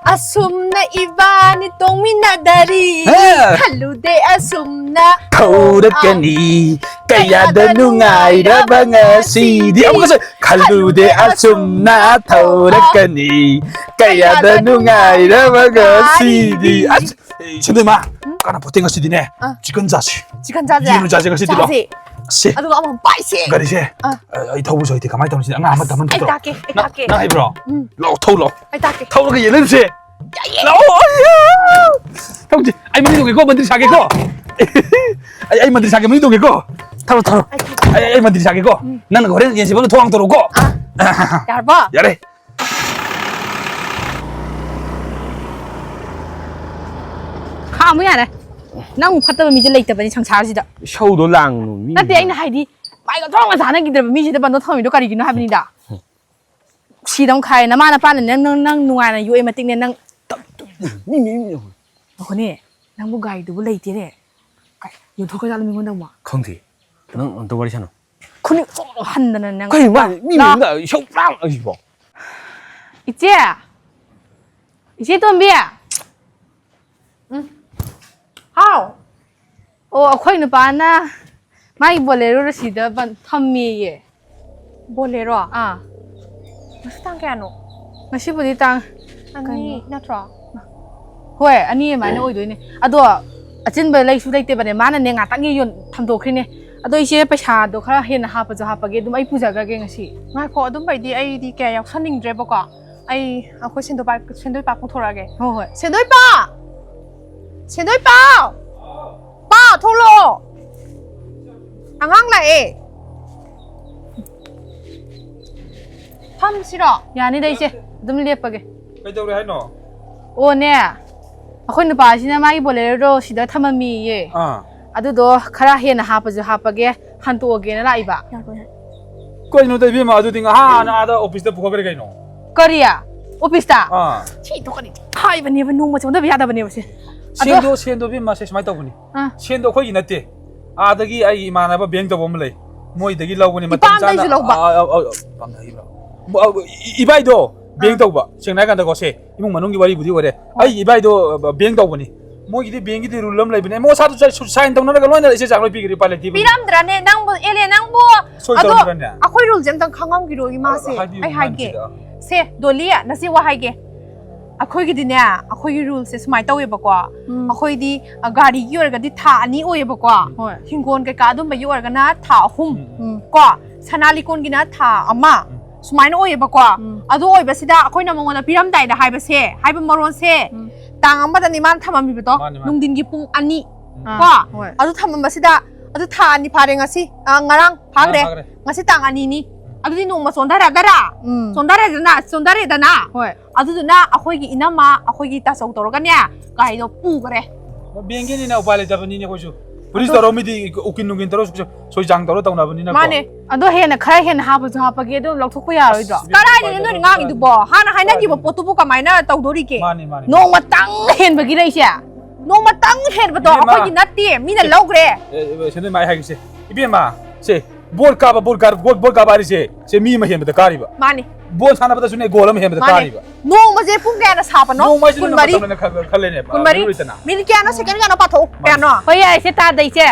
ꯑꯁꯨꯝꯅ ꯏꯕꯥꯅꯤ ꯇꯣꯡꯃꯤꯟꯅꯗꯔꯤ꯫ ꯍꯦ! ꯈꯜꯂꯨꯗꯦ ꯑꯁꯨꯝꯅ ꯊꯧꯔꯛꯀꯅꯤ꯫ ꯀꯌꯥꯗ ꯅꯨꯡꯉꯥꯏꯔꯕ ꯉꯁꯤꯗꯤ꯫ ꯑꯃꯨꯛꯀꯁꯨ꯫ ꯈꯜꯂꯨꯗꯦ ꯑꯁꯨꯝꯅ ꯊꯧꯔꯛꯀꯅꯤ꯫ ꯀꯌꯥꯗ ꯅꯨꯡꯉꯥꯏꯔꯕ ꯉꯁꯤꯗꯤ꯫ ꯑꯁ, ꯑꯦ, ꯁꯦꯟꯗꯣꯏꯃ, ꯎꯝ? ꯀꯥꯟꯅ ꯄꯣꯠꯇꯦ ꯉꯁꯤꯗꯤꯅꯦ꯫ ꯑꯥ꯫ ꯆꯤꯛꯀꯟ ꯆꯥꯁꯤ꯫ ꯆꯤꯛꯀꯟ ꯆꯥꯁꯦ? ꯌꯦꯟ ꯑꯣꯏꯅ ꯆꯥꯁꯦ ꯉꯁꯤꯗꯤ, ꯂꯥꯛꯑꯣ꯫ ꯆꯥꯁꯦ꯫ ꯁꯦ꯫ ꯑꯗꯨꯒ ꯑꯃꯨꯛ ꯄꯥꯏꯁꯦ꯫ ꯒꯥꯔꯤꯁꯦ꯫ ꯑꯥ꯫ ꯑ-, ꯑꯩ ꯊꯧꯕꯁꯨ ꯍꯩꯇꯦ, ꯀꯃꯥꯏꯅ ꯇꯧꯅꯤ ꯁꯤꯗꯤ? ꯑꯉꯥꯡ ꯑꯃ ꯇꯝꯍꯟ ꯑꯩ ꯐꯠꯇ꯭ꯔꯣ? ꯇꯥꯛꯀꯦ, ꯑꯩ ꯅꯪ, ꯇꯥꯛꯀꯦ꯫ ꯅꯪ ꯍꯩꯕ꯭ꯔꯣ? ꯎꯝ꯫ ꯂꯥꯛꯑꯣ, ꯊꯧ ꯂꯥꯛꯑꯣ꯫ ꯑꯩ ꯇꯥꯛꯀꯦ꯫ ꯊꯧꯔꯒ ꯌꯦꯡꯍꯜꯂꯨꯁꯦ꯫ ꯌꯥꯏꯌꯦ꯫ ꯂꯥꯛꯑꯣ, ꯑꯌꯥ! ꯊꯧꯁꯦ꯫ ꯑꯩ ꯃꯅꯤꯡ ꯇꯣꯡꯒꯦꯀꯣ, ꯃꯟꯇ꯭ꯔꯤ ꯁꯥꯒꯦꯀꯣ꯫ ꯑꯩ, ꯑꯩ ꯃꯟꯇ꯭ꯔꯤ ꯁꯥꯒꯦ, ꯃꯅꯤꯡ ꯇꯣꯡꯒꯦꯀꯣ꯫ ꯊꯧꯔꯣ, ꯊꯧꯔꯣ꯫ ꯑꯩ ꯊꯧ-, ꯑꯩ, ꯑꯩ ꯃꯟꯇ꯭ꯔꯤ ꯁꯥꯒꯦꯀꯣ꯫ ꯎꯝ꯫ ꯅꯪꯅ ꯍꯣꯔꯦꯟ ꯌꯦꯟ ꯁꯦꯝꯐꯝꯗ ꯊꯣꯡ ꯍꯥꯡꯇꯣꯔꯛꯎꯀꯣ꯫ ꯑꯥ꯫ ꯌꯥꯔꯕꯣ? ꯌꯥꯔꯦ꯫ ꯈꯥꯝꯃꯨ ꯌꯥꯔꯦ꯫ ꯅꯪ ꯐꯠꯇꯕ ꯃꯤꯁꯦ ꯂꯩꯇꯕꯅꯤ ꯁꯪꯁꯥꯔꯁꯤꯗ꯫ ꯏꯁꯧꯗꯣ ꯂꯥꯡꯅꯨ, ꯃꯤ ꯅꯠꯇꯦ, ꯑꯩꯅ ꯍꯥꯏꯗꯤ, ꯃꯥꯏꯒ ꯊꯣꯡꯒ ꯆꯥꯟꯅꯈꯤꯗ꯭ꯔꯕ ꯃꯤꯁꯤꯗ ꯕꯟꯗꯣ ꯊꯝꯃꯤꯗꯣ ꯀꯔꯤꯒꯤꯅꯣ ꯍꯥꯏꯕꯅꯤꯗ꯫ ꯁꯤꯗ ꯑꯃꯨꯛ ꯈꯥꯏ, ꯅꯃꯥ ꯅꯄꯥꯅ ꯅꯪ, ꯅꯪ, ꯅꯪ ꯅꯨꯡꯉꯥꯏꯅ ꯌꯣꯛꯑꯦ ꯃꯇꯤꯛꯅꯦ ꯅꯪ꯫ ꯃꯤ, ꯃꯤ, ꯃꯤ, ꯃꯤ꯫ ꯉꯥꯏꯈꯣꯅꯦ, ꯅꯪꯕꯨ ꯒꯥꯔꯤꯗꯨꯕꯨ ꯂꯩꯇꯦꯅꯦ꯫ ꯀꯥꯏ, ꯌꯣꯟꯊꯣꯛꯈ꯭ꯔꯖꯥꯠꯂꯣ ꯃꯤꯉꯣꯟꯗ ꯑꯃꯨꯛ? ꯈꯪꯗꯦ꯫ ꯅꯪ ꯑꯝꯇ ꯋꯥꯔꯤ ꯁꯥꯟꯅꯧ꯫ ꯈꯨꯅꯤꯡ ꯍꯟꯗꯅ ꯅꯪ꯫ ꯀꯩꯅꯣ ꯃꯥ ꯃꯤ ꯂꯥ-, ꯃꯌꯨꯝꯗ ꯏꯁꯧ ꯂꯥꯡꯉꯤꯁꯤꯕꯣ? ꯏꯆꯦ! ꯏꯆꯦ ꯇꯣꯝꯕꯤ! ꯎꯝ꯫ ꯍꯥꯎ! ꯑꯣ, ꯑꯩꯈꯣꯏ ꯅꯨꯄꯥꯅ ꯃꯥꯒꯤ ꯕꯣꯂꯦꯔꯣꯗꯣ ꯁꯤꯗ ꯕꯟ-, ꯊꯝꯃꯦꯌꯦ꯫ ꯕꯣꯂꯦꯔꯣ? ꯑꯥ꯫ ꯉꯁꯤ ꯇꯥꯡ ꯀꯌꯥꯅꯣ? ꯉꯁꯤꯕꯨꯗꯤ ꯇꯥꯡ ꯑꯅꯤ ꯀꯩꯅꯣ? ꯅꯠꯇ꯭ꯔꯣ? ꯍꯣꯏ, ꯑꯅꯤ ꯑꯗꯨꯃꯥꯏꯅ ꯑꯣꯏꯗꯣꯏꯅꯦ꯫ ꯑꯗꯣ ꯑꯆꯤꯟꯕ ꯂꯩꯁꯨ ꯂꯩꯇꯦꯕꯅꯦ, ꯃꯥꯅꯅꯦ ꯉꯥꯛꯇꯪꯒꯤ ꯌꯣꯟ-, ꯊꯝꯗꯣꯛꯈ꯭ꯔꯤꯅꯦ꯫ ꯑꯗꯣ ꯏꯆꯦ ꯄꯩꯁꯥꯗꯣ ꯈꯔ ꯍꯦꯟꯅ ꯍꯥꯞꯄꯁꯨ ꯍꯥꯞꯄꯒꯦ, ꯑꯗꯨꯝ ꯑꯩ ꯄꯨꯖꯈ꯭ꯔꯒꯦ ꯉꯁꯤ꯫ ꯉꯥꯏꯈꯣ, ꯑꯗꯨꯝꯕꯩꯗꯤ ꯑꯩꯗꯤ ꯀꯌꯥ ꯌꯥꯎꯁꯟꯅꯤꯡꯗ꯭ꯔꯦꯕꯀꯣ꯫ ꯑꯩ, ꯑꯩꯈꯣꯏ ꯁꯦꯟꯗꯣꯏ ꯄꯥ-, ꯁꯦꯟꯗꯣꯏ ꯄꯥ ꯀꯧꯊꯣꯔꯛꯑꯒꯦ꯫ ꯍꯣꯏ, ꯍꯣꯏ꯫ ꯁꯦꯟꯗꯣꯏ ꯄꯥ! ꯁꯦꯟꯗꯣꯏ ꯄꯥ! ꯄꯥ, ꯊꯣꯛꯂꯛꯑꯣ! ꯑꯉꯥꯡ ꯂꯥꯛꯑꯦ꯫ ꯐꯝꯁꯤꯔꯣ? ꯌꯥꯅꯤꯗ, ꯏꯆꯦ꯫ ꯑꯗꯨꯝ ꯂꯦꯞꯄꯒꯦ꯫ ꯀꯩꯗꯧꯔꯦ ꯍꯥꯏꯅꯣ? ꯑꯣꯅꯦ, ꯑꯩꯈꯣꯏ ꯅꯨꯄꯥꯁꯤꯅ ꯃꯥꯒꯤ ꯕꯣꯂꯦꯔꯣꯗꯣ ꯁꯤꯗ ꯊꯝꯃꯝꯃꯤꯌꯦ꯫ ꯑꯥ꯫ ꯑꯗꯨꯗꯣ ꯈꯔ ꯍꯦꯟꯅ ꯍꯥꯞꯄꯁꯨ ꯍꯥꯞꯄꯒꯦ, ꯍꯟꯇꯣꯛꯑꯒꯦꯅ ꯂꯥꯛꯏꯕ꯫ ꯌꯥꯔꯣꯏ, ꯌꯥꯔꯣꯏ꯫ ꯀꯩꯅꯣꯗ ꯏꯕꯦꯝꯃ, ꯑꯗꯨꯗꯤ ꯉꯍꯥꯟꯅ ꯑꯥꯗ ꯑꯣꯐꯤꯁꯇ ꯄꯨꯈꯠꯈ꯭ꯔꯦ ꯀꯩꯅꯣ꯫ ꯀꯔꯤ? ꯑꯣꯐꯤꯁꯇ? ꯑꯥ ꯁꯤ ꯊꯣꯛꯀꯅꯤ ꯍꯥꯏꯕꯅꯦꯕ, ꯅꯣꯡꯃ ꯆꯣꯟꯗꯕ ꯌꯥꯗꯕꯅꯦꯕ ꯁꯦ꯫ ꯁꯦꯟꯗꯣ ꯁꯦꯟꯗꯣ ꯏꯕꯦꯝꯃ, ꯁꯦ ꯁꯨꯃꯥꯏꯅ ꯇꯧꯕꯅꯤ꯫ ꯑꯥ꯫ ꯁꯦꯟꯗꯣ ꯑꯩꯈꯣꯏꯒꯤ ꯅꯠꯇꯦ꯫ ꯑꯥꯗꯒꯤ ꯑꯩꯒꯤ ꯏꯃꯥꯟꯅꯕ ꯕꯦꯡ ꯇꯧꯕ ꯑꯃ ꯂꯩ, ꯃꯣꯏꯗꯒꯤ ꯂꯧꯕꯅꯤ꯫ ꯃꯇꯝ ꯏꯄꯥꯝꯗꯩꯁꯨ ꯆꯥꯅ ꯂꯧꯕ? ꯑ, ꯑ, ꯑ, ꯏꯄꯥꯝꯗ ꯍꯥꯏꯕ꯭ꯔꯣ? ꯃ-, ꯑ, ꯏ-, ꯏꯕꯥꯏꯗꯣ ꯕꯦꯡ ꯑꯥ꯫ ꯇꯧꯕ, ꯁꯦꯡꯅ ꯍꯥꯏ ꯀꯥꯟꯗꯀꯣ, ꯁꯦ ꯏꯃꯨꯡ ꯃꯅꯨꯡꯒꯤ ꯋꯥꯔꯤꯕꯨꯗꯤ ꯑꯣꯏꯔꯦ꯫ ꯑꯩꯒꯤ ꯏꯕꯥꯏꯗꯣ, ꯑ, ꯕꯦꯡ ꯇꯧꯕꯅꯤ꯫ ꯃꯣꯏꯒꯤꯗꯤ ꯕꯦꯡꯒꯤꯗꯤ ꯔꯨꯜ ꯑꯃ ꯂꯩꯕꯅꯦ, ꯃꯣꯏ ꯁꯥꯇ꯭ꯔ ꯁꯥꯏꯟ ꯇꯧꯅꯔꯒ ꯂꯣꯏꯅ ꯏꯆꯦ ꯆꯥꯡ ꯂꯣꯏ ꯄꯤꯈ꯭ꯔꯦ, ꯎꯄꯥꯏ ꯂꯩꯇꯦ꯫ ꯄꯤꯔꯝꯗ꯭ꯔꯅꯦ ꯅꯪꯕꯨ? ꯑꯦꯂꯦ, ꯅꯪꯕꯨ? ꯁꯣꯏ ꯑꯗꯣ ꯇꯧꯔꯝꯗ꯭ꯔꯅꯦ? ꯑꯩꯈꯣꯏ ꯔꯨꯜꯁꯦ ꯑꯝꯇꯪ ꯈꯪꯉꯝꯈꯤꯔꯣꯏ ꯏꯃꯥꯁꯦ꯫ ꯍꯥꯏꯕꯤꯌꯨ, ꯑꯩ ꯍꯥꯏꯒꯦ꯫ ꯏꯃꯥꯁꯤꯗ꯫ ꯁꯦ ꯗꯣꯂꯤ, ꯅꯆꯦ ꯋꯥ ꯍꯥꯏꯒꯦ꯫ ꯑꯩꯈꯣꯏꯒꯤꯗꯤꯅꯦ, ꯑꯩꯈꯣꯏꯒꯤ ꯔꯨꯜꯁꯦ ꯁꯨꯃꯥꯏꯅ ꯇꯧꯋꯦꯕꯀꯣ꯫ ꯎꯝ꯫ ꯑꯩꯈꯣꯏꯗꯤ, ꯑ, ꯒꯥꯔꯤꯒꯤ ꯑꯣꯏꯔꯒꯗꯤ ꯊꯥ ꯑꯅꯤ ꯑꯣꯏꯌꯦꯕꯀꯣ꯫ ꯍꯣꯏ꯫ ꯍꯤꯡꯒꯣꯜ ꯀꯩꯀꯥ ꯑꯗꯨꯝꯕꯒꯤ ꯑꯣꯏꯔꯒꯅ ꯊꯥ ꯑꯍꯨꯝ꯫ ꯎꯝ꯫ ꯎꯝ꯫ ꯀꯣ, ꯁꯅꯥ ꯂꯤꯀꯣꯟꯒꯤꯅ ꯊꯥ ꯑꯃ꯫ ꯎꯝ꯫ ꯁꯨꯃꯥꯏꯅ ꯑꯣꯏꯌꯦꯕꯀꯣ꯫ ꯎꯝ꯫ ꯑꯗꯨ ꯑꯣꯏꯕꯁꯤꯗ ꯑꯩꯈꯣꯏꯅ ꯃꯉꯣꯟꯗ ꯄꯤꯔꯝꯗꯥꯏꯗ ꯍꯥꯏꯕꯁꯦ, ꯍꯥꯏꯕ ꯃꯔꯣꯟꯁꯦ, ꯎꯝ꯫ ꯇꯥꯡ ꯑꯃꯗꯅꯤ ꯃꯥꯅ ꯊꯝꯃꯝꯃꯤꯕꯗꯣ, ꯃꯥꯅꯤ, ꯃꯥꯅꯤ꯫ ꯅꯨꯡꯊꯤꯟꯒꯤ ꯄꯨꯡ ꯑꯅꯤ꯫ ꯑꯥ, ꯀꯣ, ꯍꯣꯏ꯫ ꯑꯗꯨ ꯊꯝꯃꯝꯕꯁꯤꯗ, ꯑꯗꯨ ꯊꯥ ꯑꯅꯤ ꯐꯥꯔꯦ ꯉꯁꯤ꯫ ꯑ, ꯉꯔꯥꯡ ꯐꯥꯈ꯭ꯔꯦ꯫ ꯉꯔꯥꯡ ꯐꯥꯈ꯭ꯔꯦ꯫ ꯉꯁꯤ ꯇꯥꯡ ꯑꯅꯤꯅꯤ꯫ ꯑꯗꯨꯗꯤ ꯅꯣꯡꯃ ꯆꯣꯟꯊꯔꯗꯔꯥ? ꯎꯝ꯫ ꯆꯣꯟꯊꯔꯦꯗꯅ, ꯆꯣꯟꯊꯔꯦꯗꯅ꯫ ꯍꯣꯏ꯫ ꯑꯗꯨꯗꯨꯅ ꯑꯩꯈꯣꯏꯒꯤ ꯏꯅꯝꯃ, ꯑꯩꯈꯣꯏꯒꯤ ꯇꯥꯆꯧ ꯇꯧꯔꯒꯅꯦ, ꯒꯥꯔꯤꯗꯣ ꯄꯨꯈ꯭ꯔꯦ꯫ ꯕꯦꯡꯒꯤꯅꯤꯅ ꯎꯄꯥꯏ ꯂꯩꯇꯕꯅꯤꯅꯦ ꯑꯩꯈꯣꯏꯁꯨ꯫ ꯄꯨꯂꯤꯁ ꯇꯧꯔꯣ, ꯃꯤꯗꯤ ꯎꯀꯤꯜ ꯅꯨꯡꯀꯤꯜ ꯇꯧꯔ ꯁꯣꯏ ꯆꯥꯡ ꯇꯧꯔ ꯇꯧꯅꯕꯅꯤꯅꯀꯣ꯫ ꯃꯥꯅꯦ꯫ ꯑꯗꯣ ꯍꯦꯟꯅ, ꯈꯔ ꯍꯦꯟꯅ ꯍꯥꯞꯄꯁꯨ ꯍꯥꯞꯄꯒꯦ, ꯑꯗꯣ ꯂꯧꯊꯣꯛꯄ ꯌꯥꯔꯣꯏꯗ꯭ꯔꯣ? ꯑꯁ, ꯀꯗꯥꯏꯗꯅꯣ ꯅꯣꯏꯅ ꯉꯥꯡꯉꯤꯗꯨꯕꯣ? ꯍꯥꯟꯅ ꯍꯥꯏꯅꯈꯤꯕ ꯄꯣꯠꯇꯨꯕꯨ ꯀꯃꯥꯏꯅ ꯇꯧꯗꯣꯔꯤꯒꯦ? ꯃꯥꯅꯦ, ꯃꯥꯅꯦ꯫ ꯅꯣꯡꯃꯇꯪ ꯍꯦꯟꯕꯒꯤꯔ ꯑꯩꯁꯦ? ꯅꯣꯡꯃꯇꯪ ꯍꯦꯟꯕꯗꯣ ꯏꯕꯦꯝꯃ꯫ ꯑꯩꯈꯣꯏꯒꯤ ꯅꯠꯇꯦ, ꯃꯤꯅ ꯂꯧꯈ꯭ꯔꯦ꯫ ꯑꯦ, ꯑꯦ, ꯁꯦꯟꯗꯣꯏ ꯃꯥꯏ ꯍꯥꯏꯒꯦꯁꯦ꯫ ꯏꯕꯦꯝꯃ, ꯁꯦ, ꯕꯣꯜ ꯀꯥꯕ, ꯕꯣꯜ ꯀꯥꯕ, ꯕꯣꯜ, ꯕꯣꯜ ꯀꯥꯕ ꯍꯥꯏꯔꯤꯁꯦ, ꯁꯦ ꯃꯤ ꯑꯃ ꯍꯦꯟꯕꯗ ꯀꯥꯔꯤꯕ꯫ ꯃꯥꯅꯤ꯫ ꯕꯣꯜ ꯁꯥꯟꯅꯕꯗꯁꯨꯅꯦ, ꯒꯣꯜ ꯑꯃ ꯍꯦꯟꯕꯗ ꯃꯥꯅꯦ꯫ ꯀꯥꯔꯤꯕ꯫ ꯅꯣꯡꯃꯁꯦ ꯄꯨꯡ ꯀꯌꯥꯅ ꯁꯥꯕꯅꯣ? ꯅꯣꯡꯃ ꯍꯥꯏꯁꯤꯅ ꯀꯨꯟꯃꯔꯤ꯫ ꯃꯇꯝ ꯂꯩꯅ ꯈꯜ-, ꯈꯜꯂꯦꯅꯦ, ꯀꯨꯟꯃꯔꯤ꯫ ꯂꯣꯏꯇꯅ꯫ ꯃꯤꯅꯤꯠ ꯀꯌꯥꯅꯣ, ꯁꯦꯀꯦꯟ ꯀꯌꯥꯅꯣ ꯄꯥꯊꯣꯛꯎ꯫ ꯃꯥꯅꯦ꯫ ꯀꯌꯥꯅꯣ? ꯍꯣꯏ, ꯌꯥꯏꯁꯦ, ꯇꯥꯗ ꯏꯆꯦ꯫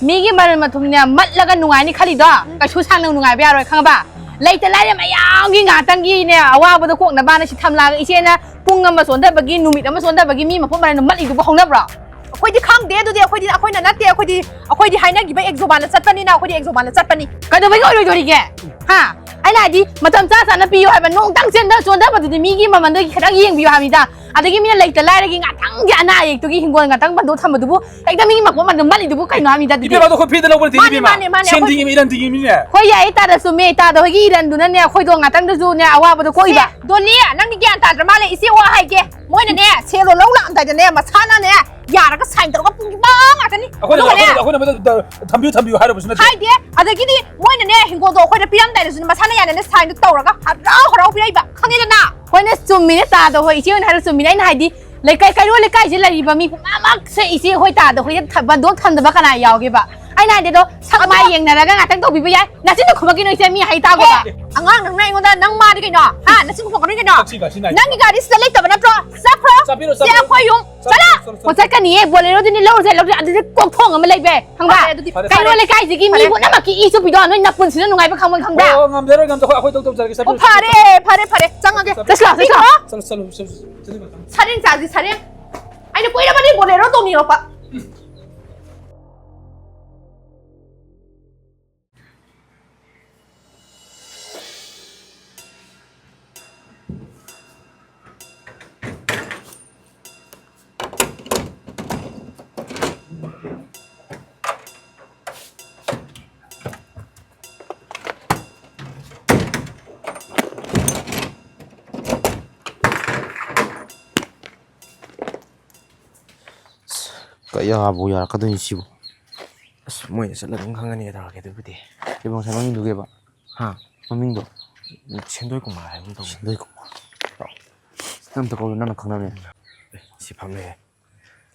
ꯃꯤꯒꯤ ꯃꯔꯜ ꯃꯊꯨꯝꯅꯦ ꯃꯠꯂꯒ ꯅꯨꯡꯉꯥꯏꯅꯤ ꯈꯜꯂꯤꯗꯣ ꯀꯩꯁꯨ ꯁꯥꯡꯅ ꯅꯨꯡꯉꯥꯏꯕ ꯌꯥꯔꯣꯏ, ꯈꯪꯉꯕ? ꯂꯩꯇ ꯂꯥꯏꯔ ꯃꯌꯥꯝꯒꯤ ꯉꯥꯛꯇꯪꯒꯤꯅꯦ ꯑꯋꯥꯕꯗꯣ ꯀꯣꯛꯅꯕꯅ ꯁꯤ ꯊꯝꯂꯥꯒ ꯏꯆꯦꯅ ꯄꯨꯡ ꯑꯃ ꯆꯣꯟꯊꯕꯒꯤ, ꯅꯨꯃꯤꯠ ꯑꯃ ꯆꯣꯟꯊꯕꯒꯤ ꯃꯤ ꯃꯄꯨꯝ ꯃꯔꯜꯗꯣ ꯃꯠꯂꯤꯗꯨꯕꯨ ꯍꯧꯅꯕ꯭ꯔꯣ? ꯑꯩꯈꯣꯏꯗꯤ ꯈꯪꯗꯦ ꯑꯗꯨꯗꯤ, ꯑꯩꯈꯣꯏꯗꯤ, ꯑꯩꯈꯣꯏꯅ ꯅꯠꯇꯦ, ꯑꯩꯈꯣꯏꯗꯤ, ꯑꯩꯈꯣꯏꯗꯤ ꯍꯥꯏꯅꯈꯤꯕ ꯑꯦꯛꯖꯣꯕꯥꯟꯗ ꯆꯠꯄꯅꯤꯅ ꯑꯩꯈꯣꯏꯗꯤ ꯑꯦꯛꯖꯣꯕꯥꯟꯗ ꯆꯠꯄꯅꯤ꯫ ꯀꯩꯗꯧꯕꯒꯤ ꯑꯣꯏꯔꯣꯏꯗꯣꯔꯤꯒꯦ? ꯍꯥ? ꯑꯩꯅ ꯍꯥꯏꯗꯤ ꯃꯇꯝ ꯆꯥ ꯆꯥꯅ ꯄꯤꯌꯨ ꯍꯥꯏꯕ, ꯅꯣꯡꯇꯪ ꯆꯦꯟꯗ ꯆꯣꯟꯊꯕꯗꯨꯗꯤ ꯃꯤꯒꯤ ꯃꯃꯜꯗꯒꯤ ꯈꯤꯇꯪ ꯌꯦꯡꯕꯤꯌꯨ ꯍꯥꯏꯕꯅꯤꯗ꯫ ꯑꯗꯒꯤ ꯃꯤꯅ ꯂꯩꯇ ꯂꯥꯏꯔꯒꯤ ꯉꯥꯛꯇꯪꯒꯤ ꯑꯅꯥ ꯑꯌꯦꯛꯇꯨꯒꯤ ꯍꯤꯡꯒꯣꯜ ꯉꯥꯛꯇꯪ ꯕꯟꯗꯣ ꯊꯝꯕꯗꯨꯕꯨ ꯍꯦꯛꯇ ꯃꯤꯒꯤ ꯃꯄꯣꯠ ꯃꯃꯜꯗꯣ ꯃꯠꯂꯤꯗꯨꯕꯨ ꯀꯩꯅꯣ ꯍꯥꯏꯕꯅꯤꯗ ꯑꯗꯨꯗꯤ? ꯏꯕꯦꯝꯃ, ꯑꯗꯣ ꯑꯩꯈꯣꯏ ꯐ꯭ꯔꯤꯗ ꯂꯧꯕ ꯅꯠꯇꯦ, ꯃꯥꯅꯦ, ꯏꯕꯦꯝꯃ꯫ ꯃꯥꯅꯦ, ꯃꯥꯅꯦ, ꯁꯦꯟ ꯑꯩꯈꯣꯏ ꯇꯤꯡꯉꯤꯃꯤ, ꯏꯔꯟ ꯇꯤꯡꯉꯤꯃꯤꯅꯦ꯫ ꯍꯣꯏ, ꯌꯥꯏꯌꯦ, ꯇꯥꯗ ꯆꯨꯝꯃꯦ, ꯇꯥꯗ ꯍꯣꯏꯒꯤ ꯏꯔꯟꯗꯨꯅꯅꯦ ꯑꯩꯈꯣꯏꯗꯣ ꯉꯥꯛꯇꯪꯗꯁꯨꯅꯦ ꯑꯋꯥꯕꯗꯣ ꯀꯣꯛꯏꯕ꯫ ꯁꯦ, ꯗꯣꯂꯤ, ꯅꯪꯗꯤ ꯒ꯭ꯌꯥꯟ ꯇꯥꯗ꯭ꯔ ꯃꯥꯜꯂꯦ꯫ ꯏꯆꯦ ꯋꯥ ꯍꯥꯏꯒꯦ, ꯃꯣꯏꯅꯅꯦ ꯁꯦꯜꯗꯣ ꯂꯧ ꯂꯥꯛꯑꯝꯗꯥꯏꯗꯅꯦ ꯃꯁꯥꯅꯅꯦ ꯌꯥꯔꯒ ꯁꯥꯏꯟ ꯇꯧꯔꯒ ꯄꯨꯈꯤꯕ ꯉꯥꯛꯇꯅꯤ꯫ ꯑꯩꯈꯣꯏꯅ ꯑꯗꯨꯒꯅꯦ, ꯑꯩꯈꯣꯏꯅ ꯑꯩꯈꯣꯏꯅ ꯊꯝꯕꯤꯌꯨ ꯊꯝꯕꯤꯌꯨ ꯍꯥꯏꯔꯨꯕꯁꯨ ꯅꯠꯇꯦ꯫ ꯍꯥꯏꯗꯦ꯫ ꯑꯗꯒꯤꯗꯤ ꯃꯣꯏꯅꯅꯦ ꯍꯤꯡꯒꯣꯜꯗꯣ ꯑꯩꯈꯣꯏꯗ ꯄꯤꯔꯝꯗꯥꯏꯗꯁꯨ ꯃꯁꯥꯅ ꯌꯥꯅꯅꯦ ꯁꯥꯏꯟꯗꯣ ꯇꯧꯔꯒ ꯍꯔꯥꯎ ꯍꯔꯥꯎ ꯄꯤꯔꯛꯏꯕ, ꯈꯪꯉꯦꯗꯅ? ꯍꯣꯏꯅꯦ, ꯆꯨꯝꯃꯤꯅꯦ ꯇꯥꯗꯣ, ꯍꯣꯏ, ꯏꯆꯦ ꯍꯣꯏꯅ ꯍꯥꯏꯔ ꯆꯨꯝꯃꯤꯅꯦ꯫ ꯑꯩꯅ ꯍꯥꯏꯗꯤ ꯂꯩꯀꯥꯏ, ꯀꯩꯔꯣꯜ ꯂꯩꯀꯥꯏꯁꯦ ꯂꯩꯔꯤꯕ ꯃꯤ ꯄꯨꯝꯅꯃꯛꯁꯦ ꯏꯆꯦ ꯍꯣꯏ ꯇꯥꯗꯣ ꯍꯣꯏꯗ ꯊ-, ꯕꯟꯗꯣꯞ ꯊꯝꯗꯕ ꯀꯅꯥ ꯌꯥꯎꯒꯦꯕ? ꯑꯩꯅ ꯍꯥꯏꯗꯤ ꯑꯗꯣ ꯁꯛ ꯃꯥꯏ ꯌꯦꯡꯅꯔꯒ ꯉꯥꯛꯇꯪ ꯇꯧꯕꯤꯕ ꯌꯥꯏ꯫ ꯅꯆꯤꯟꯗꯣ ꯈꯨꯝꯃꯛꯀꯅꯨ ꯏꯆꯦ, ꯃꯤ ꯍꯥꯏ ꯇꯥꯒꯣꯕ꯫ ꯑꯦ, ꯑꯉꯥꯡ ꯅꯪꯅ ꯑꯩꯉꯣꯟꯗ ꯅꯪ ꯃꯥꯗꯤ ꯀꯩꯅꯣ? ꯍꯥ? ꯅꯆꯤꯟ ꯈꯨꯝꯃꯛꯀꯅꯨ ꯀꯩꯅꯣ? ꯇꯥꯛꯁꯤ, ꯇꯥꯛꯁꯤ ꯅꯥꯏ꯫ ꯅꯪꯒꯤ ꯒꯥꯔꯤ ꯁꯤꯗ ꯂꯩꯇꯕ ꯅꯠꯇ꯭ꯔꯣ? ꯆꯠꯈ꯭ꯔꯣ꯫ ꯆꯥꯕꯤꯔꯣ, ꯁꯤ ꯆꯥꯕꯤꯔꯣ꯫ ꯑꯩꯈꯣꯏ ꯌꯨꯝ꯫ ꯆꯠꯂꯣ꯫ ꯆꯠꯂꯣ, ꯆꯠꯂꯣ, ꯆꯠꯂꯣ꯫ ꯍꯣ, ꯆꯠꯀꯅꯤꯌꯦ꯫ ꯕꯣꯂꯦꯔꯣꯗꯨꯅꯤ ꯂꯧꯔꯨꯁꯦ, ꯂꯧꯔꯨꯁꯦ꯫ ꯑꯗꯨꯗꯤ ꯀꯣꯛꯊꯣꯡ ꯑꯃ ꯂꯩꯕ, ꯈꯪꯕ꯭ꯔꯥ? ꯐꯔꯦ, ꯑꯗꯨꯗꯤ ꯐꯔꯦ꯫ ꯀꯩꯔꯣꯜ ꯂꯩꯀꯥꯏꯁꯤꯒꯤ ꯃꯤ ꯐꯔꯦ꯫ ꯄꯨꯝꯅꯃꯛꯀꯤ ꯏ ꯆꯨꯞꯄꯤꯗꯣ ꯅꯣꯏ ꯅꯄꯨꯟꯁꯤꯗ ꯅꯨꯡꯉꯥꯏꯕ ꯈꯪꯉꯣꯏ, ꯈꯪꯕ꯭ꯔꯥ? ꯑꯣ, ꯉꯝꯖꯔꯣꯏ, ꯉꯝꯖꯔꯣꯏ꯫ ꯑꯩꯈꯣꯏ ꯇꯧ ꯇꯧꯖꯔꯒꯦ꯫ ꯑꯣ, ꯆꯠꯄꯤꯔꯣ, ꯆꯠꯄꯤꯔꯣ, ꯐꯔꯦ, ꯆꯠꯄꯤꯔꯣ꯫ ꯐꯔꯦ, ꯐꯔꯦ꯫ ꯆꯪꯉꯒꯦ꯫ ꯆꯠꯁꯤ ꯂꯥꯛꯑꯣ, ꯆꯠꯁꯤ ꯂꯥꯛꯑꯣ꯫ ꯆꯠꯂꯣ, ꯆꯠꯂꯣ, ꯆꯠꯂꯣ, ꯆꯠꯂꯣ, ꯆꯠꯂꯣ꯫ ꯁꯔꯦꯡ ꯆꯥꯁꯤ, ꯁꯔꯦꯡ꯫ ꯑꯩꯅ ꯀꯨꯏꯔꯕꯅꯤ ꯕꯣꯂꯦꯔꯣ ꯇꯣꯡꯅꯤꯡꯉꯛꯄ꯫ ꯀꯌꯥꯕꯨ ꯌꯥꯔꯛꯀꯗꯣꯏꯅꯣ ꯁꯤꯕꯨ? ꯑꯁ, ꯃꯣꯏꯅ ꯆꯠꯂ ꯑꯗꯨꯝ ꯈꯪꯒꯅꯤ ꯀꯩꯗꯧꯔꯒꯦ ꯑꯗꯨꯕꯨꯗꯤ꯫ ꯀꯩꯕꯨꯡ ꯉꯁꯥꯏ ꯃꯃꯤꯡꯗꯨꯒꯦꯕ? ꯍꯥ? ꯃꯃꯤꯡꯗꯣ? ꯁꯦꯟꯗꯣꯏ ꯀꯨꯃꯥꯔ ꯍꯥꯏꯕ ꯑꯃ ꯇꯧꯕꯅꯤ꯫ ꯁꯦꯟꯗꯣꯏ ꯀꯨꯃꯥꯔ꯫ ꯅꯪ ꯑꯝꯇ ꯀꯧꯔꯣ, ꯅꯪꯅ ꯈꯪꯅꯕꯅꯦ꯫ ꯑꯦ, ꯁꯤ ꯐꯝ ꯂꯩꯔꯦ꯫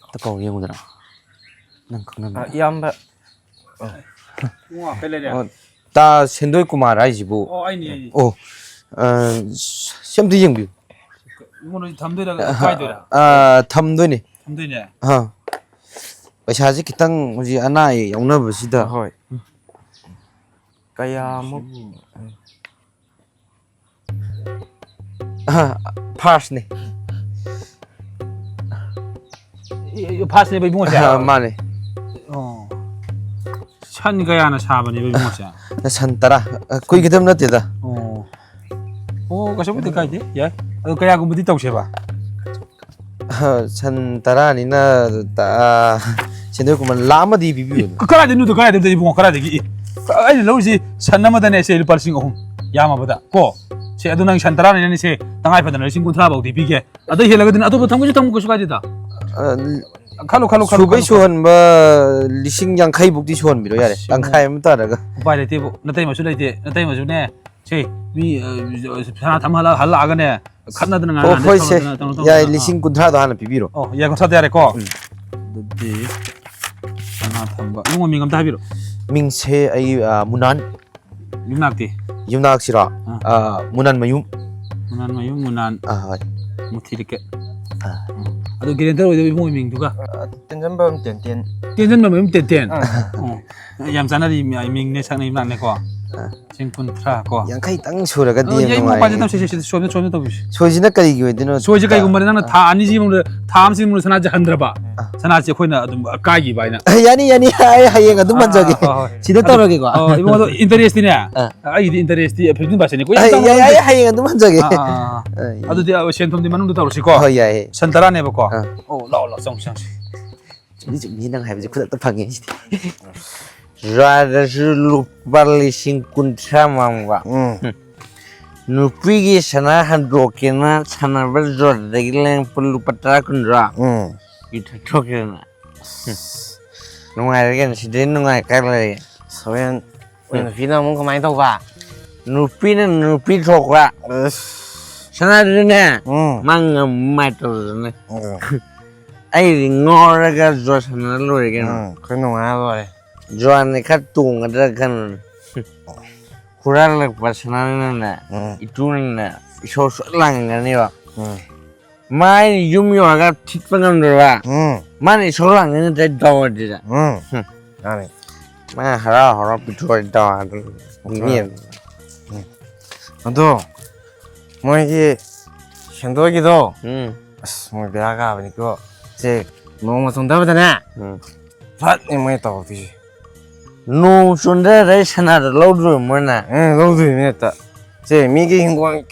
ꯑꯝꯇ ꯀꯧꯔꯣ ꯌꯦꯡꯉꯨꯗꯅ꯫ ꯅꯪ ꯈꯪꯅꯕꯅꯦ꯫ ꯑ, ꯏꯌꯥꯝꯕ꯫ ꯑ꯫ ꯏꯕꯨꯡꯉꯣ, ꯀꯩ ꯂꯩꯔꯦ? ꯑꯣ, ꯇꯥ ꯁꯦꯟꯗꯣꯏ ꯀꯨꯃꯥꯔ ꯍꯥꯏꯁꯤꯕꯨ? ꯑꯣ, ꯑꯩꯅꯤ, ꯑꯩꯅꯤ꯫ ꯑꯣ, ꯑ, ꯁꯤ ꯑꯝꯇ ꯌꯦꯡꯕꯤꯌꯨ꯫ ꯏꯕꯨꯡꯉꯣ, ꯊꯝꯗꯣꯏꯔꯥ, ꯑ, ꯀꯥꯏꯗꯣꯏꯔꯥ? ꯑ, ꯊꯝꯗꯣꯏꯅꯦ꯫ ꯊꯝꯗꯣꯏꯅꯦ? ꯑ꯫ ꯄꯩꯁꯥꯁꯦ ꯈꯤꯇꯪ ꯍꯧꯖꯤꯛ ꯑꯅꯥ ꯑꯌꯦꯛ ꯌꯥꯎꯅꯕꯁꯤꯗ꯫ ꯍꯣꯏ꯫ ꯀꯌꯥꯃꯨꯛ? ꯑ, ꯐꯥꯔꯁꯅꯦ꯫ E-, E-, ꯐꯥꯔꯁꯅꯦꯕ ꯏꯕꯨꯡꯉꯣꯁꯦ? ꯑ, ꯃꯥꯅꯦ꯫ ꯑꯣ꯫ ꯁꯟ ꯀꯌꯥꯅ ꯁꯥꯕꯅꯦꯕ ꯏꯕꯨꯡꯉꯣꯁꯦ? ꯁꯟ ꯇꯔꯥ꯫ ꯑ, ꯀꯨꯏꯒꯗꯕ ꯅꯠꯇꯦꯗ꯫ ꯑꯣ꯫ ꯑꯣ, ꯀꯩꯁꯨꯕꯨꯗꯤ ꯀꯥꯏꯗꯦ, ꯌꯥꯏ꯫ ꯑꯗꯣ ꯀꯌꯥꯒꯨꯝꯕꯗꯤ ꯇꯧꯁꯦꯕ? ꯑ, ꯁꯟ ꯇꯔꯥꯅꯤꯅ, ꯑ, ꯁꯦꯟꯗꯣꯏ ꯀꯨꯃꯥꯔ ꯂꯥꯛ ꯑꯃꯗꯤ ꯄꯤꯕꯤꯌꯨ꯫ ꯏ, ꯀ-, ꯀꯗꯥꯏꯗꯩꯅꯣꯗ, ꯀꯗꯥꯏꯗꯩꯅꯣꯗ ꯏꯕꯨꯡꯉꯣ, ꯀꯗꯥꯏꯗꯒꯤ? ꯏ, ꯀ-, ꯑꯩꯅ ꯂꯧꯔꯤꯁꯤ ꯁꯟ ꯑꯃꯗꯅꯦ, ꯁꯦ, ꯂꯨꯄꯥ ꯂꯤꯁꯤꯡ ꯑꯍꯨꯝ ꯌꯥꯝꯃꯕꯗ, ꯀꯣ? ꯁꯦ, ꯑꯗꯨ ꯅꯪ ꯁꯟ ꯇꯔꯥꯅꯤꯅꯅꯦ, ꯁꯦ, ꯇꯉꯥꯏ ꯐꯗꯅ ꯂꯤꯁꯤꯡ ꯀꯨꯟꯊ꯭ꯔꯥ ꯐꯥꯎꯗꯤ ꯄꯤꯒꯦ꯫ ꯑꯗꯩ ꯍꯦꯜꯂꯒꯗꯤ ꯅꯪ ꯑꯇꯣꯞꯄ ꯊꯝꯒꯦꯁꯨ ꯊꯝꯃꯨ, ꯀꯩꯁꯨ ꯀꯥꯏꯗꯦꯗ꯫ ꯑ, ꯈꯜꯂꯨ, ꯈꯜꯂꯨ, ꯈꯜꯂꯨ, ꯁꯨꯕꯩ ꯈꯜꯂꯨ, ꯈꯜꯂꯨ꯫ ꯁꯨꯍꯟꯕ ꯂꯤꯁꯤꯡ ꯌꯥꯡꯈꯩ ꯐꯥꯎꯗꯤ ꯁꯨꯍꯟꯕꯤꯔꯣ ꯌꯥꯔꯦ, ꯑꯁ, ꯇꯪꯈꯥꯏ ꯑꯃ ꯇꯥꯔꯒ꯫ ꯎꯄꯥꯏ ꯂꯩꯇꯦꯕꯨ, ꯅꯇꯩꯃꯁꯨ ꯂꯩꯇꯦ, ꯅꯇꯩꯃꯁꯨꯅꯦ꯫ ꯁꯤ ꯃꯤ, ꯑ, ꯁꯅꯥ ꯊꯝ ꯍꯜꯂ-, ꯍꯜꯂꯛꯑꯒꯅꯦ, ꯈꯠꯅꯗꯅ ꯑꯣ, ꯉꯥꯡꯅꯗꯅ ꯍꯣꯏ, ꯁꯦ꯫ ꯇꯧꯗꯅ, ꯇꯧꯗꯅ, ꯌꯥꯏ, ꯇꯧꯗꯅ, ꯂꯤꯁꯤꯡ ꯀꯨꯟꯊ꯭ꯔꯥꯗꯣ ꯍꯥꯟꯅ ꯄꯤꯕꯤꯔꯣ꯫ ꯑꯣ, ꯌꯥꯏ, ꯀꯨꯟꯊ꯭ꯔꯥꯗꯣ ꯌꯥꯔꯦꯀꯣ꯫ ꯎꯝ꯫ ꯑꯗꯨꯗꯤ ꯁꯅꯥ ꯊꯝꯕ꯫ ꯏꯕꯨꯡꯉꯣ, ꯃꯤꯡ ꯑꯝꯇ ꯍꯥꯏꯕꯤꯔꯣ꯫ ꯃꯤꯡꯁꯦ ꯑꯩ, ꯑ, ꯃꯨꯅꯥꯟ꯫ ꯌꯨꯝꯅꯥꯛꯇꯤ? ꯌꯨꯝꯅꯥꯛꯁꯤꯔꯣ? ꯑꯥ꯫ ꯑ, ꯃꯨꯅꯥꯟ ꯃꯌꯨꯝ꯫ ꯃꯨꯅꯥꯟ ꯃꯌꯨꯝ, ꯃꯨꯅꯥꯟ꯫ ꯑꯥ, ꯍꯣꯏ꯫ ꯃꯨꯊꯤꯔꯤꯀꯦ꯫ ꯑꯥ꯫ ꯎꯝ꯫ ꯑꯗꯨ guarantor ꯑꯣꯏꯗꯣꯏꯕ ꯏꯕꯨꯡꯉꯣ ꯃꯤꯡꯗꯨꯒ? ꯑ, ꯇꯦꯟꯖꯟꯕꯝ ꯇꯦꯟꯇꯦꯟ꯫ ꯇꯦꯟꯖꯟꯕꯝ ꯃꯌꯨꯝ ꯇꯦꯟꯇꯦꯟ? ꯑꯥ꯫ ꯑꯣ꯫ ꯌꯥꯝ ꯆꯥꯟꯅꯔꯤ ꯃꯤ-, ꯃꯤꯡꯅꯦ, ꯁꯛꯅꯦ, ꯌꯨꯝꯅꯥꯛꯅꯦꯀꯣ꯫ ꯑꯥ꯫ ꯂꯤꯁꯤꯡ ꯀꯨꯟꯊ꯭ꯔꯥ ꯀꯣ꯫ ꯌꯥꯡꯈꯩꯇꯪ ꯁꯨꯔꯒꯗꯤ ꯑ, ꯌꯥꯝ ꯌꯥꯏ, ꯏꯕꯨꯡꯉꯣ, ꯅꯨꯡꯉꯥꯏꯔꯦ꯫ ꯄꯥꯖꯦ ꯇꯧꯁꯦ, ꯁꯦ, ꯁꯦ, ꯁꯣꯝꯗ, ꯁꯣꯝꯗ ꯇꯧꯕꯤꯁꯦ꯫ ꯁꯣꯏꯁꯤꯅ ꯀꯔꯤꯒꯤ ꯑꯣꯏꯗꯣꯏꯅꯣ? ꯁꯣꯏꯁꯦ ꯀꯩꯒꯨꯝꯕ ꯅꯪꯅ ꯑꯥ꯫ ꯊꯥ ꯑꯅꯤꯁꯤꯒꯤ ꯃꯅꯨꯡꯗ, ꯊꯥ ꯑꯃꯁꯤꯒꯤ ꯃꯅꯨꯡꯗ ꯁꯅꯥꯁꯦ ꯍꯟꯗ꯭ꯔꯕ, ꯑꯥ꯫ ꯁꯅꯥꯁꯦ ꯑꯩꯈꯣꯏꯅ ꯑꯗꯨꯝ ꯀꯥꯏꯈꯤꯕ ꯍꯥꯏꯅ꯫ ꯌꯥꯅꯤ, ꯌꯥꯅꯤ, ꯑꯩ ꯍꯌꯦꯡ ꯑꯗꯨꯝ ꯑꯥ, ꯍꯟꯖꯒꯦ꯫ ꯑꯥ, ꯍꯣꯏ, ꯍꯣꯏ꯫ ꯁꯤꯗ ꯑꯗꯨ, ꯇꯧꯔꯒꯦꯀꯣ꯫ ꯑꯣ, ꯏꯕꯨꯡꯉꯣ, ꯑꯗꯣ interestꯇꯤꯅꯦ? ꯑꯥ꯫ ꯑꯩꯒꯤꯗꯤ interestꯇꯤ fifteen percentꯅꯤ꯫ ꯑꯩ, ꯌꯥꯏ, ꯌꯥꯏ, ꯑꯩ ꯍꯌꯦꯡ ꯑꯗꯨꯝ ꯍꯟꯖꯒꯦ꯫ ꯑꯥ, ꯑꯥ, ꯑꯥ, ꯑꯥ꯫ ꯑꯩ ꯑꯗꯨꯗꯤ, ꯑ, ꯁꯦꯟ ꯊꯨꯝꯗꯤ ꯃꯅꯨꯡꯗ ꯇꯧꯔꯁꯤꯀꯣ꯫ ꯍꯣꯏ, ꯌꯥꯏꯌꯦ꯫ ꯁꯟ ꯇꯔꯥꯅꯦꯕꯀꯣ꯫ ꯑꯥ꯫ ꯑꯣ, ꯂꯥꯛꯑꯣ, ꯂꯥꯛꯑꯣ, ꯆꯪꯉꯣ, ꯆꯪꯉꯣ꯫ ꯆꯨꯝꯃꯤ, ꯆꯨꯝꯃꯤ, ꯅꯪ ꯍꯥꯏꯕꯁꯦ ꯈꯨꯗꯛꯇ ꯐꯪꯉꯦ ꯁꯤꯗꯤ꯫ ꯖ꯭ꯋꯥꯔꯗꯁꯨ ꯂꯨꯄꯥ ꯂꯤꯁꯤꯡ ꯀꯨꯟꯊ꯭ꯔꯥ ꯃꯥꯡꯕ꯫ ꯎꯝ꯫ ꯅꯨꯄꯤꯒꯤ ꯁꯅꯥ ꯍꯟꯗꯣꯛꯀꯦꯅ ꯁꯥꯟꯅꯕ ꯖ꯭ꯋꯥꯔꯗꯒꯤ ꯂꯦꯡꯄ ꯂꯨꯄꯥ ꯇꯔꯥ ꯀꯨꯟꯊ꯭ꯔꯥ ꯎꯝ꯫ ꯄꯤꯊꯣꯛꯈꯤꯗꯅ꯫ ꯅꯨꯡꯉꯥꯏꯔꯦ ꯀꯩꯅꯣ, ꯁꯤꯗꯩ ꯅꯨꯡꯉꯥꯏ ꯀꯥꯏ ꯂꯩꯔꯦ? ꯍꯣꯔꯦꯟ ꯎꯝ꯫ ꯅꯨꯄꯤꯅ ꯑꯃꯨꯛ ꯀꯃꯥꯏꯅ ꯇꯧꯕ? ꯅꯨꯄꯤꯅ ꯅꯨꯄꯤ ꯊꯣꯛꯄ꯫ ꯑꯁ꯫ ꯁꯅꯥꯗꯨꯅꯅꯦ, ꯎꯝ꯫ ꯃꯥ ꯉꯝꯃꯥꯏ ꯇꯧꯗꯅ꯫ ꯎꯝ꯫ ꯑꯩꯗꯤ ꯉꯥꯎꯔꯒ ꯖꯨꯋꯥ ꯁꯥꯟꯅꯔ ꯂꯣꯏꯔꯦ ꯀꯩꯅꯣ꯫ ꯎꯝ, ꯑꯩꯈꯣꯏ ꯅꯨꯡꯉꯥꯏꯔ ꯂꯣꯏꯔꯦ꯫ ꯖꯨꯋꯥꯅ ꯈꯔ ꯇꯣꯡꯒꯗ꯭ꯔꯥ ꯈꯟꯕꯅꯤ꯫ ꯍꯨꯔꯥꯜꯂꯛꯄ ꯁꯅꯥꯅꯤꯅꯅꯦ, ꯎꯝ꯫ ꯏꯇꯨꯅꯅꯦ, ꯏꯁꯧ ꯁꯣꯏ ꯂꯥꯡꯒꯅꯦꯕ꯫ ꯎꯝ꯫ ꯃꯥ ꯑꯩꯅ ꯌꯨꯝ ꯌꯧꯔꯒ ꯊꯤꯠꯄ ꯉꯝꯗ꯭ꯔꯕ? ꯎꯝ꯫ ꯃꯥꯅ ꯏꯁꯧ ꯂꯥꯡꯒꯅꯤ ꯅꯠꯇ꯭ꯔꯗꯤ ꯗꯥꯎ ꯌꯥꯗ꯭ꯔꯤꯗ꯫ ꯎꯝ꯫ ꯍꯨꯝ꯫ ꯃꯥꯅꯦ꯫ ꯃꯥ ꯍꯔꯥꯎ ꯍꯔꯥꯎ ꯄꯤꯊꯣꯛꯑꯗꯤ ꯗꯥꯎ ꯌꯥꯗ꯭ꯔꯤ꯫ ꯍꯣꯏ꯫ ꯃꯤ ꯑꯗꯣ, ꯃꯣꯏꯒꯤ ꯁꯦꯟꯗꯣꯏꯒꯤꯗꯣ, ꯎꯝ꯫ ꯑꯁ, ꯃꯣꯏ ꯕꯦꯔꯥ ꯀꯥꯕꯅꯤꯀꯣ꯫ ꯁꯦ, ꯅꯣꯡꯃ ꯆꯣꯟꯊꯕꯗꯅꯦ, ꯎꯝ꯫ ꯐꯠꯅꯤ ꯃꯣꯏ ꯇꯧꯔꯛꯇꯣꯏꯁꯦ꯫ ꯅꯣꯡ ꯆꯣꯟꯊꯔꯦ ꯁꯅꯥꯗ ꯂꯧꯗꯣꯏ ꯃꯣꯏꯅ? ꯎꯝ, ꯂꯧꯗꯣꯏꯅꯦ ꯍꯦꯛꯇ꯫ ꯁꯦ, ꯃꯤꯒꯤ ꯍꯤꯡꯒꯣꯜ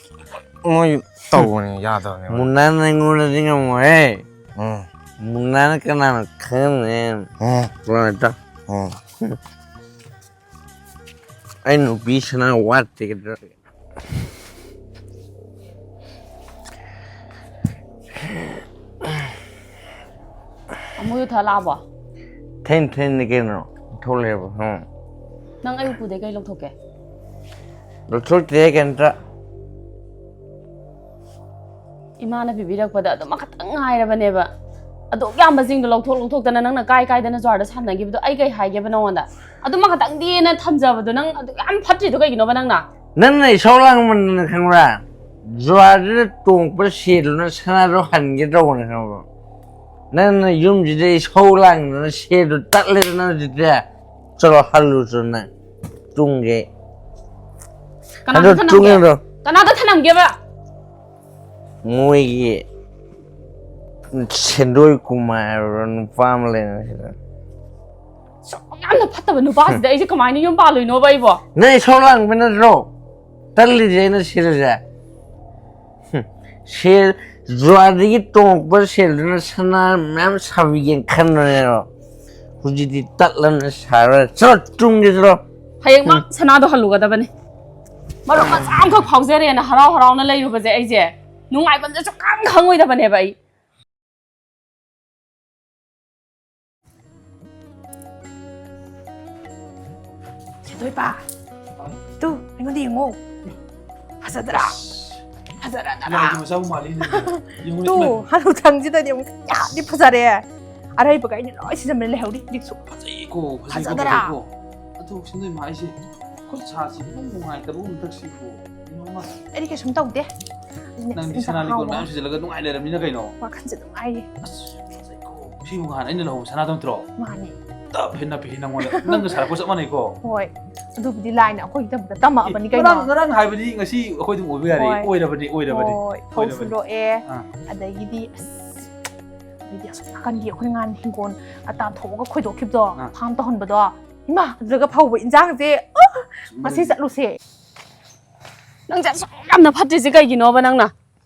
ꯃꯣꯏ ꯇꯧꯕꯅꯦ, ꯌꯥꯗꯕꯅꯦ ꯃꯣꯏ꯫ ꯃꯨꯟꯅꯥꯅ ꯑꯩꯉꯣꯟꯗꯗꯤ ꯉꯝꯃꯣꯏꯍꯦ꯫ ꯎꯝ꯫ ꯃꯨꯟꯅꯥꯅ ꯀꯅꯥꯅ ꯈꯪꯍꯟꯅꯤ? ꯎꯝ꯫ ꯂꯣꯏꯔꯦ ꯇ꯫ ꯎꯝ꯫ ꯑꯩ ꯅꯨꯄꯤ ꯁꯅꯥ ꯋꯥꯠꯇꯦ ꯀꯩꯗꯧꯔꯒꯦ? ꯃꯣꯏ ꯊꯛꯑ ꯂꯥꯛꯑꯕꯣ? ꯊꯦꯡ ꯊꯦꯡꯅ ꯀꯩꯅꯣ ꯊꯣꯛꯂꯛꯑꯦꯕ꯫ ꯎꯝ꯫ ꯅꯪ ꯑꯩ ꯎꯄꯨꯗꯩ ꯀꯩ ꯂꯧꯊꯣꯛꯀꯦ? ꯂꯧꯊꯣꯛꯇꯦ ꯀꯩꯝꯇ꯫ ꯏꯃꯥꯅ ꯄꯤꯕꯤꯔꯛꯄꯗ ꯑꯗꯨꯃ ꯈꯛꯇꯪ ꯉꯥꯏꯔꯕꯅꯦꯕ꯫ ꯑꯗꯨꯛ ꯌꯥꯝꯕꯁꯤꯡꯗꯣ ꯂꯧꯊꯣꯛ ꯂꯧꯊꯣꯛꯇꯅ ꯅꯪꯅ ꯀꯥꯏ ꯀꯥꯏꯗꯅ ꯖ꯭ꯋꯥꯔꯗ ꯁꯥꯟꯅꯈꯤꯕꯗꯣ ꯑꯩ ꯀꯩ ꯍꯥꯏꯒꯦꯕ ꯅꯉꯣꯟꯗ? ꯑꯗꯨꯃ ꯈꯛꯇꯪꯗꯤꯅ ꯊꯝꯖꯕꯗꯣ ꯅꯪ ꯑꯗꯨꯛ ꯌꯥꯝ ꯐꯠꯇ꯭ꯔꯤꯗꯣ ꯀꯩꯒꯤꯅꯣꯕ ꯅꯪꯅ? ꯅꯪꯅ ꯏꯁꯧ ꯂꯥꯡꯃꯟꯗꯅ ꯈꯪꯕ꯭ꯔꯥ? ꯖ꯭ꯋꯥꯔꯗꯨꯗ ꯇꯣꯡꯉꯛꯄ ꯁꯦꯜꯗꯨꯅ ꯁꯅꯥꯗꯣ ꯍꯟꯒꯦ ꯇꯧꯕꯅꯦ ꯈꯪꯕ꯭ꯔꯥ? ꯅꯪꯅ ꯌꯨꯝꯁꯤꯗ ꯏꯁꯧ ꯂꯥꯡꯗꯅ ꯁꯦꯜꯗꯣ ꯇꯠꯂꯦꯗꯅ ꯍꯧꯖꯤꯛꯇꯤ꯫ ꯆꯠꯂꯣ ꯍꯜꯂꯨ ꯆꯠꯂꯣ ꯅꯪ꯫ ꯇꯨꯡꯒꯦ꯫ ꯀꯅꯥꯗ ꯑꯗꯣ ꯊꯅꯝꯒꯦ? ꯇꯨꯡꯒꯦ ꯑꯗꯣ꯫ ꯀꯅꯥꯗ ꯊꯅꯝꯒꯦꯕ? ꯃꯣꯏꯒꯤ ꯁꯦꯟꯗꯣꯏ ꯀꯨꯃꯥꯔ ꯍꯥꯏꯕ꯭ꯔꯥ ꯅꯨꯄꯥ ꯑꯃ ꯂꯩꯕꯅꯦ ꯁꯤꯗ꯫ ꯁꯨꯛ ꯌꯥꯝꯅ ꯐꯠꯇꯕ ꯅꯨꯄꯥꯁꯤꯗ ꯑꯩꯁꯦ ꯀꯃꯥꯏꯅ ꯌꯨꯝ ꯄꯥꯜꯂꯣꯏꯅꯣꯕ ꯑꯩꯕꯣ? ꯅꯪ ꯏꯁꯧ ꯂꯥꯡꯕ ꯅꯠꯇ꯭ꯔꯣ? ꯇꯜꯂꯤꯁꯦ ꯑꯩꯅ ꯁꯤꯗꯁꯦ꯫ ꯍꯨꯝ꯫ ꯁꯦꯜ, ꯖꯨꯋꯥꯗꯒꯤ ꯇꯣꯡꯉꯛꯄ ꯁꯦꯜꯗꯨꯅ ꯁꯅꯥ ꯃꯌꯥꯝ ꯁꯥꯕꯤꯒꯦꯅ ꯈꯟꯕꯅꯦꯕ꯫ ꯍꯧꯖꯤꯛꯇꯤ ꯇꯠꯂꯝꯅ ꯁꯥꯔꯣꯏ꯫ ꯆꯠꯂꯣ, ꯇꯨꯝꯒꯦ ꯆꯠꯂꯣ꯫ ꯍꯌꯦꯡꯃꯛ ꯎꯝ꯫ ꯁꯅꯥꯗꯣ ꯍꯜꯂꯨꯒꯗꯕꯅꯤ꯫ ꯃꯔꯨꯞ ꯃꯆꯥ ꯑꯃꯈꯛ ꯐꯥꯎꯖꯔꯦꯅ ꯍꯔꯥꯎ ꯍꯔꯥꯎꯅ ꯂꯩꯔꯨꯕꯁꯦ ꯑꯩꯁꯦ ꯅꯨꯡꯉꯥꯏꯐꯝꯁꯦ ꯁꯨꯛꯈꯪ ꯈꯪꯉꯣꯏꯗꯕꯅꯦꯕ ꯑꯩ꯫ ꯁꯦꯟꯗꯣꯏꯄꯥ, ꯇꯨ, ꯑꯩꯉꯣꯟꯗ ꯌꯦꯡꯉꯣ꯫ ꯐꯖꯗ꯭ꯔꯥ? ꯐꯖꯔꯗ꯭ꯔꯥ? ꯂꯥꯏꯒꯤ ꯃꯆꯥꯕꯨ ꯃꯥꯜꯂꯤꯅꯦ꯫ ꯌꯦꯡꯉꯨꯅꯦ, ꯇꯨ, ꯏꯃꯥꯏ꯫ ꯍꯅꯨꯊꯪꯁꯤꯗꯗꯤ ꯑꯃꯨꯛ ꯀꯌꯥꯗꯤ ꯐꯖꯔꯦ꯫ ꯑꯔꯩꯕꯈꯩꯗꯤ ꯂꯣꯏ ꯁꯤꯖꯤꯟꯅ ꯂꯩꯍꯧꯔꯤ ꯍꯧꯖꯤꯛꯁꯨ꯫ ꯐꯖꯩꯀꯣ, ꯐꯖꯩꯀꯣ, ꯐꯖꯗ꯭ꯔꯥ? ꯐꯖꯩꯀꯣ꯫ ꯑꯗꯨ ꯁꯦꯟꯗꯣꯏꯃ ꯑꯩꯁꯦ ꯈꯨꯠ ꯁꯥꯁꯤ ꯈꯤꯇꯪ ꯅꯨꯡꯉꯥꯏꯇꯕꯒꯨꯝ ꯍꯟꯗꯛꯁꯤꯕꯨ꯫ ꯀꯩꯅꯣꯝꯃ꯫ ꯑꯩꯗꯤ ꯀꯩꯁꯨꯝ ꯇꯧꯗꯦ꯫ ꯑꯗꯨꯅꯦ ꯅꯪꯗꯤ ꯏꯟꯁꯥꯡ ꯁꯅꯥ ꯂꯤꯀꯣꯟ ꯑꯍꯥꯎꯕ ꯃꯌꯥꯝ ꯑꯃ꯫ ꯁꯤꯖꯤꯜꯂꯒ ꯅꯨꯡꯉꯥꯏ ꯂꯩꯔꯝꯃꯤꯅ ꯀꯩꯅꯣ? ꯋꯥꯈꯜꯁꯦ ꯅꯨꯡꯉꯥꯏꯌꯦ꯫ ꯑꯁ, ꯐꯖꯩꯀꯣ꯫ ꯁꯤꯕꯨ ꯅꯍꯥꯟ ꯑꯩꯅ ꯂꯧꯍꯧꯕ ꯁꯅꯥꯗꯣ ꯅꯠꯇ꯭ꯔꯣ? ꯃꯥꯅꯦ꯫ ꯇꯞ ꯍꯦꯟꯅ ꯄꯤꯁꯤ ꯅꯪꯉꯣꯟꯗ꯫ ꯅꯪꯒ ꯁꯥꯔꯛꯄ ꯆꯞ ꯃꯥꯟꯅꯩꯀꯣ? ꯍꯣꯏ꯫ ꯑꯗꯨꯕꯨꯗꯤ ꯂꯥꯏꯅ ꯑꯩꯈꯣꯏꯒꯤꯗꯃꯛꯇ ꯇꯝꯃꯛꯑꯕꯅꯤ ꯑꯦ, ꯀꯩꯅꯣ꯫ ꯉꯔꯥꯡ, ꯉꯔꯥꯡ ꯍꯥꯏꯕꯗꯤ ꯉꯁꯤ ꯑꯩꯈꯣꯏ ꯑꯗꯨꯝ ꯑꯣꯏꯕ ꯌꯥꯔꯦ꯫ ꯍꯣꯏ꯫ ꯑꯣꯏꯔꯕꯅꯤ, ꯑꯣꯏꯔꯕꯅꯤ, ꯍꯣꯏ꯫ ꯐꯧꯁꯨ ꯑꯣꯏꯔꯕꯅꯤ꯫ ꯂꯣꯛꯑꯦ꯫ ꯑꯥ꯫ ꯑꯗꯒꯤꯗꯤ ꯑꯁ, ꯑꯗꯩꯗꯤ ꯑꯁꯣꯝ ꯅꯥꯀꯟꯒꯤ ꯑꯩꯈꯣꯏ ꯉꯥꯟ ꯍꯤꯡꯒꯣꯜ ꯑꯇꯥ ꯊꯣꯛꯑꯒ ꯈꯣꯏꯗꯣꯛꯈꯤꯕꯗꯣ, ꯑꯥ꯫ ꯐꯥꯝ ꯇꯧꯍꯟꯕꯗꯣ꯫ ꯏꯃꯥ, ꯑꯗꯨꯗꯒ ꯐꯧꯕ ꯏꯟꯖꯥꯡꯁꯦ, ꯑ, ꯉꯁꯤ ꯆꯠꯂꯨꯁꯦ꯫ ꯅꯪꯁꯦ ꯑꯁꯨꯛ ꯌꯥꯝꯅ ꯐꯠꯇ꯭ꯔꯤꯁꯦ ꯀꯩꯒꯤꯅꯣꯕ ꯅꯪꯅ?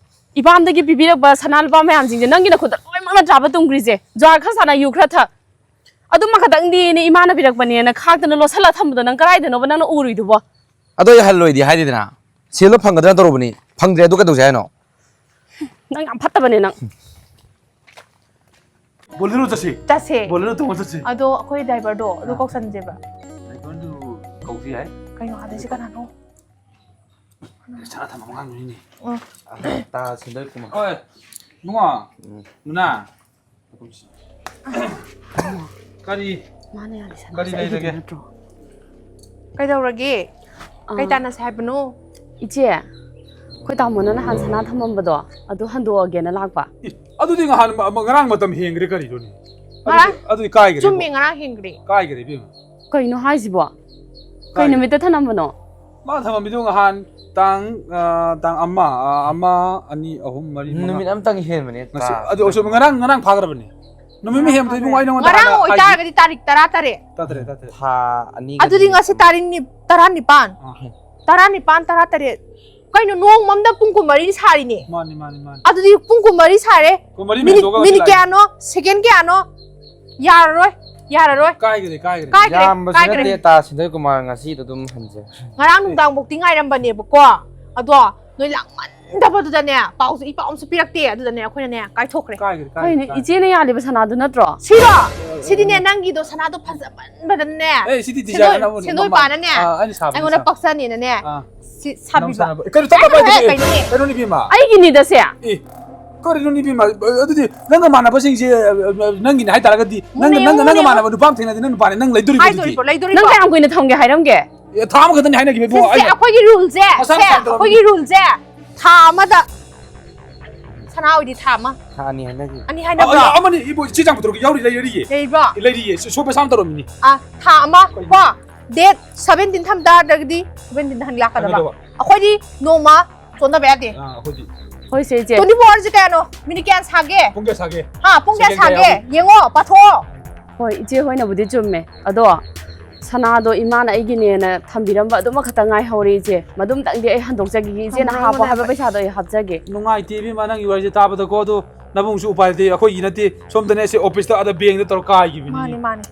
ꯏꯄꯥꯝꯗꯒꯤ ꯄꯤꯕꯤꯔꯛꯄ ꯁꯅꯥ ꯂꯨꯄꯥ ꯃꯌꯥꯝꯁꯤꯡꯁꯦ ꯅꯪꯒꯤ ꯅꯈꯨꯠꯇ ꯂꯣꯏꯅꯃꯛ ꯅꯠꯇ꯭ꯔꯥꯕ ꯇꯨꯝꯈ꯭ꯔꯤꯁꯦ? ꯖ꯭ꯋꯥꯔ ꯈꯔ ꯁꯥꯟꯅ, ꯌꯨ ꯈꯔ ꯊꯛ꯫ ꯑꯗꯨꯃ ꯈꯛꯇꯪꯗꯤꯅꯦ ꯏꯃꯥꯅ ꯄꯤꯔꯛꯄꯅꯦꯅ ꯈꯥꯛꯇꯅ ꯂꯣꯠꯁꯜꯂ ꯊꯝꯕꯗꯣ ꯅꯪ ꯀꯗꯥꯏꯗꯅꯣꯕ ꯅꯪꯅ ꯎꯔꯨꯏꯗꯨꯕꯣ? ꯑꯗꯣ ꯑꯩ ꯍꯜꯂꯣꯏꯗꯤ ꯍꯥꯏꯗꯦꯗꯅ꯫ ꯁꯦꯜꯗꯣ ꯐꯪꯒꯗ꯭ꯔꯥ ꯇꯧꯔꯨꯕꯅꯤ꯫ ꯐꯪꯗ꯭ꯔꯦ, ꯑꯗꯨ ꯀꯩꯗꯧꯁꯦ ꯍꯥꯏꯅꯣ? ꯅꯪ ꯌꯥꯝ ꯐꯠꯇꯕꯅꯦ ꯅꯪ꯫ ꯕꯣꯂꯦꯔꯣ ꯆꯠꯁꯤ꯫ ꯆꯠꯁꯦ꯫ ꯕꯣꯂꯦꯔꯣ ꯇꯣꯡꯉ ꯆꯠꯁꯤ꯫ ꯑꯗꯣ ꯑꯩꯈꯣꯏ ꯗ꯭ꯔꯥꯏꯚꯔꯗꯣ ꯑꯗꯨ ꯑꯥ꯫ ꯀꯧꯁꯟꯁꯦꯕ꯫ ꯗ꯭ꯔꯥꯏꯚꯔꯗꯨ ꯀꯧꯁꯤ ꯌꯥꯏ꯫ ꯀꯩꯅꯣ ꯑꯗꯩꯁꯤ ꯀꯅꯥꯅꯣ? ꯁꯅꯥ ꯊꯝꯕ ꯑꯉꯥꯡꯗꯨꯅꯤꯅꯦ꯫ ꯎꯝ꯫ ꯇꯥ ꯁꯤꯟꯗꯣꯏ ꯀꯨꯃꯥꯔ꯫ ꯍꯣꯏ꯫ ꯏꯕꯨꯡꯉꯣ꯫ ꯎꯝ꯫ ꯃꯨꯅꯥ꯫ ꯀꯔꯤ? ꯃꯥꯅ ꯌꯥꯔꯦ ꯁꯅꯥ ꯀꯔꯤ ꯁꯦ ꯑꯩꯒꯤꯗꯤ ꯂꯩꯔꯒꯦ? ꯅꯠꯇ꯭ꯔꯣ? ꯀꯩꯗꯧꯔꯒꯦ? ꯀꯩ ꯑꯥ, ꯇꯥꯟꯅꯁꯦ ꯍꯥꯏꯕꯅꯣ? ꯏꯆꯦ, ꯑꯩꯈꯣꯏ ꯇꯥꯃꯣꯅ ꯅꯍꯥꯟ ꯁꯅꯥ ꯊꯝꯃꯝꯕꯗꯣ ꯑꯗꯨ ꯍꯟꯗꯣꯛꯑꯒꯦꯅ ꯂꯥꯛꯄ꯫ ꯏ, ꯑꯗꯨꯗꯤ ꯉꯍꯥꯟ ꯃ-, ꯃ-, ꯉꯔꯥꯡ ꯃꯇꯝ ꯍꯦꯟꯈ꯭ꯔꯦ ꯀꯔꯤꯅꯣꯅꯦ? ꯑꯗꯨꯗꯤ, ꯉꯔꯥꯡ ꯑꯗꯨꯗꯤ ꯀꯥꯏꯈ꯭ꯔꯦ ꯆꯨꯝꯃꯦ, ꯏꯕꯨꯡꯉꯣ꯫ ꯉꯔꯥꯡ ꯍꯦꯟꯈ꯭ꯔꯦ꯫ ꯀꯥꯏꯈ꯭ꯔꯦ ꯏꯕꯦꯝꯃ꯫ ꯀꯩꯅꯣ ꯍꯥꯏꯁꯤꯕꯣ? ꯀꯩ ꯀꯥꯏꯈ꯭ꯔꯦ꯫ ꯅꯨꯃꯤꯠꯇ ꯊꯝꯃꯝꯕꯅꯣ? ꯃꯥ ꯊꯝꯃꯝꯃꯤꯗꯣ ꯉꯍꯥꯟ ꯇꯥꯡ, ꯑ, ꯇꯥꯡ ꯑꯃ, ꯑ, ꯑꯃ, ꯑꯅꯤ, ꯑꯍꯨꯝ, ꯃꯔꯤ, ꯃꯉꯥ꯫ ꯅꯨꯃꯤꯠ ꯑꯝꯇꯪ ꯍꯦꯟꯕꯅꯦ꯫ ꯉꯁꯤ, ꯇꯥ- ꯑꯗꯨ ꯑꯣꯏꯔꯁꯨ ꯉꯔꯥꯡ, ꯉꯔꯥꯡ ꯐꯥꯈ꯭ꯔꯕꯅꯦ꯫ ꯅꯨꯃꯤꯠ ꯑꯃ ꯍꯦꯟꯕꯗ ꯏꯕꯨꯡꯉꯣ ꯑꯩ ꯅꯉꯣꯟꯗ ꯉꯔꯥꯡ ꯍꯥꯟꯅ ꯍꯥꯏꯈꯤ꯫ ꯑꯣꯏꯇꯥꯔꯒꯗꯤ ꯇꯥꯔꯤꯛ ꯇꯔꯥ ꯇꯔꯦꯠ꯫ ꯇꯔꯥ ꯇꯔꯦꯠ, ꯇꯔꯥ ꯇꯔꯦꯠ꯫ ꯊꯥ ꯑꯅꯤ ꯑꯗꯨꯗꯤ ꯉꯁꯤ ꯇꯥꯔꯤꯛ ꯅꯤ-, ꯇꯔꯥꯅꯤꯄꯥꯟ꯫ ꯑꯥ꯫ ꯇꯔꯥꯅꯤꯄꯥꯟ, ꯇꯔꯥꯇꯔꯦꯠ꯫ ꯀꯩꯅꯣ ꯅꯣꯡꯃ ꯑꯃꯗ ꯄꯨꯡ ꯀꯨꯟꯃꯔꯤ ꯁꯥꯔꯤꯅꯦ꯫ ꯃꯥꯅꯤ, ꯃꯥꯅꯤ, ꯃꯥꯅꯤ꯫ ꯑꯗꯨꯗꯤ ꯄꯨꯡ ꯀꯨꯟꯃꯔꯤ ꯁꯥꯔꯦ꯫ ꯀꯨꯟꯃꯔꯤ ꯃꯤꯅꯤꯠ, ꯍꯦꯟꯗꯣꯛꯑꯒ ꯃꯤꯅꯤꯠ ꯍꯧꯖꯤꯛ ꯂꯥꯛꯏ꯫ ꯀꯌꯥꯅꯣ? ꯁꯦꯀꯦꯟ ꯀꯌꯥꯅꯣ? ꯌꯥꯔꯔꯣꯏ, ꯌꯥꯔꯔꯣꯏ꯫ ꯀꯥꯏꯈ꯭ꯔꯦ, ꯀꯥꯏꯈ꯭ꯔꯦ꯫ ꯀꯥꯏꯈ꯭ꯔꯦ, ꯌꯥꯝꯕꯁꯨ ꯀꯥꯏꯈ꯭ꯔꯦ꯫ ꯅꯠꯇꯦ, ꯇꯥ ꯁꯤꯟꯗꯣꯏ ꯀꯨꯃꯥꯔ ꯉꯁꯤꯗꯣ ꯑꯗꯨꯝ ꯍꯟꯖꯔꯦ꯫ ꯉꯔꯥꯡ ꯅꯨꯡꯗꯥꯡꯐꯧꯗꯤ ꯉꯥꯏꯔꯝꯕꯅꯦꯕꯀꯣ꯫ ꯑꯗꯣ ꯅꯣꯏ ꯂꯥꯡꯃꯟꯗꯕꯗꯨꯗꯅꯦ ꯄꯥꯎꯁꯨ, ꯏ ꯄꯥꯎ ꯑꯃꯁꯨ ꯄꯤꯔꯛꯇꯦ꯫ ꯑꯗꯨꯗꯅꯦ ꯑꯩꯈꯣꯏꯅꯅꯦ ꯀꯥꯏꯊꯣꯛꯈ꯭ꯔꯦ꯫ ꯀꯥꯏꯈ꯭ꯔꯦ, ꯀꯩꯅꯣ, ꯀꯥꯏꯈ꯭ꯔꯦ꯫ ꯏꯆꯦꯅ ꯌꯥꯜꯂꯤꯕ ꯁꯅꯥꯗꯨ ꯅꯠꯇ꯭ꯔꯣ? ꯁꯤꯔꯣ? ꯁꯤꯗꯤꯅꯦ ꯅꯪꯒꯤꯗꯣ ꯁꯅꯥꯗꯣ ꯐꯖꯃꯟꯕꯗꯅꯦ꯫ ꯑꯦ, ꯁꯤꯗꯤ ꯁꯦꯟꯗꯣꯏ, design ꯑꯃꯅꯤ, ꯁꯦꯟꯗꯣꯏ ꯃꯃꯜ꯫ ꯄꯥꯅꯅꯦ꯫ ꯑꯥ, ꯑꯩꯅ ꯁꯥꯕꯅꯤ, ꯑꯩꯉꯣꯟꯗ ꯁꯥꯕ꯫ ꯄꯛꯆꯅꯤꯅꯅꯦ꯫ ꯑꯥ꯫ ꯁꯤ ꯅꯪ ꯁꯥꯕꯤꯕ꯫ ꯁꯥꯟꯅꯕ-, ꯀꯩꯅꯣ, ꯇꯞ, ꯇꯞ, ꯀꯩꯅꯣ, ꯇꯞ, ꯀꯩꯅꯣꯅꯦ꯫ ꯀꯩꯅꯣꯅꯦ, ꯏꯕꯦꯝꯃ? ꯑꯩꯒꯤꯅꯤꯗ ꯁꯦ꯫ ꯑꯦ, ꯀꯔꯤꯅꯣꯅꯦ, ꯏꯕꯦꯝꯃ? ꯑꯗꯨꯗꯤ ꯅꯪꯒ ꯃꯥꯟꯅꯕꯁꯤꯡꯁꯦ, ꯑ, ꯑ, ꯅꯪꯒꯤꯅꯦ ꯍꯥꯏꯇꯥꯔꯒꯗꯤ, ꯅꯪꯒ, ꯃꯨꯟꯅ ꯅꯪꯒ, ꯅꯪꯒ ꯌꯦꯡꯉꯨꯅꯦ꯫ ꯃꯥꯟꯅꯕ ꯅꯨꯄꯥ ꯑꯃ ꯊꯦꯡꯅꯗꯤ ꯅꯪ ꯅꯨꯄꯥꯅꯦ, ꯅꯪ ꯂꯩꯗꯣꯔꯤꯕꯣ ꯑꯗꯨꯗꯤ? ꯍꯥꯏꯗꯣꯔꯤꯕꯣ, ꯂꯩꯗꯣꯔꯤꯕꯣ? ꯅꯪ ꯀꯌꯥꯝ ꯀꯨꯏꯅ ꯊꯝꯒꯦ ꯍꯥꯏꯔꯝꯒꯦ? ꯑꯦ, ꯊꯥ ꯑꯃꯈꯛꯇꯅꯤ ꯍꯥꯏꯅꯈꯤꯕ, ꯏꯕꯨꯡꯉꯣ꯫ ꯁꯤꯁꯦ ꯑꯩꯅ ꯑꯩꯈꯣꯏꯒꯤ ꯔꯨꯜꯁꯦ, ꯃꯁꯥ ꯁꯦ, ꯃꯁꯥꯅ ꯇꯧꯔꯝꯃꯤ꯫ ꯑꯩꯈꯣꯏꯒꯤ ꯔꯨꯜꯁꯦ ꯊꯥ ꯑꯃꯗ ꯁꯅꯥ ꯑꯣꯏꯗꯤ ꯊꯥ ꯑꯃ꯫ ꯊꯥ ꯑꯅꯤ ꯍꯥꯏꯅꯈꯤ꯫ ꯑꯅꯤ ꯑ, ꯍꯥꯏꯅꯕ꯭ꯔꯣ? ꯑ, ꯑꯃꯅꯤ, ꯏꯕꯣ, ꯏꯆꯦ ꯆꯥꯡ ꯄꯨꯊꯣꯔꯛꯀꯦ, ꯌꯥꯎꯔꯤ, ꯂꯩꯔꯤꯌꯦ꯫ ꯂꯩꯕ꯭ꯔꯣ? ꯂꯩꯔꯤꯌꯦ, ꯁꯣ-, ꯁꯣ ꯄꯩꯁꯥ ꯑꯃ ꯇꯧꯔꯝꯃꯤꯅꯤ꯫ ꯑ, ꯊꯥ ꯑꯃ ꯀꯣ, ꯗꯦꯠ ꯁꯚꯦꯟꯇꯤꯟ ꯊꯝ ꯇꯥꯔꯒꯗꯤ ꯁꯚꯦꯟꯇꯤꯟꯗ ꯍꯟ ꯂꯥꯛꯀꯗꯕ꯫ ꯀꯩꯅꯣ ꯇꯧꯕ꯫ ꯑꯩꯈꯣꯏꯗꯤ ꯅꯣꯡꯃ ꯆꯣꯟꯗꯕ ꯌꯥꯗꯦ꯫ ꯑꯥ, ꯑꯩꯈꯣꯏꯗꯤ꯫ ꯍꯣꯏ ꯁꯦ, ꯏꯆꯦ꯫ ꯇ꯭ꯋꯦꯟꯇꯤ ꯐꯣꯔ ꯑꯋꯥꯔꯁꯦ ꯀꯌꯥꯅꯣ? ꯃꯤꯅꯤꯠ ꯀꯌꯥ ꯁꯥꯒꯦ? ꯄꯨꯡ ꯀꯌꯥ ꯁꯥꯒꯦ? ꯍꯥ, ꯄꯨꯡ ꯀꯌꯥ ꯁꯦꯀꯦꯟ ꯀꯌꯥ ꯁꯥꯒꯦ? ꯌꯥꯎꯒꯦ? ꯌꯦꯡꯉꯣ, ꯄꯥꯊꯣꯛꯑꯣ꯫ ꯍꯣꯏ, ꯏꯆꯦ ꯍꯣꯏꯅꯕꯨꯗꯤ ꯆꯨꯝꯃꯦ꯫ ꯑꯗꯣ ꯁꯅꯥꯗꯣ ꯏꯃꯥꯅ ꯑꯩꯒꯤꯅꯦꯅ ꯊꯝꯕꯤꯔꯝꯕ ꯑꯗꯨꯃꯈꯛꯇ ꯉꯥꯏꯍꯧꯔꯦ, ꯏꯆꯦ꯫ ꯃꯗꯨꯝꯇꯪꯗꯤ ꯑꯩ ꯍꯟꯗꯣꯛꯆꯈꯤꯒꯦ꯫ ꯏꯆꯦꯅ ꯊꯝꯃꯣ, ꯍꯥꯞꯄꯣ ꯊꯝꯃꯣ, ꯍꯥꯏꯕ ꯊꯝꯃꯣ꯫ ꯄꯩꯁꯥꯗꯣ ꯑꯩ ꯍꯥꯞꯆꯒꯦ꯫ ꯅꯨꯡꯉꯥꯏꯇꯦ, ꯏꯕꯦꯝꯃ, ꯅꯪꯒꯤ ꯋꯥꯔꯤꯁꯦ ꯇꯥꯕꯗꯀꯣ꯫ ꯑꯗꯣ ꯅꯕꯨꯡꯁꯨ ꯎꯄꯥꯏ ꯂꯩꯇꯦ, ꯑꯩꯈꯣꯏꯒꯤ ꯅꯠꯇꯦ꯫ ꯁꯣꯝꯗꯅꯦ, ꯁꯤ ꯑꯣꯐꯤꯁꯇ ꯑꯥꯗ ꯕꯦꯡꯗ ꯇꯧꯔ ꯀꯥꯏꯈꯤꯕꯅꯤ꯫ ꯃꯥꯅꯤ, ꯃꯥꯅꯤ꯫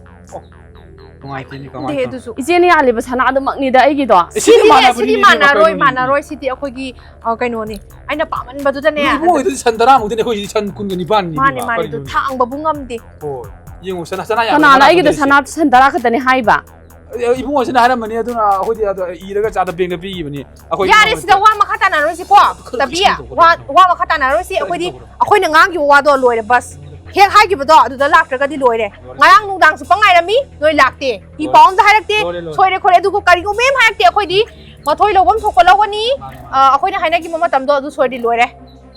ꯅꯨꯡꯉꯥꯏꯇꯦꯅꯦ, ꯀꯃꯥꯏꯅ ꯈꯪꯗꯦ ꯇꯧꯅꯤ? ꯑꯗꯨꯁꯨ꯫ ꯏꯆꯦꯅ ꯌꯥꯜꯂꯤꯕ ꯁꯅꯥꯗꯨꯃꯛꯅꯤꯗ ꯑꯩꯒꯤꯗꯣ꯫ ꯑꯦ, ꯁꯤꯗꯤ ꯁꯤꯗꯤ, ꯃꯥꯟꯅꯕꯅꯤꯅꯦ, ꯁꯤꯗꯤ ꯏꯕꯦꯝꯃ, ꯃꯥꯟꯅꯔꯣꯏ, ꯀꯩꯅꯣꯅꯦ? ꯃꯥꯟꯅꯔꯣꯏ꯫ ꯁꯤꯗꯤ ꯑꯩꯈꯣꯏꯒꯤ, ꯑ, ꯀꯩꯅꯣꯅꯤ꯫ ꯑꯩꯅ ꯄꯥꯝꯃꯟꯕꯗꯨꯗꯅꯦ꯫ ꯅꯣꯏ ꯏꯕꯨꯡꯉꯣ ꯍꯣꯏꯗꯨꯗꯤ ꯁꯟ ꯇꯔꯥꯃꯨꯛꯇꯅꯦ, ꯑꯩꯈꯣꯏꯁꯤꯗꯤ ꯁꯟ ꯀꯨꯟꯒ ꯅꯤꯄꯥꯟꯅꯤ, ꯃꯥꯅꯦ, ꯏꯕꯦꯝꯃ, ꯃꯥꯅꯦ, ꯑꯗꯨ ꯀꯔꯤꯅꯣꯅꯦ? ꯊꯥꯡꯕ ꯄꯨꯡꯉꯝꯗꯤ꯫ ꯍꯣꯏ, ꯌꯦꯡꯉꯣ, ꯁꯅꯥ, ꯁꯅꯥ ꯌꯥꯝ ꯀꯅꯥꯅ ꯃꯅꯥꯛꯇ ꯑꯩꯒꯤꯗ ꯂꯩꯔꯤꯁꯦ꯫ ꯁꯅꯥ ꯁꯟ ꯇꯔꯥ ꯈꯛꯇꯅꯦ ꯍꯥꯏꯕ? ꯑꯦ, ꯏꯕꯨꯡꯉꯣꯁꯤꯅ ꯍꯥꯏꯔꯝꯕꯅꯤ, ꯑꯗꯨꯅ ꯑꯩꯈꯣꯏꯗꯤ ꯑꯗꯣ ꯏꯔꯒ ꯆꯥꯗ ꯕꯦꯡꯗ ꯄꯤꯈꯤꯕꯅꯤ꯫ ꯑꯩꯈꯣꯏ ꯌꯥꯔꯦ, ꯏꯕꯨꯡꯉꯣꯁꯤꯅ ꯁꯤꯗ ꯋꯥ ꯃꯈꯥ ꯇꯥꯅꯔꯣꯏꯁꯤꯀꯣ, ꯈꯔ ꯇꯕꯤ꯫ ꯀꯩꯁꯨ ꯇꯧꯕ꯭ꯔꯣ? ꯋꯥ, ꯋꯥ ꯃꯈꯥ ꯇꯥꯅꯔꯣꯏꯁꯤ꯫ ꯑꯩꯈꯣꯏꯗꯤ, ꯑꯩꯈꯣꯏꯅ ꯉꯥꯡꯈꯤꯕ ꯋꯥꯗꯣ ꯂꯣꯏꯔꯦ, ꯕꯁ꯫ ꯍꯦꯛ ꯍꯥꯏꯈꯤꯕꯗꯣ ꯑꯗꯨꯗ ꯂꯥꯛꯇ꯭ꯔꯒꯗꯤ ꯂꯣꯏꯔꯦ꯫ ꯉꯔꯥꯡ ꯅꯨꯡꯗꯥꯡ ꯆꯨꯞꯄ ꯉꯥꯏꯔꯝꯃꯤ, ꯅꯣꯏ ꯂꯥꯛꯇꯦ꯫ ꯏ ꯂꯣꯏꯔꯦ꯫ ꯄꯥꯎ ꯑꯝꯇ ꯍꯥꯏꯔꯛꯇꯦ꯫ ꯂꯣꯏꯔꯦ, ꯂꯣꯏꯔꯦ꯫ ꯁꯣꯏꯔꯦ ꯈꯣꯠꯂꯦ, ꯑꯗꯨꯒ ꯀꯔꯤꯒꯨꯝꯕ ꯑꯃ ꯍꯥꯏꯔꯛꯇꯦ꯫ ꯑꯩꯈꯣꯏꯗꯤ ꯃꯊꯣꯏ ꯂꯧꯕ ꯑꯃ ꯊꯣꯛꯄ ꯂꯧꯒꯅꯤ꯫ ꯃꯥꯅꯦ, ꯃꯥꯅꯦ꯫ ꯑ, ꯑꯩꯈꯣꯏꯅ ꯍꯥꯏꯅꯈꯤꯕ ꯃꯇꯝꯗꯣ ꯑꯗꯨ ꯁꯣꯏꯔꯗꯤ ꯂꯣꯏꯔꯦ꯫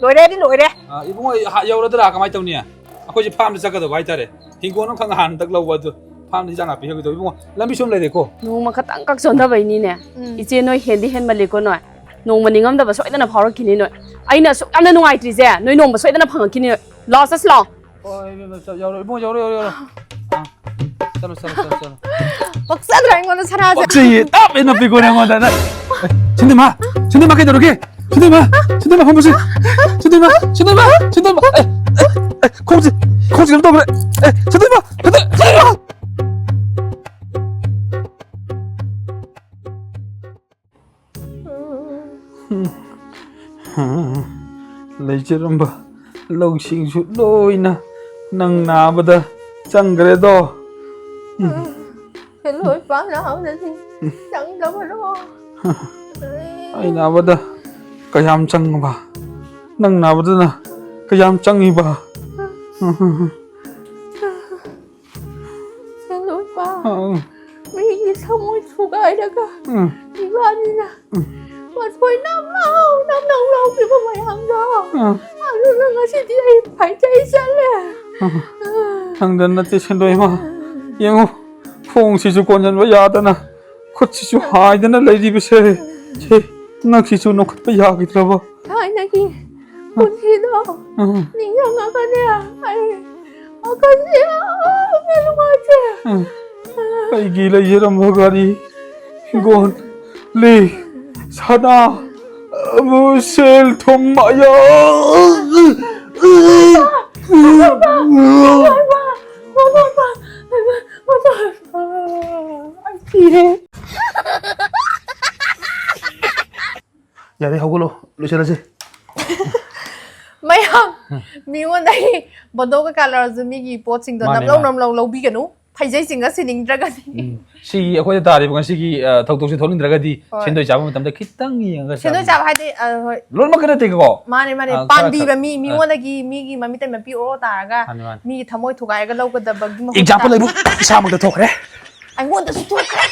ꯂꯣꯏꯔꯦꯗꯤ ꯂꯣꯏꯔꯦ꯫ ꯑ, ꯏꯕꯨꯡꯉꯣ, ꯍꯥ-, ꯌꯧꯔꯗ꯭ꯔꯥ? ꯀꯃꯥꯏꯅ ꯇꯧꯅꯤ? ꯑꯩꯈꯣꯏꯁꯦ ꯐꯥꯔꯝꯗ ꯆꯠꯀꯗꯧꯕ ꯍꯥꯏꯇꯥꯔꯦ꯫ ꯍꯤꯡꯒꯣꯜ ꯑꯃꯈꯛ ꯅꯍꯥꯟ ꯍꯟꯗꯛ ꯂꯧꯕ ꯑꯗꯨ ꯐꯥꯔꯝꯗ ꯍꯤꯟꯖꯥꯡ ꯅꯥꯄꯤ ꯍꯧꯒꯗꯧꯕ꯫ ꯏꯕꯨꯡꯉꯣ, ꯂꯝꯕꯤ ꯁꯨꯝ ꯂꯩꯔꯦꯀꯣ꯫ ꯅꯣꯡꯃ ꯈꯛꯇꯪ ꯀꯛ ꯆꯣꯟꯊꯕꯩꯅꯤꯅꯦ꯫ ꯎꯝ꯫ ꯏꯆꯦ, ꯅꯣꯏ ꯍꯦꯟꯗꯤ ꯍꯦꯟꯃꯜꯂꯤꯀꯣ ꯅꯣꯏ꯫ ꯅꯣꯡꯃ ꯅꯤꯡꯉꯝꯗꯕ ꯁꯣꯏꯗꯅ ꯐꯥꯎꯔꯛꯈꯤꯅꯤ ꯅꯣꯏ꯫ ꯑꯩꯅ ꯑꯁꯨꯛ ꯌꯥꯝꯅ ꯅꯨꯡꯉꯥꯏꯇ꯭ꯔꯤꯁꯦ, ꯅꯣꯏ ꯅꯣꯡꯃ ꯁꯣꯏꯗꯅ ꯐꯪꯉꯛꯈꯤꯅꯤ ꯅꯣꯏ꯫ ꯂꯥꯛꯑꯣ, ꯆꯠꯁꯤ ꯂꯥꯛꯑꯣ꯫ ꯍꯣꯏ, ꯏꯕꯦꯝꯃ, ꯆꯠ-, ꯌꯧꯔꯣ, ꯏꯕꯨꯡꯉꯣ, ꯌꯧꯔꯣ, ꯌꯧꯔꯣ, ꯌꯧꯔꯣ꯫ ꯑꯥ, ꯆꯠꯂꯣ, ꯆꯠꯂꯣ, ꯆꯠꯂꯣ, ꯆꯠꯂꯣ꯫ ꯄꯛꯆꯗ꯭ꯔꯥ ꯑꯩꯉꯣꯟꯗ ꯁꯅꯥꯁꯦ? ꯄꯛꯆꯩꯌꯦ, ꯇꯞ ꯍꯦꯟꯅ ꯄꯤꯒꯣꯅꯦ ꯑꯩꯉꯣꯟꯗ꯫ ꯅꯪ, ꯑꯦ, ꯁꯤꯟꯗꯦꯝꯃ, ꯁꯤꯟꯗꯦꯝꯃ ꯀꯩꯗꯧꯔꯒꯦ? ꯁꯤꯟꯗꯦꯝꯃ, ꯁꯤꯟꯗꯦꯝꯃ ꯐꯝꯃꯣꯁꯦ꯫ ꯁꯤꯟꯗꯦꯝꯃ, ꯁꯤꯟꯗꯦꯝꯃ, ꯁꯤꯟꯗꯦꯝꯃ꯫ ꯑꯦ, ꯑꯦ, ꯑꯦ, ꯈꯣꯡꯁꯦ, ꯈꯣꯡꯁꯦ ꯀꯩꯅꯣ ꯇꯧꯈ꯭ꯔꯦ꯫ ꯑꯦ, ꯁꯤꯟꯗꯦꯝꯃ, ꯁꯤꯟꯗꯦꯝꯃ, ꯁꯤꯟꯗꯦꯝꯃ꯫ ꯂꯩꯖꯔꯝꯕ ꯂꯧꯁꯤꯡꯁꯨ ꯂꯣꯏꯅ ꯅꯪ ꯅꯥꯕꯗ ꯆꯪꯈ꯭ꯔꯦꯗꯣ꯫ ꯂꯣꯏ ꯄꯥꯝꯅ ꯍꯧꯅꯗꯤ ꯆꯪꯗꯕꯔꯣ? ꯑꯩ ꯅꯥꯕꯗ ꯀꯌꯥꯝ ꯆꯪꯉꯕ? ꯅꯪ ꯅꯥꯕꯗꯅ ꯀꯌꯥꯝ ꯆꯪꯉꯤꯕ? ꯂꯣꯏ ꯄꯥꯝ꯫ ꯑꯥ꯫ ꯃꯤꯒꯤ ꯊꯃꯣꯏ ꯊꯨꯒꯥꯏꯔꯒ ꯎꯝ꯫ ꯏꯕꯥꯅꯤꯅ ꯎꯝ꯫ ꯃꯊꯣꯏ ꯅꯝꯅꯧ ꯅꯝꯅꯧ ꯂꯧꯈꯤꯕ ꯃꯌꯥꯝꯗꯣ꯫ ꯎꯝ꯫ ꯑꯗꯨꯅ ꯉꯁꯤꯗꯤ ꯑꯩ ꯐꯥꯏꯖꯩ ꯆꯠꯂꯦ꯫ ꯎꯝ꯫ ꯅꯪꯗ ꯅꯠꯇꯦ ꯁꯦꯟꯗꯣꯏꯃ꯫ ꯌꯦꯡꯉꯨ, ꯈꯣꯡꯁꯤꯁꯨ ꯀꯣꯟꯁꯤꯟꯕ ꯌꯥꯗꯅ, ꯈꯨꯠꯁꯤꯁꯨ ꯍꯥꯏꯗꯅ ꯂꯩꯔꯤꯕꯁꯦ꯫ ꯁꯦ, ꯉꯛꯁꯤꯁꯨ ꯅꯣꯛꯈꯠꯄ ꯌꯥꯈꯤꯗ꯭ꯔꯕ? ꯊꯥꯏꯅꯒꯤ ꯄꯨꯟꯁꯤꯗꯣ ꯎꯝ꯫ ꯅꯤꯡꯁꯤꯡꯉꯒꯅꯦ ꯑꯩ ꯋꯥꯈꯜꯁꯦ ꯌꯥꯝꯅ ꯅꯨꯡꯉꯥꯏꯇꯦ꯫ ꯎꯝ꯫ ꯑꯩꯒꯤ ꯂꯩꯖꯔꯝꯕ ꯒꯥꯔꯤ, ꯍꯤꯡꯒꯣꯜ, ꯂꯤ, ꯁꯅꯥ, ꯑꯃꯨ-, ꯁꯦꯜ ꯊꯨꯝ ꯃꯌꯥꯝ꯫ ꯄꯤꯔꯦ꯫ ꯌꯥꯔꯦ, ꯍꯧꯒꯠꯂꯣ, ꯂꯣꯏꯁꯤꯜꯂꯁꯤ꯫ ꯃꯌꯥꯝ, ꯃꯤꯉꯣꯟꯗꯒꯤ ꯕꯣꯟꯗꯣ ꯀꯩꯀꯥ ꯂꯧꯔꯁꯨ ꯃꯤꯒꯤ ꯄꯣꯠꯁꯤꯡꯗꯣ ꯃꯥꯅꯦ, ꯅꯝꯂꯧ ꯃꯥꯅꯦ꯫ ꯅꯝꯂꯧ ꯂꯧꯕꯤꯒꯅꯨ꯫ ꯐꯩꯖꯩ ꯆꯤꯡꯉ ꯁꯤꯅꯤꯡꯗ꯭ꯔꯒꯗꯤ꯫ ꯎꯝ꯫ ꯁꯤꯒꯤ ꯑꯩꯈꯣꯏꯗ ꯇꯥꯔꯤꯕ ꯉꯁꯤꯒꯤ, ꯑ, ꯊꯧꯗꯣꯛꯁꯤ ꯊꯣꯛꯅꯤꯡꯗ꯭ꯔꯒꯗꯤ ꯍꯣꯏ꯫ ꯁꯦꯟꯗꯣꯏ ꯆꯥꯕ ꯃꯇꯝꯗ ꯈꯤꯇꯪ ꯌꯦꯡꯉꯒ ꯁꯦꯟꯗꯣꯏ ꯆꯥꯕꯤꯌꯨ꯫ ꯆꯥꯕ ꯍꯥꯏꯗꯤ, ꯑ, ꯍꯣꯏ꯫ ꯂꯣꯏꯅꯃꯛꯀꯤ ꯅꯠꯇꯦꯀꯣ꯫ ꯃꯥꯅꯦ, ꯃꯥꯅꯦ꯫ ꯑ, ꯈꯔ ꯄꯥꯟꯕꯤꯕ ꯈꯔ꯫ ꯃꯤ, ꯑ꯫ ꯃꯤꯉꯣꯟꯗꯒꯤ ꯃꯤꯒꯤ ꯃꯃꯤꯠꯇ ꯃꯄꯤ ꯑꯣꯔꯣ ꯇꯥꯔꯒ ꯃꯥꯅꯦ, ꯃꯥꯅꯦ꯫ ꯃꯤꯒꯤ ꯊꯃꯣꯏ ꯊꯨꯒꯥꯏꯔꯒ ꯂꯧꯒꯗꯕꯒꯤ ꯃꯍꯨꯠꯇ example ꯑꯩꯕꯨ ꯏꯁꯥꯃꯛꯇ ꯊꯣꯛꯈ꯭ꯔꯦ꯫ ꯑꯩꯉꯣꯟꯗꯁꯨ ꯊꯣꯛꯈ꯭ꯔꯦ꯫